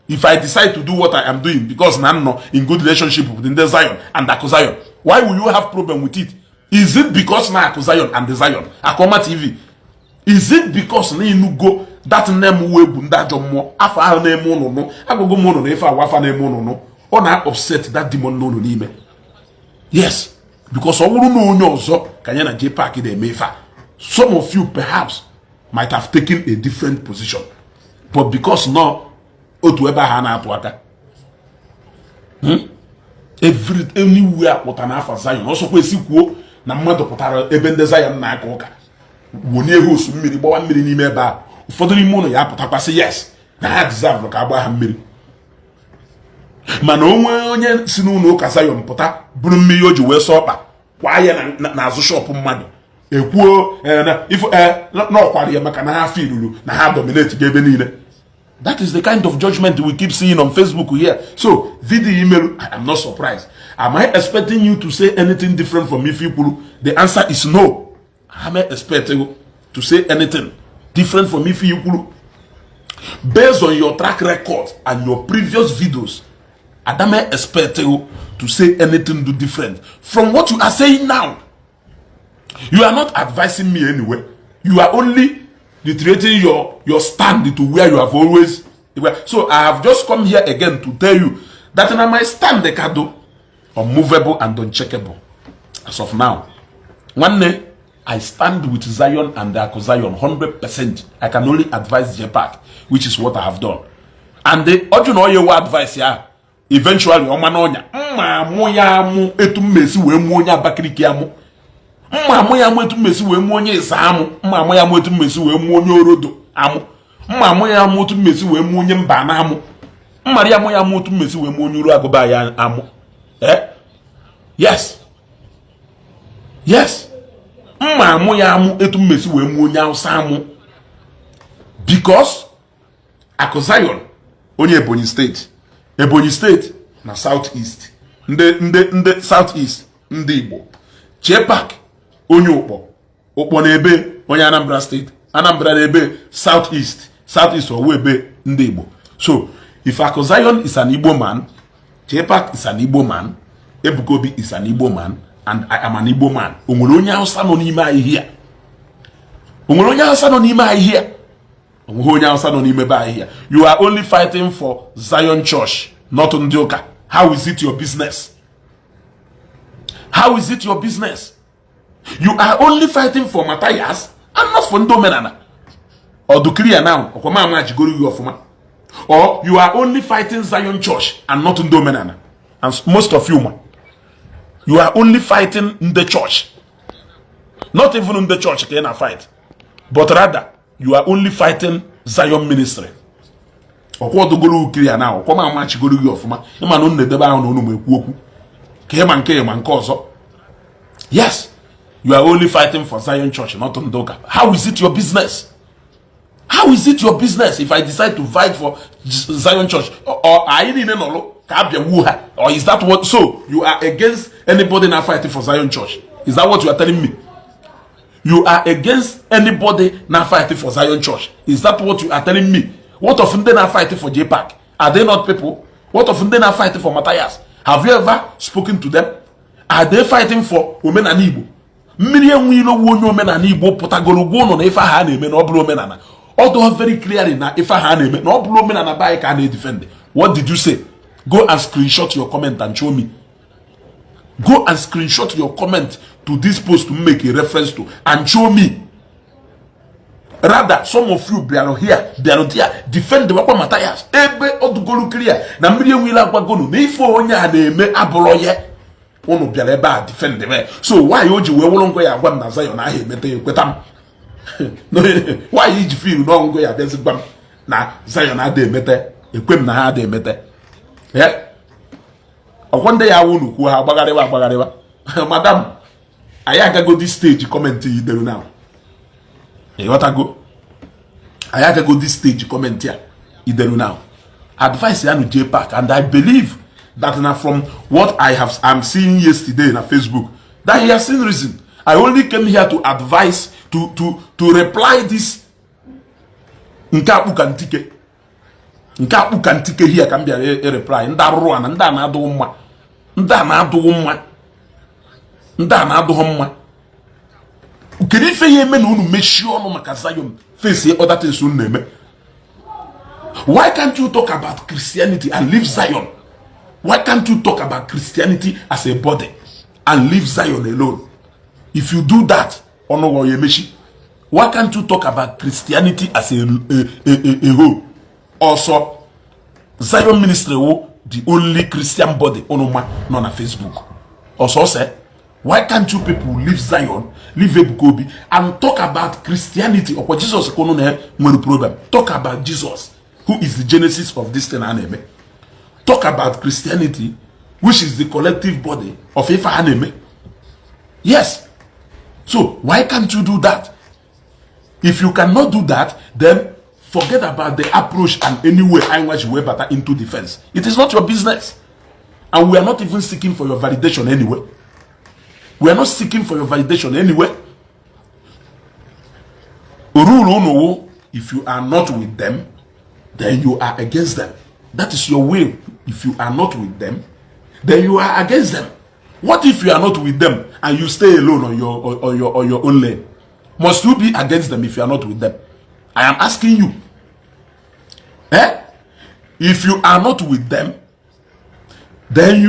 if I decide to do what I am doing because na m nọ in good relationship with ndị Zion and Akụ Zion? Why will you have problem with it? Is it because na Akụ Zion and the Zion Akoma TV? Is it because na ịnụgo that name uwe egwu ndị ajọ mmụọ afọ ahụ na-eme ụnụnụ agụgụ m ụnụ na ife agwa afa na-eme ụnụnụ, ọ na-upset that demon n'ụlọ n'ime? Yes, because ọ bụrụ na onye ọzọ ka ya na J Park na-eme ife a, some of you perhaps might have taken a different position, but because nọ otu ebe ahụ a na-atụ aka every anywhere pụta n'afọ Zion, ọsọkwa esi kwuo na mmadụ pụtara ebe ndị Zion na-aka ụka wonie hose mmiri gbawa mmiri n'ime ebe ahụ, ụfọdụ n'ime ụlọ ya apụtakwasị yes, na ha deserve ka agba ha mmiri. Mana onwe onye si n'ụlọ ụka Zion pụta bụrụ mmiri o ji wee sọ ọkpa kwa ya n'azụ shop mmadụ, ekwuo na ọkwara ya maka na ha filuru na ha dominate gị ebe niile. That is the kind of judgment we keep seeing on Facebook here. So video email, I am not surprised. Am I expecting you to say anything different from ife kwuru? The answer is no. Am I expecting you to say anything different from ife kwuru based on your track record and your previous videos? Am I expecting you to say anything do different from what you are saying now? You are not advising me anyway. You are only reiterating your stand to where you have always. So I have just come here again to tell you that na my stand kado unmovable and uncheckable as of now. Nwanne, I stand with Zion and Akụ Zion 100%. I can only advise JPAC, which is what I have done, and the ọjụ na oye advice ya eventually ọma n'ọnya mma amụ ya amụ etu mmesi wee mụọ onye Abakaliki amụ, mma amụ ya amụ etu mmesi wee mụọ onye Ịza amụ, mma amụ ya amụ etu mmesi wee mụọ onye Orodo amụ, mma amụ ya amụ otu mmesi wee mụọ onye mba na amụ, mmara ya amụ ya amụ otu mmesi wee mụọ onye uru agụba ya amụ. Eh, yes. Mma amụ ya amụ etu mmesi wee mụọ onye Hausa amụ, because Akụ Zion onye Ebonyi Steeti, Ebonyi Steeti na South East, ndị South East, ndị Igbo. Jpac onye Ụkpọ, Ụkpọ na ebe onye Anambra Steeti, Anambra na ebe South East, South East ọwụ ebe ndị Igbo. So if Akụ Zion is an Igbo man, Jpac is an Igbo man, Ebuka Obi is an Igbo man, and I am an Igbo man. O nwere onye Hausa nọ n'ime ahịhịa? O nwere onye Hausa nọ n'ime ahịhịa? Onweghị onye Hausa nọ n'ime be ahịhịa. You are only fighting for Zion Church, not ndị ụka. How is it your business? How is it your business? You are only fighting for Matthias and not for ndị omenala. Ọdụkiri ya now, ọkwa ma ama jigoro gị ọfụma. Or you are only fighting Zion Church and not ndị omenala. And most of you, ma, you are only fighting ndị church, not even ndị church ka ị na fight, but rather you are only fighting Zion ministry. Ọkwa ọdụgoro ukiri ya na ọkwa ma ama chigoro gị ọfụma. Ịma na unu na-edebe ahụ na unu ma ekwu okwu ka ịma nke ịma nke ọzọ. Yes, you are only fighting for Zion Church, not ndị ụka. How is it your business? How is it your business if I decide to fight for Zion Church, or anyị niile nọlụ ka abịa wuo ha? Or is that what? So you are against anybody na fighting for Zion Church? Is that what you are telling me? You are against anybody na fighting for Zion Church? Is that what you are telling me? What of ndị na fighting for JPAC? Are they not people? What of ndị na fighting for Matthias? Have you ever spoken to them? Are they fighting for omenala Igbo? Mmiri enwe ilo wu onye omenala Igbo pụtagoro gwa ụnụ na ife ahụ a na-eme na ọ bụrụ omenala. Ọ dụọ very clearly na ife ahụ a na-eme na ọ bụrụ omenala be anyị ka a na-edefend. What did you say? Go and screenshot your comment and show me. Go and screenshot your comment to this post to make a reference to and show me. Rather, some of you bịara here, bịara there, defend wakwa Matthias ebe ọdụgolu clear na mmiri enwela agwagonu na ife onye a na-eme abụrọ ya. Unu bịara ebe a defend me. So why o ji wee wụrụ ngwa ya agwa m na Zion ahụ emeta ekweta m? Why iji feel na ngwa ya abịazi gwa m na Zion ada emete ekwe m na ha ada emete? Ọkwa ndị ya awụ unu kwuo ha agbagharịwa agbagharịwa. Madam, anyị agagodi stage comment ideru now. Ịghọtago? Anyị agagodi stage comment a ideru now. Advice ya nu JPAC, and I believe that na from what I'm seeing yesterday na Facebook that he has seen reason. I only came here to advise, to reply this nke akpụ ka ntike, nke akpụ ka ntike here ka m bịara reply. Ndị arụrụ ana, ndị a na-adụghị mma, ndị a na-adụghị mma, ndị a na-adụghị mma. Kedu ife ya eme na unu mechie ọnụ maka Zion, face other things unu na-eme? Why can't you talk about Christianity and leave Zion? Why can't you talk about Christianity as a body and leave Zion alone? If you do that, ọnụ ya emechi. Why can't you talk about Christianity as a whole? Also, Zion ministry wo the only Christian body unu ma nọ na Facebook. Also say, why can't you people leave Zion, leave Ebuka Obi and talk about Christianity? Ọkwa Jesus ka unu na nwere problem. Talk about Jesus, who is the genesis of this thing a na-eme. Talk about Christianity, which is the collective body of ife a na-eme. Yes, so why can't you do that? If you cannot do that, then forget about the approach and anyway I want you better into defense. It is not your business, and we are not even seeking for your validation anyway. We are not seeking for your validation anyway. Rule unu wo, if you are not with them, then you are against them. That is your will. If you are not with them, then you are against them. What if you are not with them and you stay alone on your own lane? Must you be against them if you are not with them? I am asking you, eh? If you are not with them, then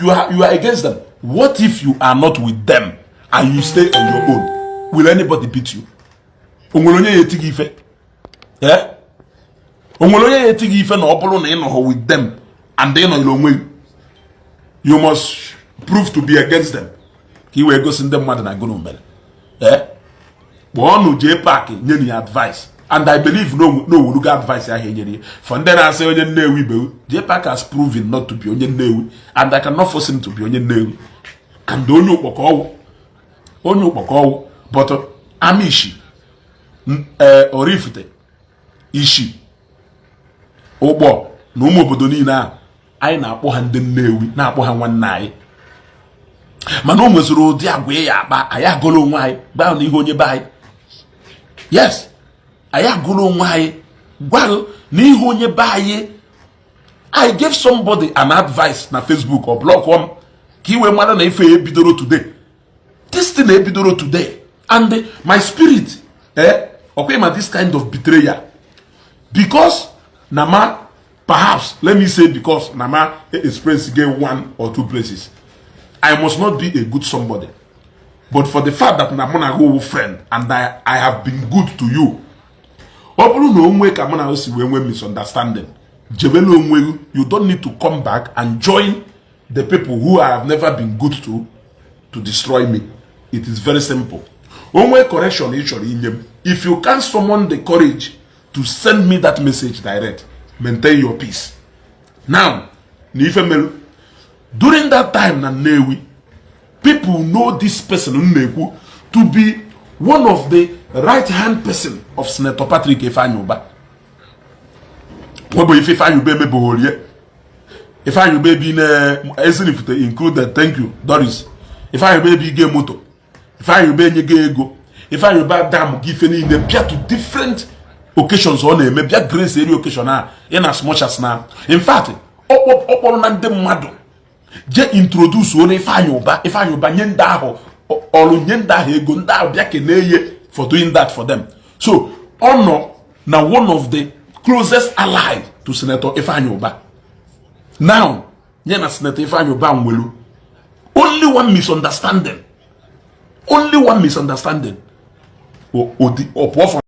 you are against them. What if you are not with them and you stay on your own? Will anybody beat you? O nwere onye ya eti gị ife? Eh, o nwere onye ya eti gị ife na ọ bụrụ na ị nọghọ with them and ị nọnyere onwe gị? You must prove to be against them ka ị wee gosi ndị mmadụ na gụnụ mere. Eh, kpọọnụ JPAC, nye ya advice, and I believe no owurugo advice ahụ enyere ya. For ndị na-asị onye Nnewi ibe, JPAC has proven not to be onye Nnewi, and I cannot force him to be onye Nnewi. And onye ụkpọkọ ọwụ, onye ụkpọkọ ọwụ. But Amishi, Oraifite, Ishi, Ụkpọ na ụmụ obodo niile ahụ, anyị na-akpọ ha ndị Nnewi, na-akpọ ha nwanne anyị. Mana o nweziri ụdị agwa ya akpa. Anyị agụrụ onwe anyị gbaa na ihe onye be anyị. Yes, anyị agụrụ onwe anyị gwa na ihe onye be anyị. I gave somebody an advice na Facebook or block m, ka i wee mara na ife ebidoro today. This thing ebidoro today. And my spirit, ọkwa ma this kind of betrayal, because na ma perhaps, let me say, because na ma experience get one or two places, I must not be a good somebody. But for the fact that na mụ na gị friend and I have been good to you, ọ bụrụ na onwe ka mụ na o si wee nwee misunderstanding, jebela onwe gị. You don't need to come back and join the people who I have never been good to destroy me. It is very simple. Onwe correction ị chọrọ inye m, if you can summon the courage to send me that message direct, maintain your peace. Now, na ife melu during that time na Nnewi, people know this person m na-ekwu to be one of the right hand person of Senator Patrick Ifeanyi Uba. Nwebụ ife Ifeanyi Uba emeboghorie. Ifeanyi Uba ebi na Ezinifite included. Thank you, Doris. Ifeanyi Uba ebi ige moto, Ifeanyi Uba enyego ego, Ifeanyi Uba dam gị ife niile bịa to different occasions ọ na-eme, bịa grace eri occasion a, in as much as na in fact ọ kpọrọ na ndị mmadụ je introduce onye Ifeanyi Uba. Ifeanyi Uba nye ndị ahụ ọrụ, nye ndị ahụ ego, ndị ahụ bịa kelee ye for doing that for them. So ọ nọ na one of the closest ally to Senator Ifeanyi Uba. Now, nye na Senator Ifeanyi Uba nwelu only one misunderstanding, only one misunderstanding. Ọ pụọ from